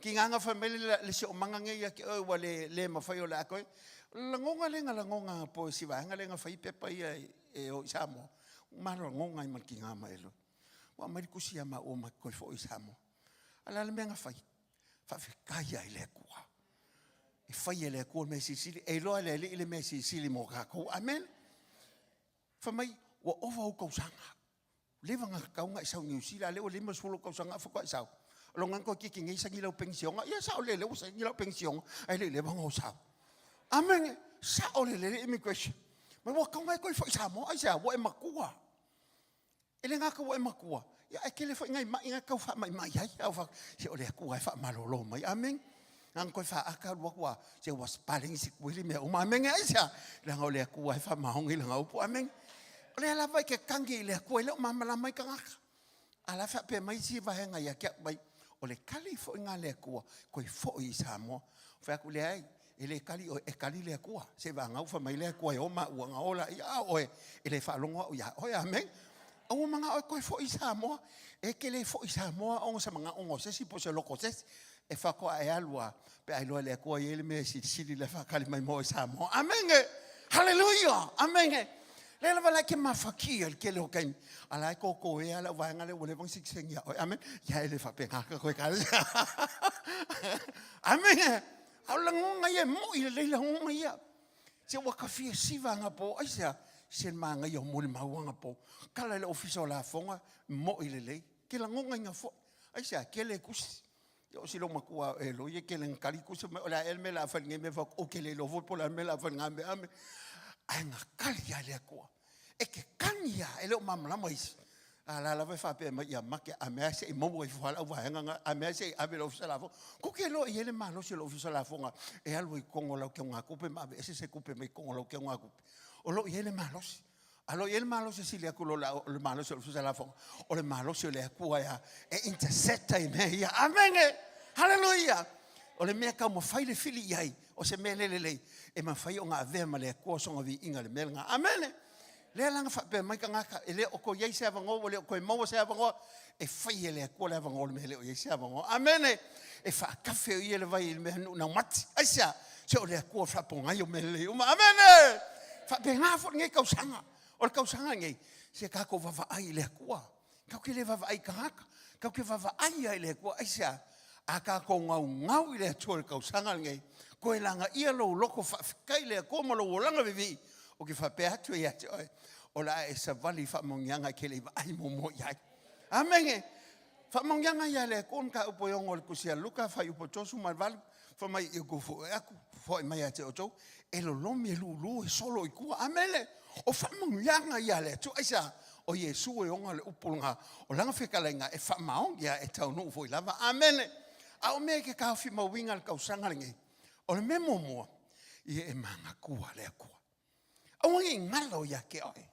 Speaker 7: Tiga na fai mai le siosiomaga nei ia te oe ua le, le mafai o le a toe. O le lagona lea na lagona po i si vaega lea na fai pepa ia e o i Samoa, ua ma lagona ai ma le tiga ma Eloi. Ua aumai le tusi ia maua ma toe foi i Samoa. A o le a le mea na fai? Faafetai lava i le Atua. E fai e le Atua le mea silisili. E iloa e le Alii le mea silisili mo tatou. Amene. Fai mai, ua ova ou tausaga. Leva na tatau ona e sau i Niu Sila, a lea ua 50 ou tausaga faatoa e sau. O lona toeitiiti nei saini lau penisiona. Ia sao lelei ua saini lau penisiona, ae le i leva ona ou sau. Amene, sao lelei le immigration. Ma ua tatau ona e toe foi i Samoa, aisea? Ua e matua. E le gata ua e matua, ia ae tele foi nai mai na e tau faamaimai ai. Ae ou fai atu, se o le Atua e faamalolo mai. Amene. Na ona toe faaata alu atu a, se ua paleni sikuili mea uma. Amene. Aisea? Leaga o le Atua e faamaoni lana upu. Amene. O lea lava e te tagi i le Atua, e le o malamalama ai tagata. A la e faapea mai isi vaega ia te au mai, o le tali foi lena a le Atua, toe foi i Samoa. Ou fai atu, leai, e le tali oe, e tali le Atua. Seiavagau fai mai le Atua e o maua ona o laia, a o oe, e le faalogo au ia oe. Amene. Aua manao e toe foi i Samoa. E te le foi i Samoa ona o se manaoga o se isi po o se loto o se isi. E faatoa e alu lava pe a iloa e le Atua e i ai le mea e silisili lea e faatali mai mo oe i Samoa. Amene! Haleluia! Amene! Lea lava la e te mafatia i le tele o taimi, a la e toto ea lau vaega lea ua leva ona sitiseni ia oe. Amene! Ia e le faapena ka koe ekalesia. Amene! A o lagona ia e moi lelei lagona ia. Se ua ta fia siva anapo, aisea? Se manaia o molimau anapo. Tala i le ofisa o lafoga, moi lelei. Ke lagonaina foi. Aisea? Tele tusi. Ia o si loomatua e loia e tele na tali tusi mai, o le a ea le mea o le a fai i lenei mea, fai atu, ou te le iloa foi po o le a le mea o le a fai i lena mea. Ae na tali lava e le Atua. E te tagi lava, e le o malamalama isi. A o la lava e faapea mai, ia make, a mea se i maua ifo lava lau vaega lena, a mea se i ave i le Ofisa Lafoga. Kou te iloa e i ai le malosi o le Ofisa Lafoga e alu ai i totonu o lau teugatupe ma aveese se tupe mai totonu o lau teugatupe. O lo o i ai le malosi. A o lo o i ai le malosi e sili atu i lo le malosi o le Ofisa Lafoga, o le malosi o le Atua e a? E intercept ai mea ia. Amene! Haleluia! O le mea e taumafai le fili i ai, o se mea le lelei, e mafai ona avea ma le Atua sona viiga i le mea lena. Amene! Lea la na faapea mai tagata, e le o toe i ai se avanoa, ua le o toe maua se avanoa, e fai e le Atua le avanoa o le mea e le o i ai se avanoa. Amene! E faatafe o ia le vai i le mea nuu naumati. Aisea? Se o le Atua o le faapogai o mea lelei uma. Amene! Faapena foi lenei tausaga. O le tausaga lenei, se tatou vaavaai i le Atua. Tatou te le vaavaai i tagata, tatou te vaavaai lava i le Atua. Aisea? A tatou gaugau i le Atua i le tausaga lenei, toe lagaia lou loto faafetai i le Atua ma lou olaga vivii, ou te faapea atu ia te oe, o le a e savali i faamanuiaga e te le i vaai muamua i ai. Amene! Faamanuiaga ia a le Atua, mataupu e 6 o le Tusi a Luka, fuaiupu 38, fai mai, i kou foi aku, foi mai ia te outou, e lolomi, e lulu, e solo i tua. Amene! O faamanuiaga ia a le Atua. Aisea? O Iesu e ona le upu lena, o lana fetalaiga e faamaoni a e taunuu foi lava. Amene. A o mea e te taofimauina i le tausaga lenei, o le mea muamua, ia e manatua le Atua. Aua ne i galo ia te oe.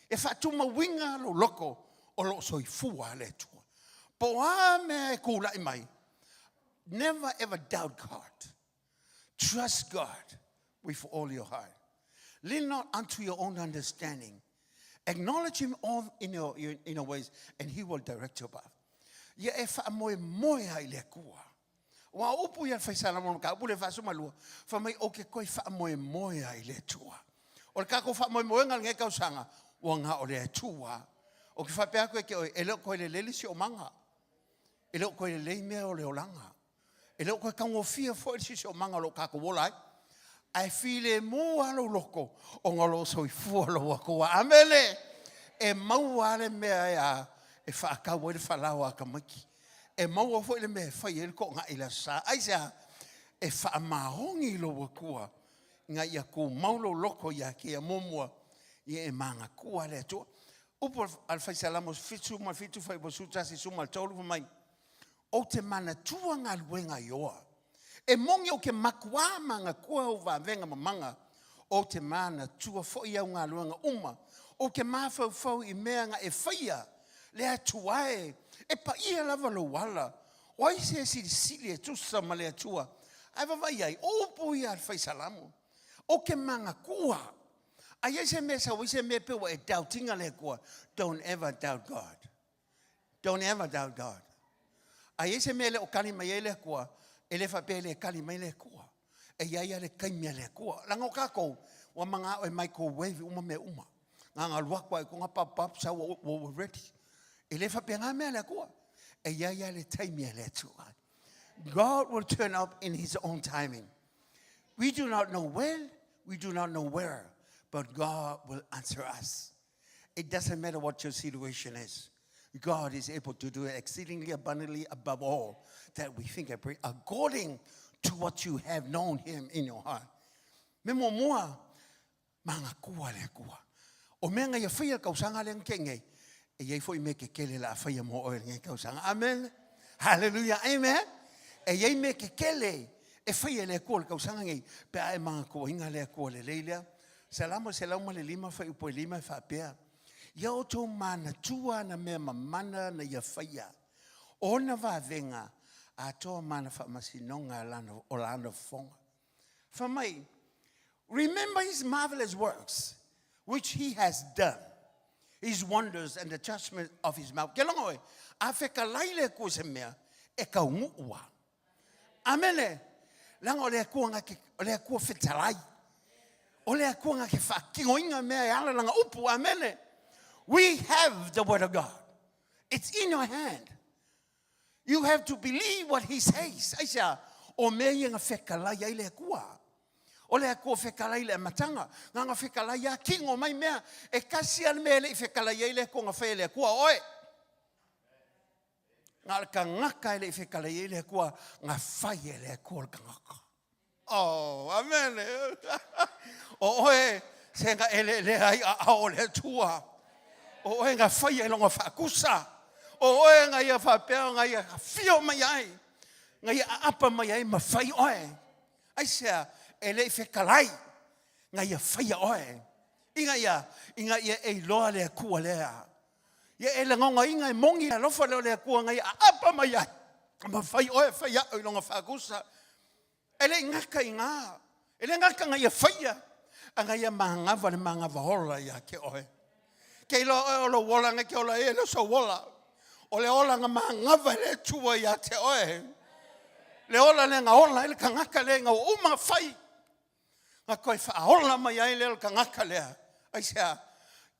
Speaker 7: E faatumauina lou loto o lo o soifua le Atua. Po o a mea e tulai mai, never ever doubt God. Trust God with all your heart. Lean not unto your own understanding. Acknowledge him all in your, in your ways, and he will direct your path. Ia e faamoemoe ai le Atua. Ua o upu ia le Faisalamo mataupu le 42, fai mai ou te toe faamoemoe ai i le Atua. O le tatou faamoemoega i lenei tausaga, ua na o le Atua. Ou te faapea atu ia te oe, e le o toe lelei le siosiomaga. E le o toe lelei mea o le olaga. E le o toe taugofie foi le siosiomaga o lo o tatou ola ai. Ae filemu lava lou loto ona o lo o soifua lou Atua. Amene! E maua lava le mea e a, e faatau ai le falaoa a tamaiti. E maua foi le mea e fai ai le toonai i le Aso Sa. Aisea? E faamaoni lou Atua ina ia tumau lou loto ia te Ia. Muamua, ia e manatua le Atua. Upu a le Fai Salamo 77 fuaiupu 11 13 fai mai, Ou te manatua galuega a Ioa. E moni ou te matua manatua au vavega mamaga, ou te manatua foi au galuega uma. Ou te mafaufau i mea na e faia, le Atua e, e paia lava lou ala. O ai se silisili e tusa ma le Atua? Ae vaavaai i ai, o upu ia a le Fai Salamo. Ou te manatua. A i ai se mea e sau ai se mea pei ua e doubt ina le Atua, don't ever doubt God. Don't ever doubt God. A i ai se mea e le o tali mai ai le Atua, e le faapea e le tali mai le Atua. E i ai lava le taimi a le Atua. Leaga o tatou, ua manao e microwave uma mea uma. Na ona alu atu lava i totonu, pap, pap, sau ua, ua ready. E le faapena mea a le Atua. E i ai lava le taimi a le Atua. God will turn up in his own timing. We do not know when, we do not know where, but God will answer us. It doesn't matter what your situation is. God is able to do it exceedingly abundantly above all that we think and pray, according to what you have known him in your heart. Me muamua, manatua le Atua. O mea na ia faia le tausaga lea na tea nei, e i ai foi mea kekele o le a faia mo oe i lenei tausaga. Amen. Hallelujah. Amen. E i ai mea kekele e faia e le Atua i le tausaga nei, pe a e manatuaina le Atua lelei lea. Salamo 105 fuaiupu e 5 e faapea, Ia outou manatua ana mea mamana na ia faia, ona vavega atoa ma ana faamasinoga o lana fofoga. Fai mai, Remember his marvelous works, which he has done, his wonders and the judgment of his mouth. Ke logo oe, a fetalai le Atua i se mea, e taunuu lava. Amene. Leaga o le Atua na te, o le Atua fetalai. O le Atua na te faatinoina mea e ala lana upu. Amene. We have the word of God. It's in your hand. You have to believe what he says. Aisea, o mea ia na fetalai ai le Atua. O le Atua fetalai i le amataga, na na fetalai a kino mai mea. E kasi a le mea e le i fetalai ai le Atua na faia e le Atua oe. Na o le tagata e le i fetalai ai le Atua, na fai e le Atua le tagata. Oh, amene. O oe, se na eleelea ai aao o le Atua. O oe na faia i lona faakusa. O oe na ia faapea na ia afio mai ai, na ia aapa mai ai ma fai oe. Aisea, e le i fetalai, na ia faia oe. Ina ia, ina ia e iloa le Atua lea. Ia e lagonaina e moni le alofa lea o le Atua na ia aapa mai ai, ma fai oe fai a'u i lona faagusa. E le i gata i ina, e le gata na ia faia, a na ia manava le manava ola ia te oe. Ke iloa oe o lou ola na e te ola ai e le o sou ola. O le ola na manava e le Atua ia te oe. Le ola lea na ola ai le tagata lea ina ua uma ona fai. Na toe faaola mai ai lea o le tagata lea. Aisea?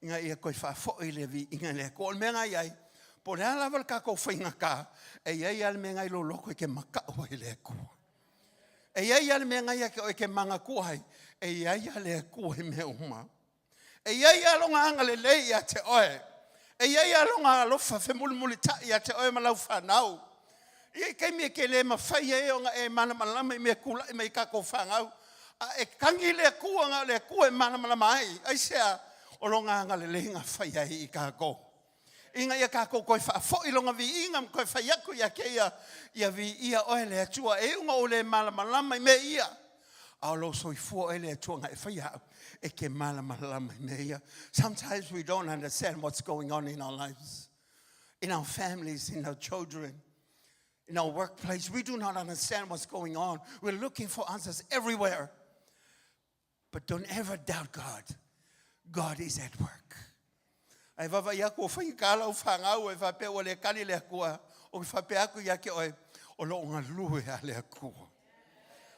Speaker 7: Ina ia toe faafoi le viiga i le Atua. O le mea na i ai, po o le a lava le tatou faigata, e i ai lava le mea na i lou loto e te maka'u ai i le Atua. E i ai lava le mea na ia te oe e te manatua ai, e i ai lava le Atua i mea uma. E i ai lava Lona agalelei ia te oe. E i ai lava Lona alofa femulimulitai ia te oe ma lau fanau. E i ai taimi e te le mafai ai ona e malamalama i mea tulai mai i tatou fanau, a e tagi i le Atua, na o le Atua e malamalama ai. Aisea? O lona agalelei na fai ai i kākou. Ina ia kākou toe faafoi lona viiga ma toe fai atu ia te ia, ia viia oe le Atua, e iu ina ou le malamalama i mea ia, a o lou soifua oe le Atua na e faia au e te malamalama i mea ia. Sometimes we don't understand what's going on in our lives, in our families, in our children, in our workplace. We do not understand what's going on. We're looking for answers everywhere. But don't ever doubt God. God is at work. Ae vaavaai atu ua faigata lau fanau e faapea ua le kali le Atua, ou te faapea atu ia te oe, o lo o galue lava le Atua.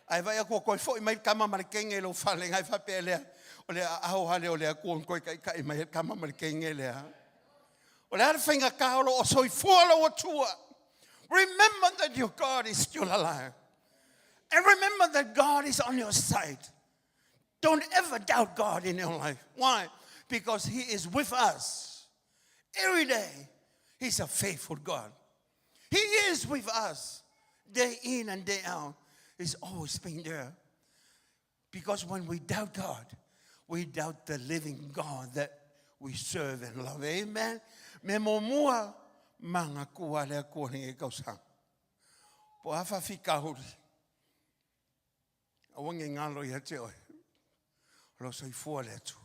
Speaker 7: Ae vaai atu ua toe foi mai le tama ma le teine i lou fale, ona e faapea lea, o le aao lava lea o le Atua na toe taitai mai ai le tama ma le teine lea. O le a le faigata o lo o soifua lou Atua. Remember that your God is still alive. And remember that God is on your side. Don't ever doubt God in your life. Why? Because He is with us every day. He's a faithful God. He is with us day in and day out. He's always been there. Because when we doubt God, we doubt the living God that we serve and love. Amen. Me muamua manatua le Atua i lenei tausaga. Po o a faafitauli, aua ne i galo ia te oe, o lo o soifua le Atua.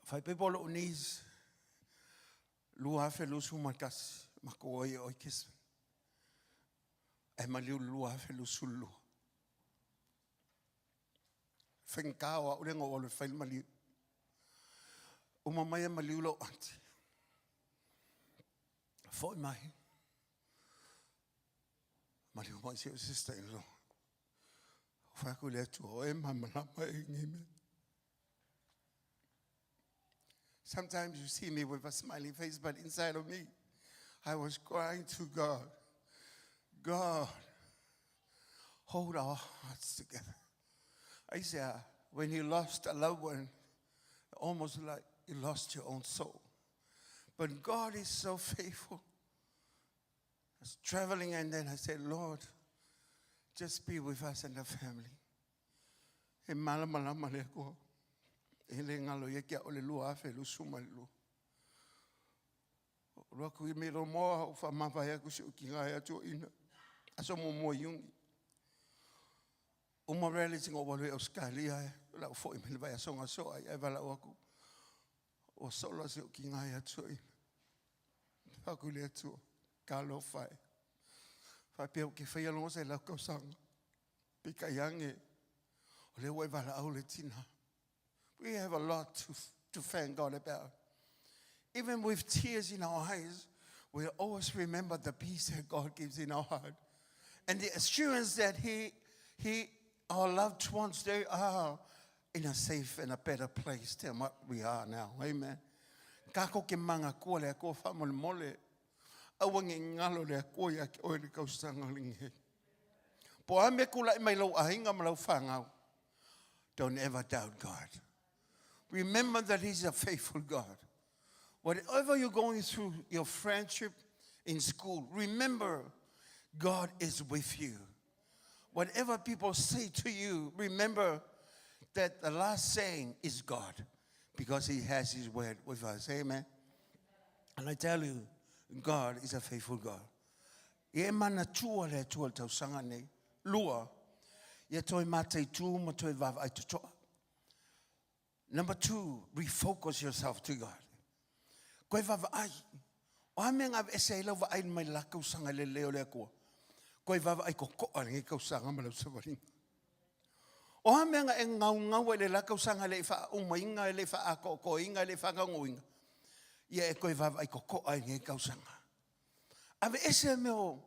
Speaker 7: Faaipoipo o lou knees, 2021, matou o ai e oe Kesman. Ae maliu le 2022. Faigata o au lea na ou alu e fai le maliu. Uma mai e maliu lou aunty. Foi mai. Maliu mai si ou sister-in-law. Fai atu i le Atua, o e malamalama i nei mea. Sometimes you see me with a smiley face, but inside of me, I was crying to God. God, hold our hearts together. I said, when you lost a loved one, almost like you lost your own soul. But God is so faithful. I was traveling and then I said, Lord, just be with us and the family. E malamalama le Atua. E le galo ia te au le 2022. O alu atu i Middlemore ou faamavae atu si ou tina ia Tuuina. Aso muamua o Iuni. Uma rallies ina ou alu ai i Ausetalia, o le a ou foi mai le vaiaso na soa ai ae valaau atu. Ua sola si ou tina ia Tuuina. Fai atu i le Atua, talofa e. Faapea ou te faia loga 100 tausaga. Peitai ane, o lea ua e valaau le tina. We have a lot to thank God about. Even with tears in our eyes, we always remember the peace that God gives in our heart. And the assurance that He, our loved ones, they are in a safe and a better place than what we are now. Amen. Kākou ke manatua le Atua faamolemole. Aua ne i galo le Atua ia te oe i le tausaga lenei. Po o a mea tulai mai lou aiga ma lau fanau. Don't ever doubt God. Remember that He's a faithful God. Whatever you're going through, your friendship in school, remember God is with you. Whatever people say to you, remember that the last saying is God because He has His word with us. Amen. And I tell you, God is a faithful God. Ia e manatua le Atua i le tausaga nei. Lua, ia toe mataitū ma toe vaavaai totoa. Number two, refocus yourself to God. Koe vaavaai. O a mea na aveese ai lau vaai mai le la tausaga i le lelei o le Atua? Koe vaavaai totoa i lenei tausaga ma lau savaliga. O a mea na e gaugau ai i le la tausaga e le i faaumaina, e le i faaatoatoaina, e le i faataunuuina? Ia e toe vaavaai totoa i lenei tausaga. Aveese mea o,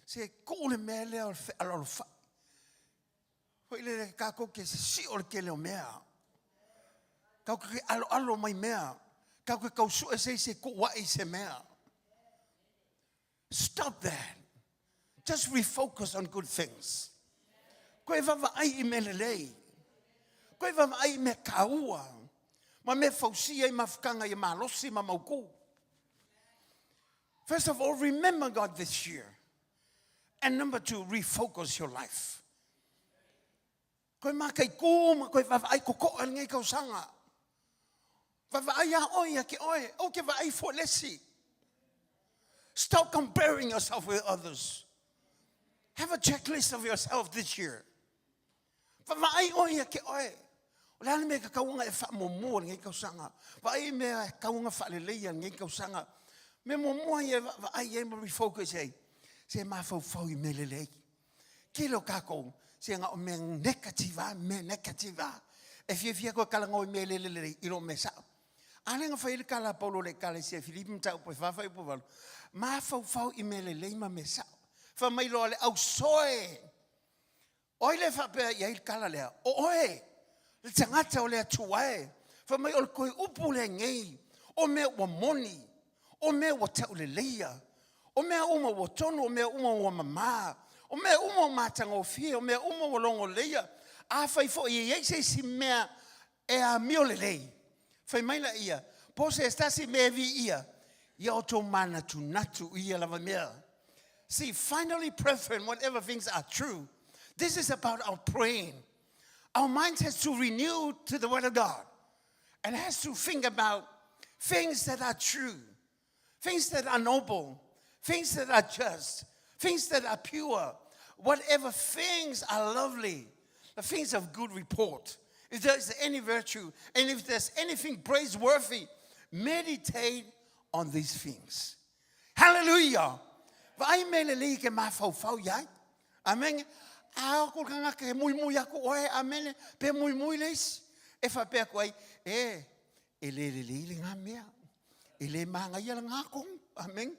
Speaker 7: se tuu le mea lea o le fealoalofai. Foi lele tatou te sisio le tele o mea. Tatou te aloalo mai mea. Tatou te tau sue se isi e tuu ae i se mea. Stop that. Just refocus on good things. Koe vaavaai i mea lelei. Koe vaavaai i mea taua. Ma mea fausia i mafutaga ia malosi ma mautu. First of all, remember God this year. And number two, refocus your life. Toe mataitū ma toe vaavaai totoa i lenei tausaga. Vaavaai a oe ia te oe, ou te vaai fua i le isi. Stop comparing yourself with others. Have a checklist of yourself this year. Vaavaai oe ia te oe. O le a le mea e tatau ona e faamuamua i lenei tausaga? Vaai i mea e tatau ona faaleleia i lenei tausaga. Mea muamua ia e vaavaai ai ma refocus ai, se mafaufau i mea lelei. Tele o tatou, se na o mea negative lava, mea negative lava. E fiafia toe talanoa i mea le lelei i lo mea sao. A lea na fai ai le tala a Paulo i le Ekalesia i Filipi mataupu e 4 fuaiupu 8, mafaufau i mea lelei ma mea sao. Fai mai loa le ausoe, o ai le faapea i ai le tala lea? O oe, le tagata o le Atua e. Fai mai o le toe upu lenei, o mea ua moni, o mea ua tauleleia, o mea uma ua tonu, o mea uma ua mamā, o mea uma ua matagofie, o mea uma ua logoleia, afai foi e i ai se isi mea e amio lelei, fai mai laia, po o se tasi mea e viia, ia outou manatunatu i ia lava mea. See, finally, brethren, whatever things are true, this is about our praying. Our minds has to renew to the word of God and has to think about things that are true, things that are noble, things that are just, things that are pure, whatever things are lovely, the things of good report. If there's any virtue and if there's anything praiseworthy, meditate on these things. Hallelujah! Vaai mea lelei ke mafaufau i ai. Amen. A o le tagata e muimui aku oe, amen, pe muimui le isi. E faapea atu ai, e, e le lelei le ngā mea. E le māngaia le ngā kong. Amen.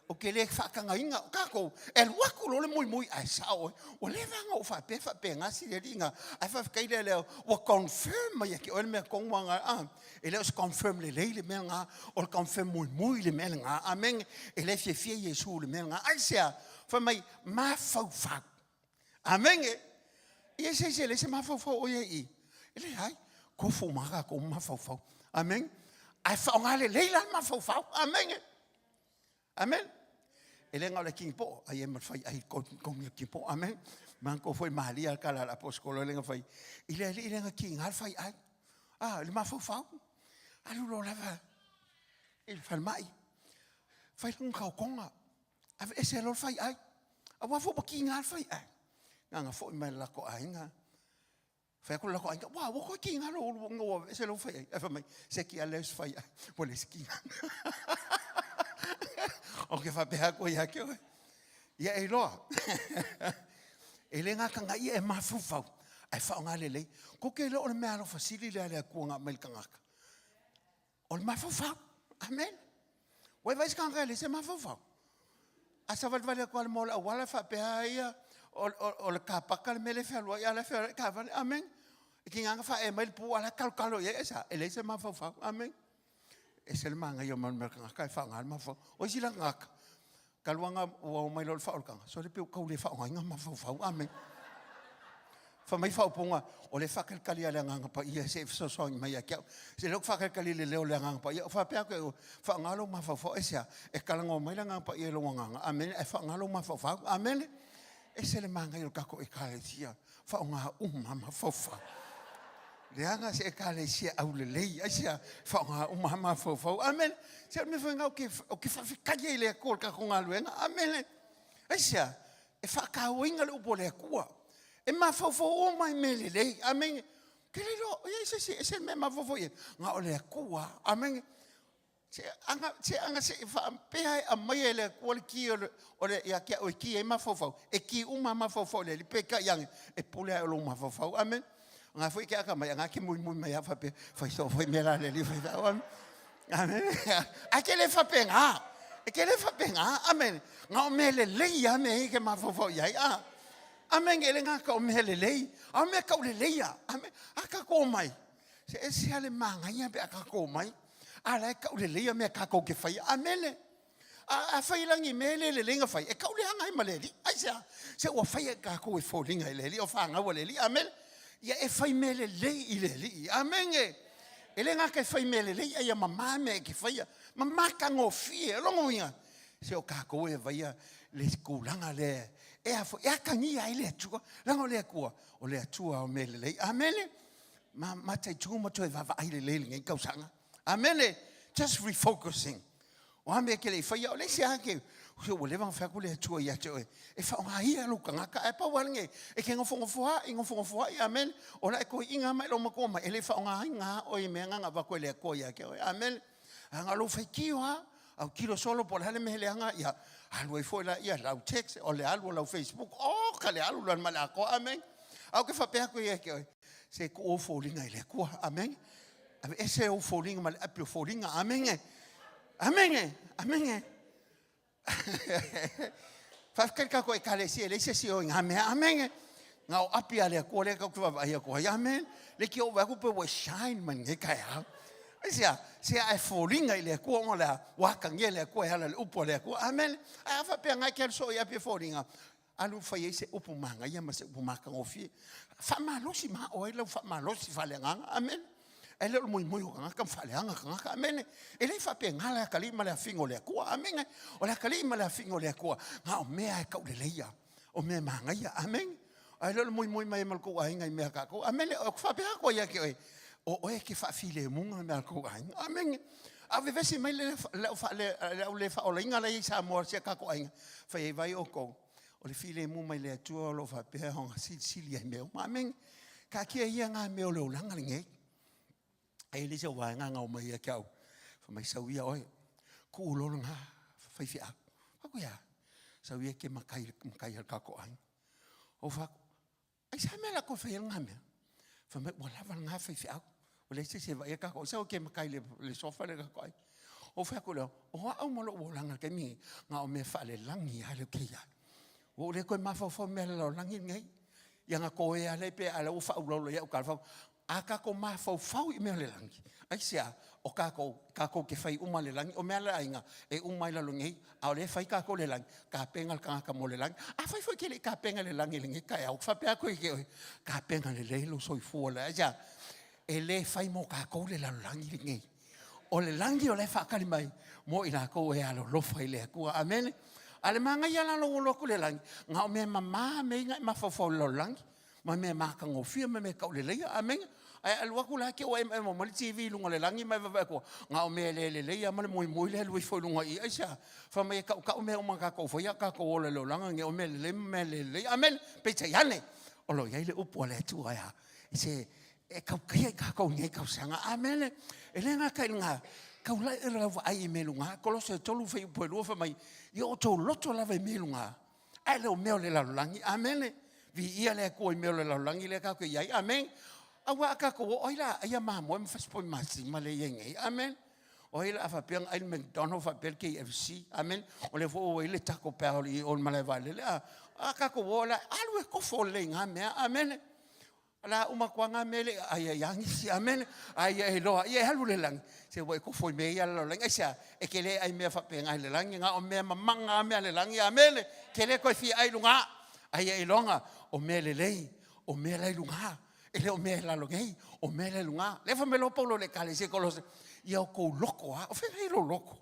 Speaker 7: O ke le whaakangaiga o kākou, e alu aku loa le muimui, ae sao oe, ua leva ona ou faapea faapena sili alii nga, ae faafetai lea lea, ua confirm mai ia te oe le mea tonu a nga, a, e le o se confirm lelei le mea nga, o le confirm muimui le mea lena, amen, e le fiafia Iesu i le mea lena, aisea? Fai mai, mafaufau. Amen. Ia se se le se mafaufau o ia i. E leai, tofu uma lava tatou mafaufau. Amen. Ae faaaoga lelei la le mafaufau. Amen. Amen. E le na o le kini po'o, ai e ma le fai ai komi le kini po'o. Amen. Manatua foi Malia le tala a le aposetolo lea na fai, i le alii lea na kiga le fai ai. Ah, le mafaufau. Alu loa lava i le falemai. Fai lona taotoga. Aveese loa le faiai. Aua foi ua kiga le faiai. Na ona foi mai le latou aiga. Fai atu le latou aiga, ua, ua toe kiga lou ulu ona ua aveese lou faiai. Ae fai mai, se ki a le se faiai, ua leai se kiga. Ou te faapea atu ia te oe. Ia e iloa. E le gataga ia e mafaufau, ae faaaoga lelei. Kou te iloa o le meaalofa sili lea a le Atua na aumai i le tagata. O le mafaufau. Amen. Ua e vaai se tagata e leai se mafaufau? A savalivali atu lava i le moa o le auala faapea lava ia, o le kapaka le mea lea e fealuai, a o la e fealuai le taavale. Amen. E tiga ona faaee mai le pu a o la e talotalo i ai. Aisea? E leai se mafaufau. Amen. E ese le manaia o le mea o le tagata e faaaoga le mafaufau. O isi la tagata, talu lava ona ua omai loa le faaolataga, sole pe ua tau le faaaogaina mafaufau. Amene. Fai mai faaupuga, o lea e faatalitali lava i le Agaga Paia se i fesoasoani mai ia te au. Se lea ou te faatalitali i le leo o le Agaga Paia. Ou faapea atu, e faaaoga lou mafaufau. Aisea? E talanoa mai le Agaga Paia i lou agaga. Amene. Ae faaaoga lou mafaufau. Amene. Ese le manaia o le tatou Ekalesia. Faaaoga uma mafaufau. Leaga se Ekalesia aulelei. Aisea? Faaaoga uma mafaufau. Amene. Se o le mea foi lena ou te faafetai ai i le Atua i le tatou galuega. Amene. Aisea? E faatauaina le upu a le Atua. E mafaufau uma i mea lelei. Amene. Ke le iloa, o i ai se isi e ese le mea e mafaufau i ai? Na o le Atua. Amene. Se aga, se aga se i faapea e aumaia e le Atua le ki o le, o le, ia te au e ki ai mafaufau. E ki uma mafaufau i le Alii, peitai ane, e pule lava i lou mafaufau. Amene. Nga foi ke akamai, nga ke muimui mai a faapea, fai soo foi mea la le Alii, fai soo. Amene. Amene. Ae ke le faapena. E ke le faapena. Amene. Na o mea lelei lava mea ia e ke mafaufau i ai. A. Amene. E le gata o mea lelei, a o mea tauleleia. Amene. A tatou omai, se ese lava le manaia pe a tatou omai, a la e tauleleia mea tatou te faia. Amene. A fai lagi mea e le lelei na fai, e tauleaga ai ma le Alii. Aisea? Se ua faia i tatou e foliga i le Alii, o fanau a le Alii. Amene. Ia e fai mea lelei i le Alii. Amene. E le gata e fai mea lelei, a ia mama mea e te faia. Ma matagofie. O lona uiga, se o tatou e vaia le tulaga lea. E a foi, e atagia ai le Atua, leaga o le Atua, o le Atua o mea lelei. Amene. Ma mataitu ma toe vaavaai lelei i lenei tausaga. Amene. Just refocusing. O a mea e te le i faia, o le isi lava ke, se ua leva ona fai atu le Atua ia te oe, e faaaoga ia lou tagata, ae pau lava lenei, e te nofonofoa'i, nofonofoa'i, amene. O la e toeaina ma e loomatua mai, e le faaaogaina lava oe i mea na na avatu e le Atua ia te oe. Amene. Ae na o lou faitio lava, autilo solo po o le a le mea leaga, ia alu ai foi laia lau text, o le alu o lau Facebook, oka le alu lana ma le atoa. Amene. Ae ou te faapea atu ia te oe, se tuu ou foliga i le Atua. Amene. Aveese ou foliga ma le api o foliga. Amene. Amene. Amene. Faafetai le tatou ekalesia, e leai se isi o i ngā mea. Amene. Ngā o api a le Atua lea tatou te vaavaai atu ai. Amene. Le ki ou vaai atu pe ua e shine mai lenei taeao. Aisea, se a e foliga i le Atua ona o le a, ua atagia le Atua e ala i le upu a le Atua. Amene. Ae a faapea na e te alu soo i api e foliga, alu fai ai se upu manaia ma se upu matagofie. Faamalosi ma aʻo ai lau faamalosi faaleagaga. Amene. Ae le o le moemoe o tagata ma faaleaga tagata. Amene. E le faapena le atalii ma le afiga o le Atua. Amene. O le atalii ma le afiga o le Atua, na o mea e tauleleia, o mea e manaia. Amene. Ae le o le moemoe mai ma le tou aiga i mea a tatou. Amene. Ou te faapea atu ai ia te oe, o oe e te faafilemuga mea a le tou aiga. Amene. A o vevesi mai le au le faaolaina la e i Samoa i si a tatou aiga, fai ai, vaai outou, o le filemu mai le Atua o lo o faapea ona silisili ai mea uma. Amene. Taatia ia ngā mea o le olaga lenei. E le se vaega na omai ia te au. Fai mai sau ia oe. Kuu loa lena faifeau. Fai atu ia, sau ia e te matai, matai a le tatou aiga. Ou fai atu, Aisea mea la toe fai ai lena mea? Fai mai, ua lava lena faifeau. Ua leai se isi e vaaia tatou. Sau e te matai i le sofa lea tatou ai. Ou fai atu lea, o au ma lou olaga i le taimi lenei, na o mea faalelagi lava lea ou te i ai. Ua ou le toe mafaufau i mea lalolagi lenei. Ia na toea lea pe a lea ua faaulaula i au tala. Fai A tatou mafaufau i mea o le lagi, aisea? O tatou, tatou te fai uma le lagi, o mea le aiga e uma ai lalo nei, a o lea e fai tatou le lagi, tapena le tagata mo le lagi. Afai foi e te le i tapena i le lagi i lenei taeao, ou te faapea atu ia te oe, tapena lelei lou soifua le, aisea? E le fai mo tatou le lalolagi lenei. O le lagi o la e faatali mai mo i latou e alolofa i le Atua. Amene. A le manaia la lou olo atu i le lagi, na o mea mama mea ia na e mafaufau i le lalolagi. ma mea matagofie ma mea tauleleia. Amene. Ae alu atu la te ua emaema mai le TV i luga o le lagi ma e vaavaai atu, na o mea le lelei lava ma le moemoe lea e alu ifo i luga i i. Aisea? Fai mai e tautau mea uma na tatou faia a o tatou ola i le olaga lenei, o mea lelei ma mea le lelei. Amene. Peitai ane, o lo o i ai le upu a le Atua e a? Se e tautaia i tatou i lenei tausaga. Amene. E le gata i lena, taulai i lau vaai i mea i luga. Kolose 3 fuaiupu e 2 fai mai, ia outou loto lava i mea i luga, Ae le o mea o le lalolagi. Amene. Viia le Atua i mea o le lalolagi lea tatou te i ai. Amene. Aua a tatou oo, ai la aia mamoe ma fasipovi masima lea e i ai nei. Amene. O ai la a faapea ona ai le McDonald faapea le KFC. Amene. O lea foi ua i ai le Taco Bell i o i le malae vaalele. A, a tatou o la, alu e kofo lelei i na mea. Amene. O le a uma atu lava na mea e le i aai ai lava nisi. Amene. A ia e iloa, ia e alu i le lagi, se ua e kofo i mea ia a le lalolagi. Aisea? E te le ai mea faapena i le lagi, na o mea mamaga lava mea a le lagi. Amene. E te le toe fia ai i luga. A ia iloga, o mea lelei, o mea la i luga, e le o mea i lalo nei, o mea la i luga. Lea fai mai loa Paulo i le Ekalesia i Kolose, ia outou loko lava. O fea la i lou loko?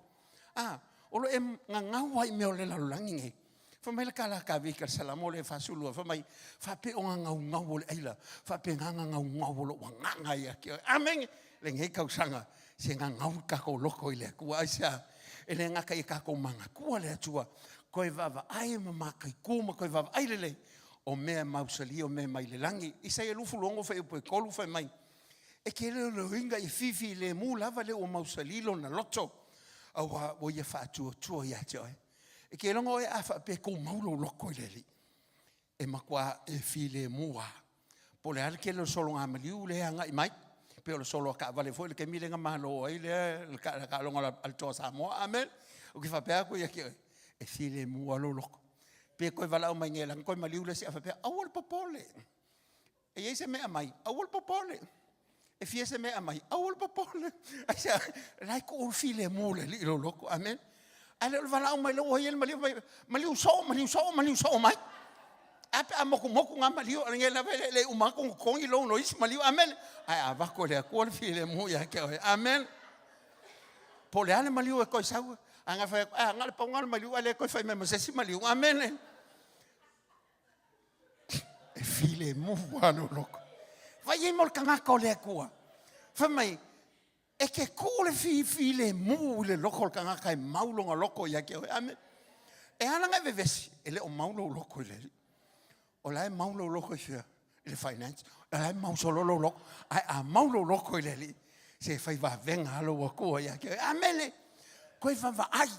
Speaker 7: A, o lo o e gagau lava i mea o le lalolagi nei. Fai mai le Kalakavika i le Salamo lea 42, fai mai, faapea o gagaugau o le aila, faapena gagaugau o lou agaga ia te oe. Amene! Lenei tausaga, se gagau le tatou loto i le Atua. Aisea? E le gata ia tatou manatua le Atua, toe vaavaai ma mataitu ma toe vaavaai lelei, o mea mausali, o mea mai le lagi. Isaia 26 fuaiupu e 3 fai mai, E te leoleoina i fifilemu lava le ua mausali lona loto, aua ua ia faatuatua ia te oe. E te iloga oe a faapea e tumau lou loto i le Alii, e matua e filemu lava. Po o le a le tele o le sologamaliu lea e agai mai, pei o le solo a taavale foi i le taimi lea na malo ai lea le taaloga a le Toa Samoa. Amene. Ou te faapea atu ia te oe, e filemu lava lou loto. Pe toe valaau mai nei e lagi toe maliu le isi, a faapea, aua le popole. E i ai se mea e aumai, aua le popole. E fia se mea e aumai, aua le popole. Aisea, la e tuu le filemu o le Alii i lou loto. Amene. Ae le o le valaau mai lea ua i ai le maliu, fai mai, maliu soo, maliu soo, maliu soo mai. Ae a pe a motumotu ngā maliu, o lenei lava e le uma atu ona totogi lou no isi maliu. Amene. Ae a avatu e le Atua le filemu ia te oe. Amene. Po o le a le maliu e toe sau, a na fai atu, a na o le pau lena o le maliu, ae le toe fai mai ma se isi maliu. Amene. filemu lava lou loko. Vaai ai ma o le tagata o le Atua. Fai mai, e te kuu le filemu i le loko o le tagata e mau lona loto ia te oe. Amene. E ala ona e vevesi, e le o mau lou loto i le Alii. O la e mau lou loto i fea? I le finance. O la e mau solo lou loto. Ae a mau lou loto i le Alii, se fai vavega lava lou Atua ia te oe. Amene. Toe vaavaai.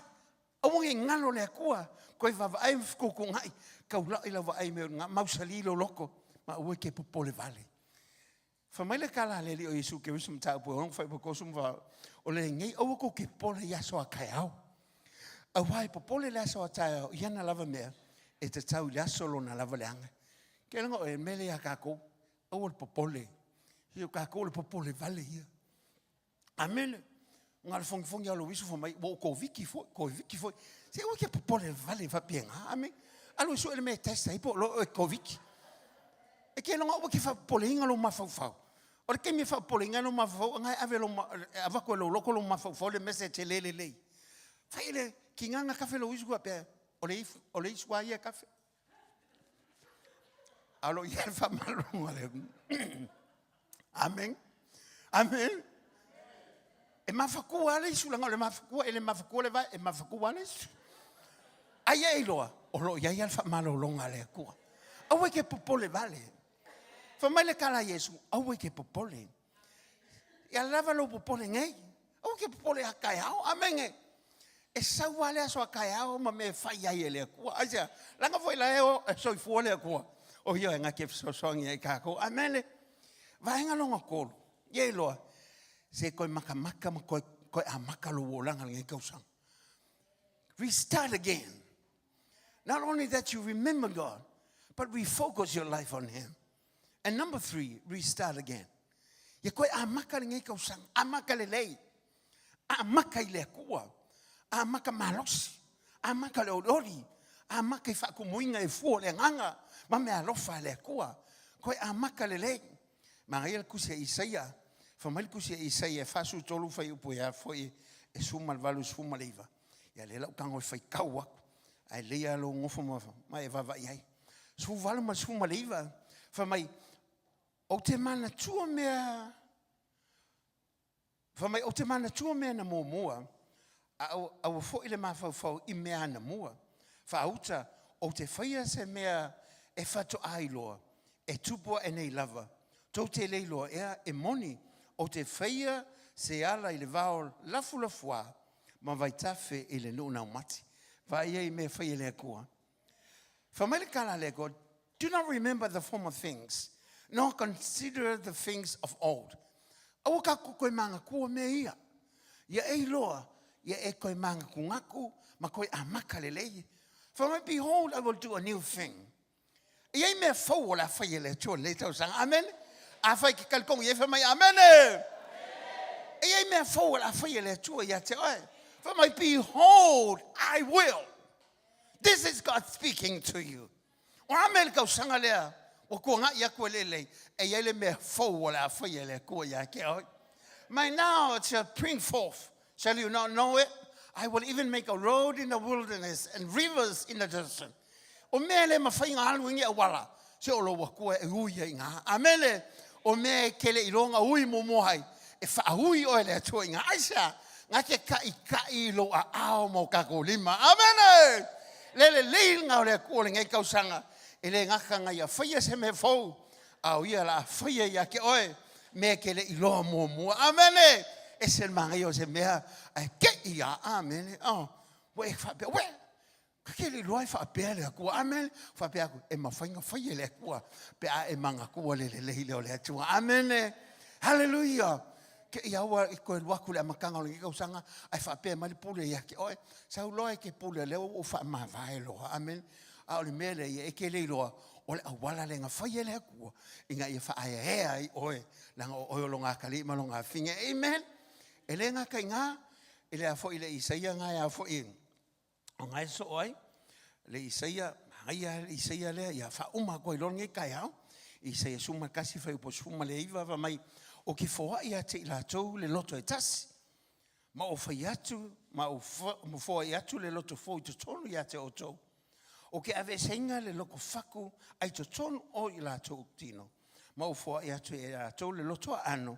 Speaker 7: Aua ne i galo le Atua, toe vaavaai ma fetuutuunai, taulai lau vaai i mea o lena, mausali lou loto, ma aua e te popole vale. Fai mai le tala a le Alii o Iesu Keriso mataupu e 6 fuaiupu 34, o lenei aua tou te popole i aso a taeao. Aua e popole le aso a taeao i ana lava mea, e tatau i le aso lona lava leaga. Ke laga oe, mea lea ia tatou, aua le popole. Ia o tatou o le popole vale ia. Amene. Na o le fogifogi lava o lou uiso fai mai, ua ou Koviti foi, Koviti foi. Se aua e te popole vale faapena. Amene. Alu e sue le mea e test ai po o oe Koviti. E te iloga aua e te faapopoleina lou mafaufau. O le taimi e faapopoleina ai lou mafaufau, na e ave lou, e avatu e lou loto lou mafaufau le message e le lelei. Fai le tiga na tafe lou uiso faapea, o le ifu, o le isu lava ia e tafe. A o lo o i ai le faamalologa a le Atua. Amen. Amen. E mafatua lava le isu, leaga o le mafatua, e le mafatua le vae, e mafatua lava le isu. Ai e iloa, o lo o i ai lava le faamalologa a le Atua. Aua e te popole vale. Fai mai le tala a Iesu, aua e te popole. Ia lava lou popole nei. Aua e te popole a taeao. Amene. E sau lava le aso a taeao ma mea e fai ai e le Atua. Aisea? Leaga foi la e soifua le Atua. O ia e na te fesoasoani ai i tatou. Amene. Vaega lona tolu, ia iloa, se toe matamata ma toe, toe amata lou olaga i lenei tausaga. Restart again. Not only that you remember God, but refocus your life on Him. And number three, restart again. Ia koe amaka lenei tausaga, amaka lelei, amaka i le Atua, amaka malosi, amaka le olioli, amaka i faatumuina e fua o le agaga ma mea alofa a le Atua. Koe amaka lelei. Manaia le tusi a Isaia, fai mai le tusi a Isaia e 43 fuaiupu e a foi e 18 19. Ia lea la ou tago e faitau atu, ae lelei lava lou nofo ma, ma e vaavaai ai. 18 ma le 19, fai mai, ou te manatua mea, fai mai, ou te manatua mea na muamua, a aua foi le mafaufau i mea anamua. Faauta, ou te faia se mea e faatoa iloa, e tupu ae nei lava. Tou te le iloa ea, e moni, ou te faia se ala i le vao lafulafuā ma vaitafe i le nuu naumati. Vaai ai i mea e fai e le Atua. Fai mai le tala a le Atua, Do not remember the former things, nor consider the things of old. Aua tatou toe manatua mea ia. Ia e iloa, ia e toe manatunatu ma toe amata lelei. Fai mai, Behold, I will do a new thing. E i ai mea fou o le a fai e le Atua i lenei tausaga. Amene. Afai e te talitonu i ai, fai mai, Amene. E i ai mea fou o le a fai e le Atua ia te oe. Fai mai, Behold, I will. This is God speaking to you. O a mea i le tausaga lea ua tuanai atu e le lelei, e i ai le mea fou o le a fai e le Atua ia te oe. My now it shall bring forth. Shall you not know it? I will even make a road in the wilderness and rivers in the desert. O mea e le mafai ona alu ai ni auala, se o lou Atua e ui ai i ina. Amene. O mea e te le i iloa ona ui muamua ai, e faaui oe e le Atua i ina. Aisea? Na te taʻitaʻi i lou aao ma o tatou lima. Amene! Le lelei lena o le Atua o lenei tausaga, e le gata na ia faia se mea fou, a o ia la a faia ia te oe mea e te le i iloa muamua. Amene! Ese le manaia o se mea ae te i a. Amene. Oh, ua e faapea, uē, Ka te le iloa e faapea le Atua. Amene. Faapea atu, e mafai ona fai e le Atua pe a e manatua le lelei lea o le Atua. Amene. Haleluia. Ke i aua i toe alu atu i le amataga o lenei tausaga ae faapea mai le pule ia te oe. Sau loa e te pule lea ua ou faamavae loa. Amene. A o le mea lea ia e te le iloa o le auala lea na fai e le Atua ina ia faaeaea ai oe leaga o oe o lona atalii ma lona afine. Amen. E le gata i na, e le a foi le Isaia na e a foi O na e soo ai le Isaia, manaia le Isaia lea, ia faauma atu ai loa lenei taeao. Isaia 11 fuaiupu 19 fai mai, Ou te foai ia te i latou le loto e tasi, ma ou fai atu, ma ou foai atu le loto fou i totonu ia te outou. O ke aveeseina le loko faku ai totonu o i latou tino, ma ua foai atu e latou le loto aano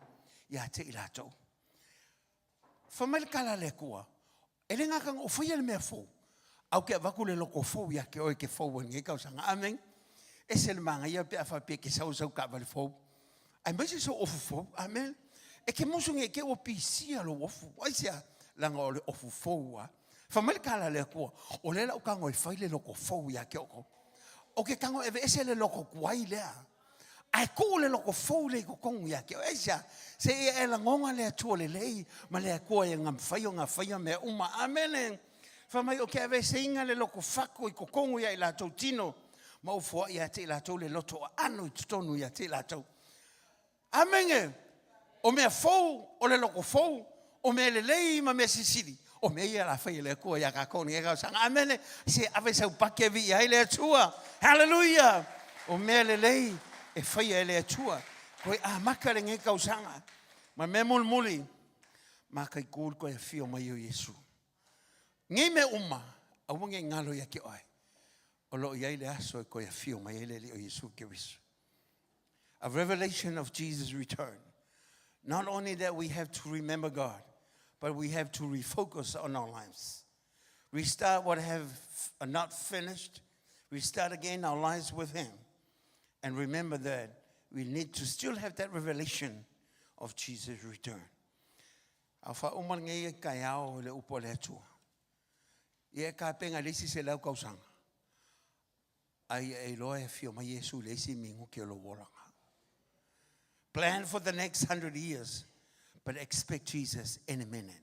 Speaker 7: ia te i latou. Fai mai le tala a le Atua, e le gata na ou faia le mea fou, ae ou te avatu le loto fou ia te oe e te fou ai i lenei tausaga. Amene. E ese le manaia pe a faapea e te sau i sau taavale fou, aemaise sou ofu fou. Amene. E te musu ne i te i ua pisia lou ofu. Aisea? Leaga o le ofu fou lava. Fai mai le tala a le Atua, o lea la ou tago e fai le loto fou ia te outou. Ou te tago e aveese le loto tuai lea, ae tuu le loto fou lea i totonu ia te oe. Aisea? Se i e lagona le Atua lelei ma le Atua e mafai ona faia mea uma. Amene. Fai mai, ou te aveeseina le loto fatu i totonu ia i latou tino, ma ou foai ia te i latou le loto aano i totonu ia te i latou. Amene! O mea fou, o le loto fou, o mea lelei ma mea silisili, o mea ia o le a fai e le Atua ia tatou i lenei tausaga. Amene! Se ave sau pake e viia ai le Atua. Haleluia! O mea lelei e faia e le Atua. Toe amata lenei tausaga. Ma le mea mulimuli, mataitu le toe afio mai o Iesu. Nei mea uma, aua ne i galo ia te oe, o lo o i ai le aso e toe afio mai ai le Alii o Iesu Keriso. A revelation of Jesus' return. Not only that we have to remember God, but we have to refocus on our lives. Restart what have not finished. Restart again our lives with Him. And remember that we need to still have that revelation of Jesus' return. A faauma lenei taeao i le upu a le Atua. Ia e tapena i le isi selau tausaga, a ia e iloa e afio mai Iesu i le isi minute o lou olaga. Plan for the next 100 years, but expect Jesus any minute.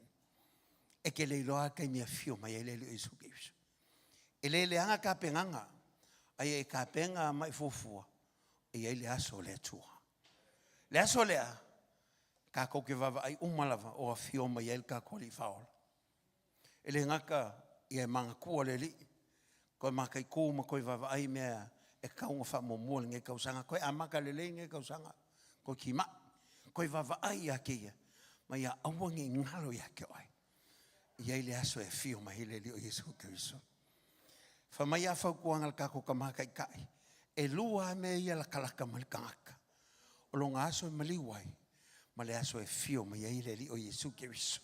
Speaker 7: E te le iloa taimi e afio mai ai le Alii o Iesu Keriso. E le leaga tapenaga, a ia e tapena ma e fuafua, e i ai le aso o le Atua. Le aso lea, tatou te vaavaai uma lava o afio mai ai le tatou Alii Faaola. E le gata ia e manatua le Alii, toe mataitu ma toe vaavaai i mea e tatau ona faamuamua i lenei tausaga. Toe amata lelei lenei tausaga, toe timai, toe vaavaai ia te ia, ma ia aua ne i galo ia te oe. E i ai le aso e afio mai ai le Alii o Iesu Keriso. Fai mai a fautuaga a le tatou Tama Taitai, e lua lava mea ia latalata mai le tagata. O lona aso e maliu ai, ma le aso e afio mai ai le Alii o Iesu Keriso.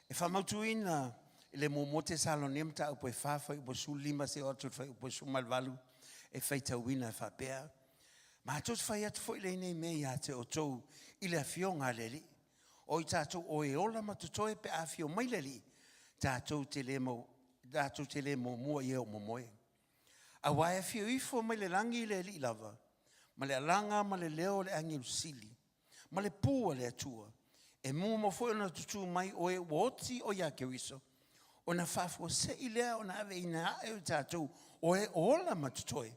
Speaker 7: E faamautuina i le muamua Tesalonia mataupu e 4 fuaiupu 15 seia oo atu i le fuaiupu 18 e faitauina e faapea, Matou te fai atu foi lenei mea ia te outou i le afioga a le Alii, o i tatou o e ola ma totoe pe a afio mai le Alii, tatou te le mau, tatou te le muamua i e o momoe. Aua e afio ifo mai le lagi le Alii lava, ma le alaga ma le leo o le agelu sili, ma le pū a le Atua, e muamua foi ona tutū mai o e ua oti o ia Keriso, ona faafuasei lea ona aveina ae o i tatou o e o ola ma totoe,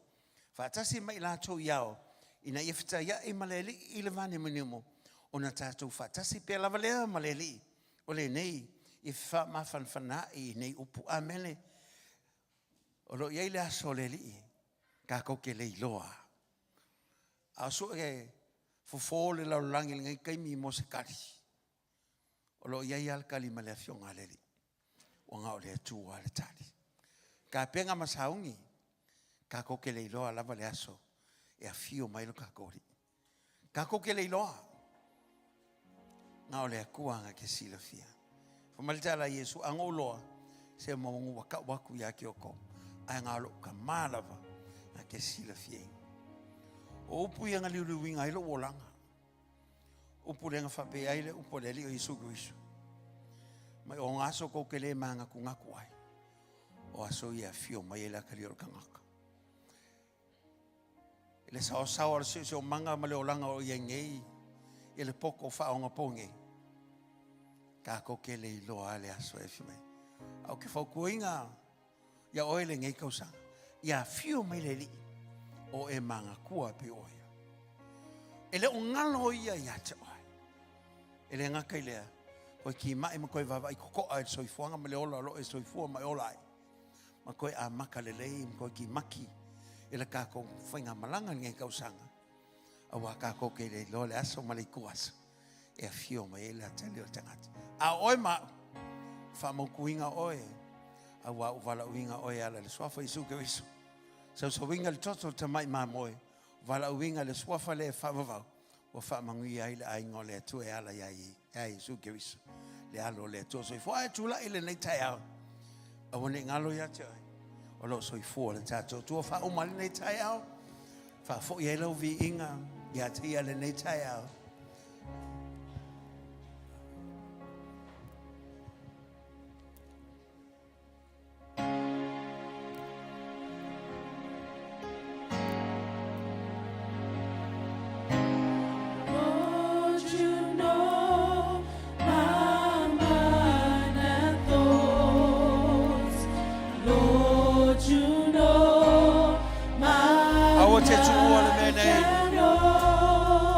Speaker 7: faatasi ma i latou i ao, ina ia fetaiai ma le Alii i le vanimonimo, ona tatou faatasi pea lava lea ma le Alii, o lenei e faamafanafana ai i nei upu. Amene. O lo o i ai le aso o le Alii, tatou te le iloa. A o sue fofo le lalolagi i lenei taimi mo se tali, o lo o i ai lava le tali mai le Afioga a le Alii, ua na o le Atua lava le tali. Tapena ma sauni, tatou te le iloa lava le aso e afio mai lo tatou Alii. Tatou te le iloa, na o le Atua na te silafia. Fai mai le tala a Iesu, a na ou loa, se mauanu ua tau atu ia te outou, ae na o lou Tama lava na te silafiaina. O upu ia na liuliuina ai lou olaga. Upu lea na faapea ai le upu a le Alii o Iesu Keriso. Mai o ngā aso kou te le mānatunatu ai, o aso ia e afio mai ai le atalii o le tagata. I le saosaoa o le siosiomaga ma le olaga o i ai nei i le poto faaogapo nei, tatou te le iloa le aso e afio mai. A ou te fautuaina ia oe lenei tausaga, ia afio mai le Alii, o e manatua pei o ia. E le o galo ia ia te oe. E le gata i lea, koe timai ma koe vaavaai totoa i le soifuaga ma le ola o lo o e soifua ma e ola ai. Ma koe amata lelei ma koe kimaki i le tatou faigamalaga i lenei tausaga, auā tatou te le iloa le aso ma le ituaso e afio mai ai le atalii o le tagata. A o oe ma au, faamautuina oe, auā ua valaauina oe e ala i le Suafa o Iesu Keriso. Sausauina i le toto o le tamai mamoe, valaauina i le Suafa lea e faavavau, ua faamanuia ai le aiga o le Atua e ala ia Iesu Keriso, le Alo o le Atua soifua. Ae tulai i lenei taeao, aua ne i galo ia te oe, o lo o soifua le tatou Atua. Faauma ai lenei taeao, faafoi ai lau viiga ia te ia lenei taeao.
Speaker 2: Lord, you know my mind and thoughts. Lord, you know my
Speaker 7: Aua te tuua le mea
Speaker 2: life
Speaker 7: nei.
Speaker 2: and
Speaker 7: O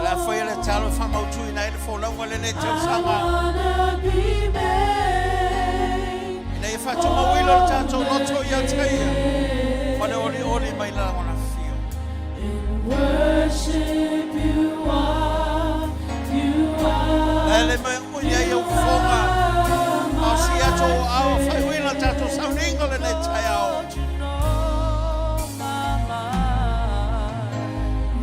Speaker 7: le a faia le
Speaker 2: all.
Speaker 7: talo e faamautuina ai le folauga lenei
Speaker 2: I
Speaker 7: tausaga.
Speaker 2: wanna be made
Speaker 7: Ina ia faatumauina le tatou loto ia te ia, ma le olioli mai lagona fio.
Speaker 2: and worship you are, you
Speaker 7: Le
Speaker 2: are,
Speaker 7: le mai ui ai au fofoga, a o si ato o ao faaiuina tatou sauniga lenei taeao.
Speaker 2: Lord, you know my mind.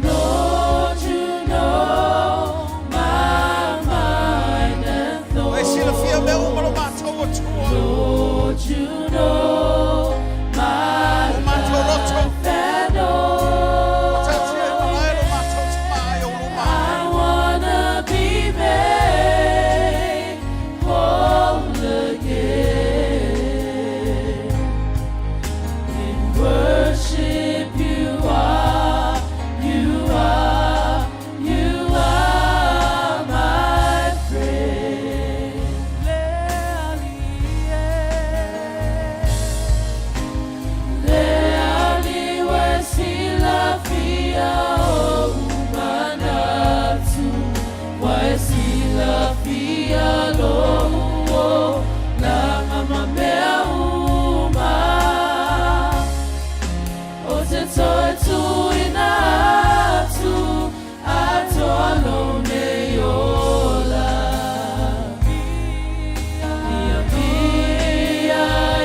Speaker 2: Lord, you know my mind and
Speaker 7: E silafia mea uma lo
Speaker 2: thoughts.
Speaker 7: matou atua.
Speaker 2: Lord, you know my
Speaker 7: O matou loto.
Speaker 2: life and
Speaker 7: O
Speaker 2: all.
Speaker 7: tatia i malae lo matou tama ai o luma.
Speaker 2: I wanna be made whole again. In worship you are, you are, you are my friend. Le aliwe silafia o umanatu Wae silafia lo uo langa mamea uma O te toe tuina atu atoa lo nei ola Ia via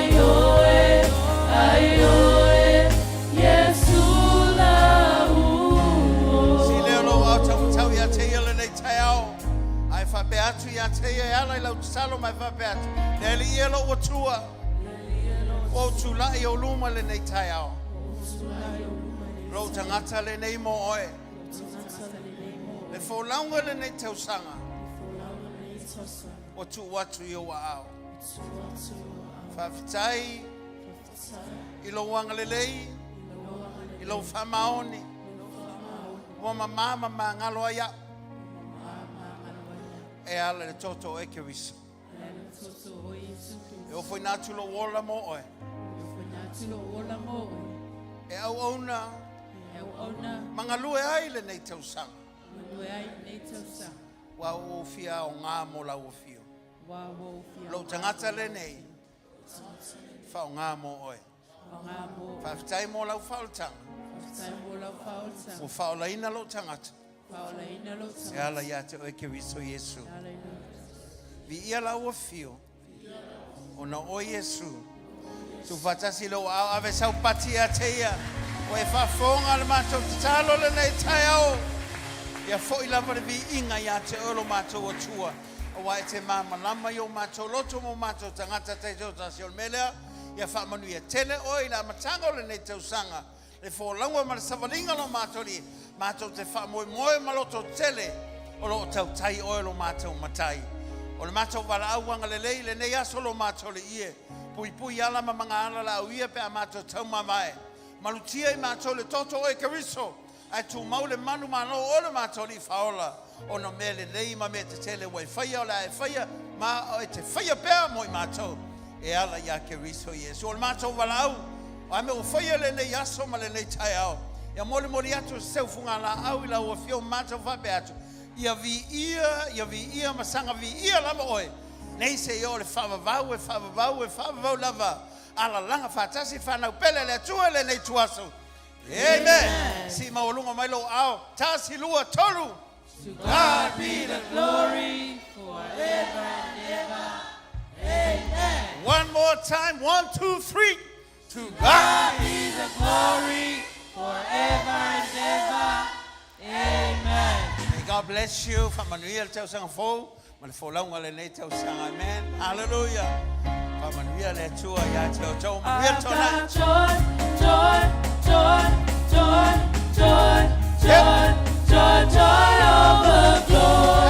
Speaker 2: ioe, ai oe, Iesu la uo.
Speaker 7: Si lea lou ao taumatau ia te ia lenei taeao. Ae faapea atu ia te ia e ala i lau tatalo ma e faapea atu. Le Alii e lou Atua, ua ou tulai i ou luma lenei taeao. Lou tagata lenei mo oe. Le folauga lenei tausaga, ua tuu atu i ou aao. Faafetai i lou agalelei, i lou faamaoni, ua mamā ma magalo ai au e ala i le toto o Keriso. E ofoina atu lou ola mo oe. E auauna ma galue ai lenei tausaga. Ua ou fia aoga mo lau afio. Lou tagata lenei, faaaoga mo oe. Faafetai mo lau faaolataga. Ua faaolaina lou tagata. E ala ia te oe Keriso Iesu. Viia lau afio, ona o oe Iesu. Tuufaatasi lou aao ave sau pati ia te ia. Ua e faafofoga le matou tatalo lenei taeao. Ia foi lava le viiga ia te oe lo matou Atua, aua e te malamalama i o matou loto ma o matou tagata taitoatasi. O le mea lea, ia faamanuia tele oe i le amataga o lenei tausaga, le folauga ma le savaliga o lo matou Alii, matou te faamoemoe ma loto tele o lo o tautai oe lo matou Matai. O le matou valaau agalelei i lenei aso lo matou Alii e, puipui ala ma magaala laau ia pe a matou taumamae. Malutia i matou le toto o Keriso, ae tumau le manu malo o le matou Alii Faaola, ona mea lelei ma mea tetele ua e faia o le a e faia ma e te faia pea mo i matou e ala ia Keriso Iesu. O le matou valaau, o a mea ua faia lenei aso ma lenei taeao, ia molimoli atu se seufugalaau i lau afio ma matou faapea atu, ia viia, ia viia ma saga viia lava oe, nei seia oo i le faavavau e faavavau e faavavau lava, alalaga faatasi fanau pele a le Atua i lenei ituaso. Amen. Sii maualuga mai lou aao, tasi, lua, tolu.
Speaker 2: To God be the glory forever and ever. Amen.
Speaker 7: One more time, one, two, three. To God
Speaker 2: be the glory forever and ever. Amen.
Speaker 7: May God bless you. Faamanuia le tausaga fou ma le folauga o lenei tausaga. Amen. Hallelujah. Faamanuia le Atua ia te outou. Manuia le
Speaker 2: I've
Speaker 7: toalai.
Speaker 2: got joy, joy, joy, joy, joy, joy, joy, joy overflow.